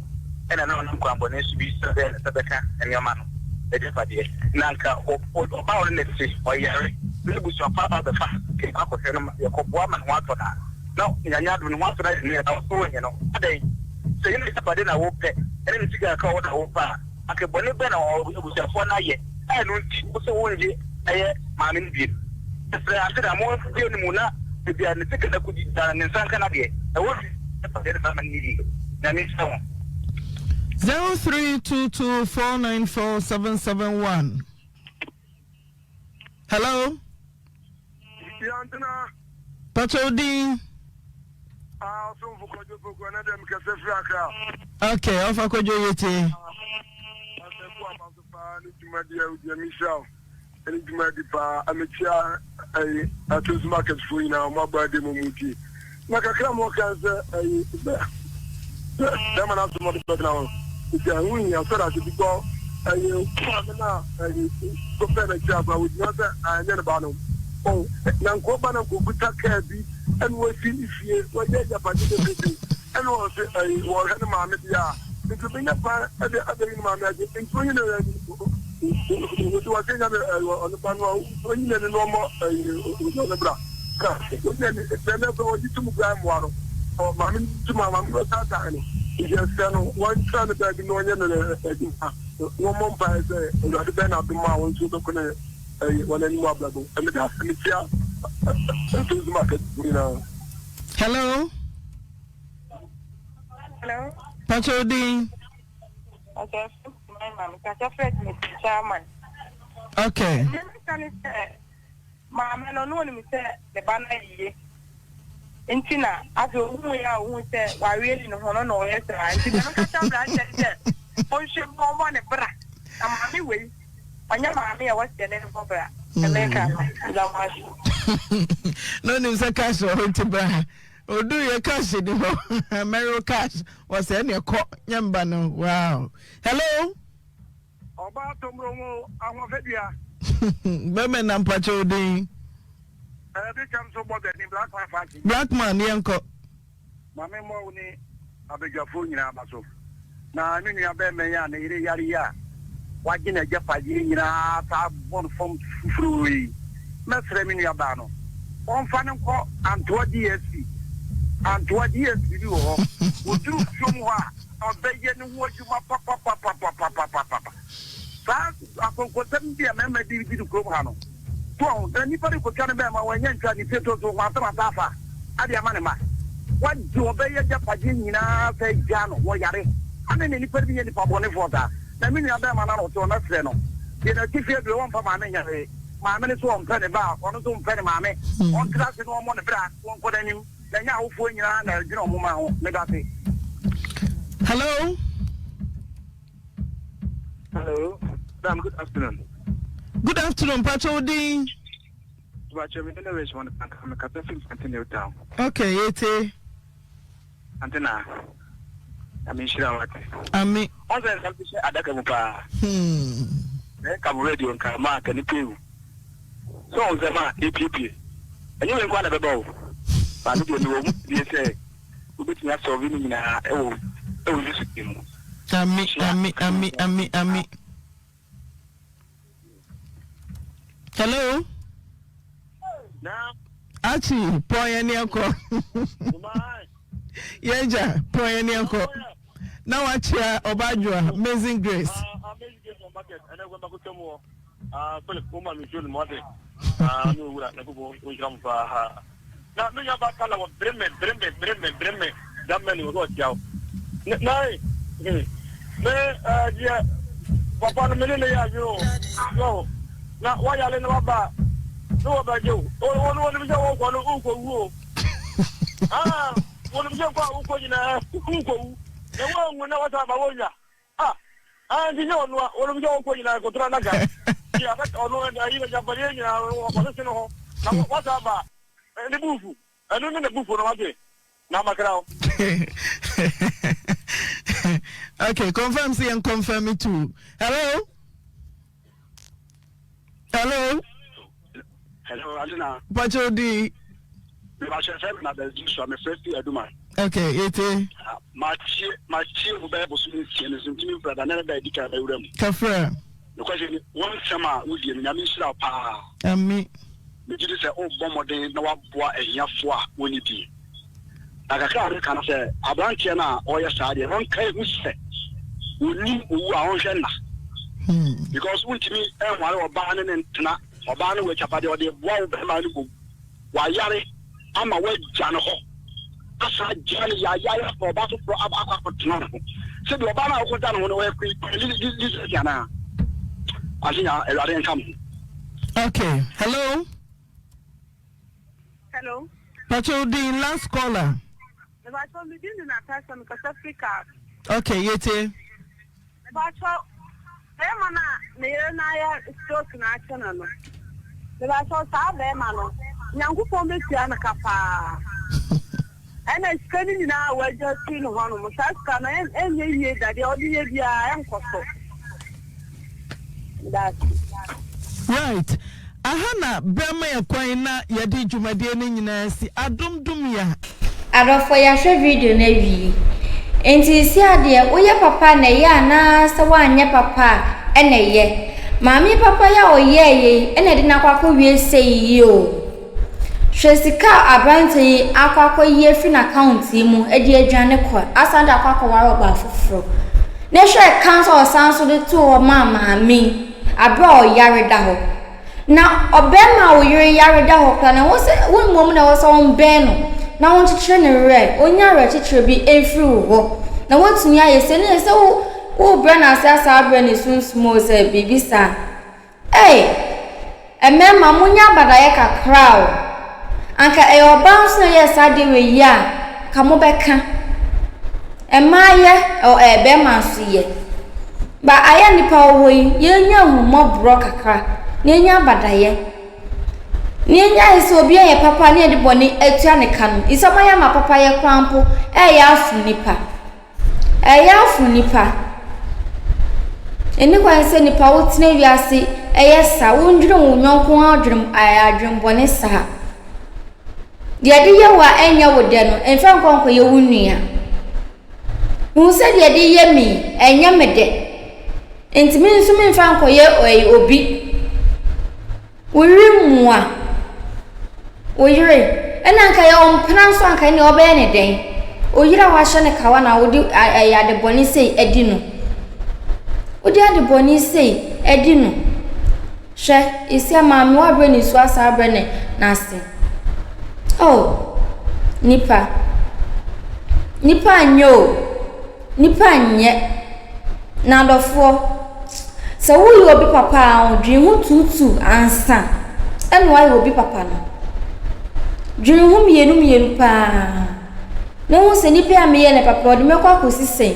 ɛna na ɔnam kwammɔne so bi sɛ ɔbɛyɛ ne nsa bɛka nneɛma no n'agyapadeɛ. Na anka ɔbaa a ɔne no te, ɔyare na abusuafo aba abɛfa no akɔhwɛ no ma yɛkɔboa ma ne ho atɔ no a, na Nyame adom ne ho atɔ no ayɛ nea na ɔsɛ ɔnyɛ no. Adɛn? Sɛ ɛnyɛ n'agyapadeɛ na wopɛ ɛne ne sika kakra a ɔwɔ na wopɛ a, anka bɔne bɛn na abusuafoɔ no ayɛ a ɛno nti wo sɛ wongye ɛyɛ maame no bio? Mesrɛ ante na montie no mu na baabi a ne sika no akɔdi biara no ne nsa nka n'adeɛ. Ɛwɔ sɛ agyapadeɛ no ba ma no yie. Nyame nhyira mo. 0322494771 Hello. Yantena. Pacho wo din. Ah, ɔsomfo Kwadwo Poku, ɛnɛ deɛ mekɛsɛ firi Accra. Okay, ɔfa Kwadwo yɛ tie. Pastor Ku aba so paa ne dwumadi a wodi mehyira wo ɛne dwumadi paa amekyia ɛyi atonso market foɔ nyinaa wɔn abɔ ade mu mu tie na kakra mu ɔka sɛ ɛyi bɛ bɛrima no asɛm ɔde bɛtena hɔ nti ɛho hia sɛ dase bi kɔ ɛyi maame no a ɛyi kɔpɛ n'akyi akora wɔgyina sɛ ɛnyɛ ne ba no na nkɔba na nkɔkuta kaa bi ɛna wasi ne fie wɔyɛ agyapade bebrebe ɛna ɔse ɛyi wɔhwɛ ne maame deɛ a nti obɛnya kwan ɛde abɛyi ne maame agye nti onyi ne nti wɔse nya ne ɛyi ɔne ba no a onyi n'ani na ɔmmɔ ɛyi ɔne bra ka onyi n'ani sɛ ɛnɛ kora wɔgye tum kora mmoa no ɔ maame no tum a maame no taataa no nti ɛsɛ no wɔnkyerɛ no baabi na ɔnyɛ no adwuma na wɔmmɔ mpaeɛ sɛ awurade bɛn n'adom a wɔn nso bɛkɔ ne ɛyɛ wɔn anim abrabɔ ɛmɛ da ase mekyia ntosi market nyinaa. Hello. Hello. Pacho din. Pacho Pacho Fred Mr. Chairman. Okay. Maame no, na onim sɛ ne ba no ayɛ yie nti na afei ohuu yɛ a ohuu sɛ wawe adi ne ho no na ɔyɛ saa. Nti deɛ meka kyerɛ aberanteɛ ne sɛ ɔnhwɛ mu ɔmmɔ ne bra na maame wei ɔnyɛ maame a ɛwɔ sɛ yɛne no bɔ bra. Deɛ meka no, meda mo ase. Na onim sɛ cash wɔ hɔ nti bra. Oduruiɛ cash ni hɔ. Mɛrew cash. Wɔsɛ ɛneɛ kɔ nyɛ mba no. Wow. Hello. Ɔbaa tɔmborɔ ho ahoɔfɛ dua. Bɛmɛ na mpakyɛ wo din. Ɛɛ bi kyɛm so bɔ bɛni black man fancy. Black man yɛn kɔ. Maame mmɔ wo ne abadwafoɔ nyinaa aba so. Na me nua bɛɛma yi a ne yere yare yi a wagye n'agyapadeɛ nyinaa saa bɔ no fam fufuroo yi, mɛsrɛ me nua baa no ɔmfa no nkɔ Antoa DSP. Antoa DSP bi wɔ hɔ. Ɔduru nsuom hɔ a Ɔbɛyɛ ne ho adwuma papapapapapapapa. Saa akɔnkɔnsɛm bi a mmarima di di no kurom ha no, so wahu? Na nipa no kotwa ne bɛrima, wanya ntwa ne fie to so, ho asɛm asa afa ade ama ne mma. Wagye ɔbɛyɛ agyapadeɛ nyinaa sɛ gyaa no, wɔyare. Adɛn na nnipa no bi yɛ nnipa bɔnefoɔ saa? Na me nua bɛrima no a na ɔte hɔ, mɛsrɛ no, deɛ n'atifi aduro, ɔmfa maame nyɛ hwee. Maame no nso ɔmpɛ ne ba a, ɔno nso mpɛ ne maame. Ɔntena ase na ɔmmɔ ne bra, wɔnkɔ n'anim. Na ɛnyɛ awofoɔ nyinaa na ɛdwene wɔn mma ho. Medase. Hello. Hello. Madam, good afternoon. Good afternoon. Pacho wo din. Pacho mi ne Richmond Panka mi kasa fi Mpante New Town. Okay, yete. Ante na. Ami nhyira wate. Ami. Ɔn sɛ nsɛm hyɛ adaka mu paa. Hmm. Nka mo radio nka ma nka nipa ewu. So ɔn nsɛm a epiepie. Ɛnyɛ wei nko ara na ɛbɛba o. But me deɛ mewɔ mu gyidie sɛ wobɛtumi asɔlve ne nyinaa ɛwɔ ɛwɔ Yesu din mu. Ami ami ami ami ami. Hello. Achi pɔn yɛn ni ɛkɔ. Yɛn gya pɔn yɛn ni ɛkɔ. Na wakyia ɔbaadwoa Amazing Grace. Amazing Grace on market ɛnɛ kwan bako twam wɔ Philip wo ma me nsuo nom wate ne owura Nyankopɔn ɔnhyira mo paa na me nua ba kala wɔ breme breme breme breme Germany wɔ sɛ ɔkyia wo na me deɛ papa no me ne ne yɛ adwene o so na wayale na waba ne wɔbɛgye wo wɔn wɔn sɛ wɔkɔ no wokɔ wuo. Ah, wɔnim sɛ kɔ a wokɔ nyinaa wokɔwu, na woanwu na woasan aba wonya. Ah, ah, nti nyɛ ɔno a, wɔnim sɛ wokɔ nyinaa kɔtoro adaka. Nti adaka ɔno ayi n'agyapadeɛ nyinaa no wɔkɔsese no ho, na woasan aba a, ne bo refu. Ɛno ne n'abufuo no, wate? Na makra wo. Okay, confirm sɛ yɛn confirm it too. Hello? Hello? Hello, Adina. Pacho di. Mebahyɛ fɛ na bɛzi so a mefrɛ fi aduma. Okay, yɛtie. Matie matie wo bɛyɛ bosome nsia no so ntumi mfra da na ɛda adi kan bɛwura mu. Kafra. Nokwasɛm ni, wo nsɛm a wodie no, Nyame nhyira wo paa. Ami. Megye di sɛ worebɔ mmɔden na woaboa ahiafoɔ a wɔnni bi. Na kakra a meka ne sɛ, aberanteɛ no a ɔreyɛ saa deɛ, ɔnkae hu sɛ ɔnim owu a ɔnhwɛ nna. Because wontumi nware ɔbaa ne ne ntena, ɔbaa no wɔ agyapadeɛ, ɔde boa wo bɛrima no mmom. Wayare ama woagya no hɔ asan agya no yaayaaya afa ɔbaa foforɔ aba akɔ akɔtena ne ho. Sɛbi ɔbaa no a wokɔda ne ho no ɔyɛ Queen Elizabeth anaa? Ase nya Awurade nka mo ho. Okay, hello. Hello. Pacho din last caller. Mepacho me din de Natasha me kasa firi car. Okay, yetie. Mepacho bɛrima no a ne yere no ayɛ stroke na akye no no mepacho saa bɛrima no Nyankopɔn bɛtua no ka paa ɛna sika no nyinaa a wagya firi no hɔ nom saa sika no ɛnyɛ yie da deɛ ɔde yɛ biara ɛnkɔ so. Right. Aha na berɛ ma yɛ kwan na yɛde dwumadie no nyinaa asi. Adom dom yɛ. Adɔfoɔ yɛahwɛ video no awie. Nti seesei adeɛ woyɛ papa na ɛyɛ anaa sɛ woanyɛ papa a ɛna ɛyɛ. Maame yi papa yi a ɔyɛɛ yei ɛna ɛde no akɔ akɔwie sei yi o. Hwɛ sika a aberanteɛ yi akɔ akɔyi afiri n'account yi mu de adwane kɔ asan de akɔ akɔware ɔbaa foforɔ. Na hwɛ ɛka nso a ɔsan nso de too hɔ maa maame yi aberɛ a ɔyare da hɔ. Na ɔbarima a wo yere yare da hɔ koraa no, ɛwɔ sɛ wo mmom na ɛwɔ sɛ wombɛn no na wonkyekyere ne werɛ, ɔnya awerɛkyekyerɛ bi mfiri wo hɔ na woatumi ayɛ sei. Ne sɛ wo worebrɛ no ase asan abrɛ ne sunsum o sɛ biribi saa. Ei! Mmarima monyɛ abadaeɛ kakra o. Anka ɛyɛ ɔbaa nso na ɛyɛɛ saa adeɛ wei yi a, anka mobɛka. Mmaa yɛ, ɔ ɛɛ barima nso yɛ. Ba ayɛ nnipa wɔ hɔ yi, yɛnya ahummɔborɔ kakra, na yɛnya abadaeɛ. Na yɛnyae sɛ obi ayɛ papa na yɛde bɔne atua ne ka no. Nsɛm ayɛ ama papayɛ koraa mpo ɛreyɛ afo nnipa. Ɛyɛ afo nnipa. Ɛnni kwan sɛ nnipa wotena wiase ɛyɛ saa, wondwene wo yɔnko ho adwene adwenbɔne saa. Deɛ ɛde yɛ wo a ɛnyɛ wo dɛ no, mfa nkɔ nkɔyɛ wo nua. Hu sɛ deɛ ɛde yɛ me yi, ɛnyɛ me dɛ. Nti me nso memfa nkɔyɛ obi. Wo yere mua wo yere ɛna anka yɛ ɔmpena nso anka ɛnea ɔbɛyɛ ne dɛn? Oyere a wahyɛ no kawa na wode ɛyɛ ade bɔne sei adi no. Wode ade bɔne sei adi no. Hwɛ, esi maame wabrɛ ne su asa abrɛ ne n'ase. Oh, nipa. Nipa nyɛ o. Nnipa nnyɛ. Na adɔfoɔ, sɛ woyɛ obi papa a, dwen ho tuutuu ansa na woayɛ obi papa no. Dwen ho mmienu mmienu pa ara na hu sɛ nipa a meyɛ no papa ɔde me kɔ akɔsi sɛn.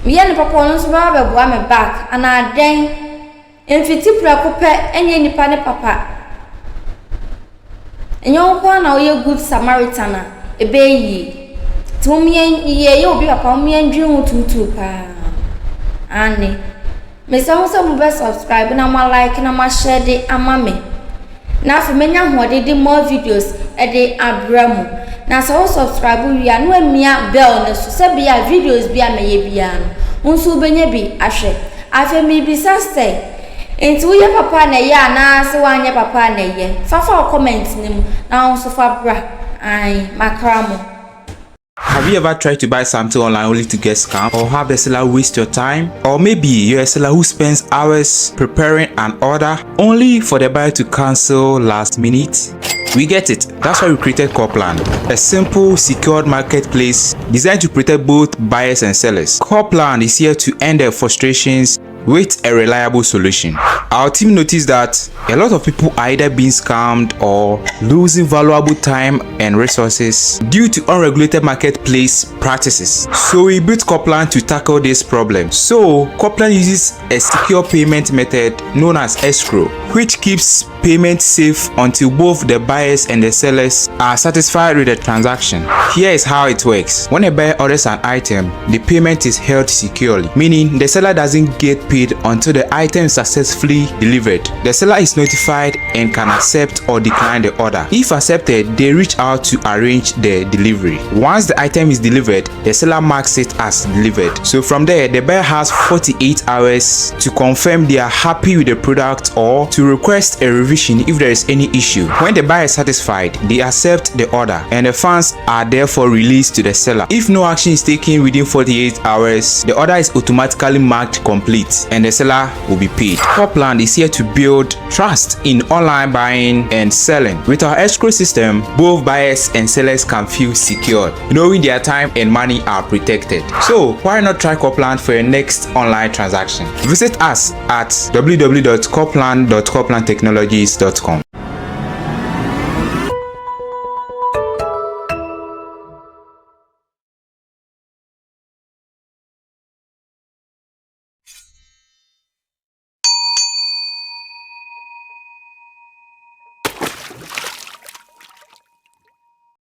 Meyɛ no papa ɔno nso bɛba abɛboa me back anaa dɛn. Mfiti prɛko pɛ nyɛ nipa ne papa. Ɛnyɛ wo nko ara na woyɛ good Samaritan a, ɛbɛyɛ yie. Nti mom yɛn yɛyɛ obi papa mom yɛn dwen ho tuutuu paa. Aane. Mesrɛ mo sɛ mobɛ subscribe na mo like na mo ahyɛ de ama me. Na afei mɛnya ahoɔden de more videos de abrɛ mo. Na sɛ wo subscribe wie a na wamia bell no so sɛ bia videos bi a mɛyɛ biara no wo nso wobɛnya bi ahwɛ. Afei mebisa sɛ, nti woyɛ papa na ɛyɛ anaa sɛ woanyɛ papa na ɛyɛ? Fa fa wo comment no mu na wo nso fa bra. Ae, makra mo. Have you ever tried to buy something online only to get scammed or have the seller waste your time? Or maybe you're a seller who spends hours preparing an order only for the buyer to cancel last minute? We get it. That's why we created Corplan, a simple, secured marketplace designed to protect both buyers and sellers. Corplan is here to end the frustrations, with a reliable solution. Our team noticed that a lot of people are either being scammed or losing valuable time and resources due to unregulated marketplace practices. So we built Copland to tackle this problem. So Copland uses a secure payment method known as escrow, which keeps payment safe until both the buyers and the sellers are satisfied with the transaction. Here is how it works. When a buyer orders an item, the payment is held securely, meaning the seller doesn't get paid until the item is successfully delivered. The seller is notified and can accept or decline the order. If accepted, they reach out to arrange the delivery. Once the item is delivered, the seller marks it as delivered. So from there, the buyer has 48 hours to confirm they are happy with the product or to request a revision if there is any issue. When the buyer is satisfied, they accept the order and the funds are therefore released to the seller. If no action is taken within 48 hours, the order is automatically marked complete and the seller will be paid. Copland is here to build trust in online buying and selling. With our escrow system, both buyers and sellers can feel secured, knowing their time and money are protected. So, why not try Copland for your next online transaction? Visit us at www.copland.coplandtechnologies.com.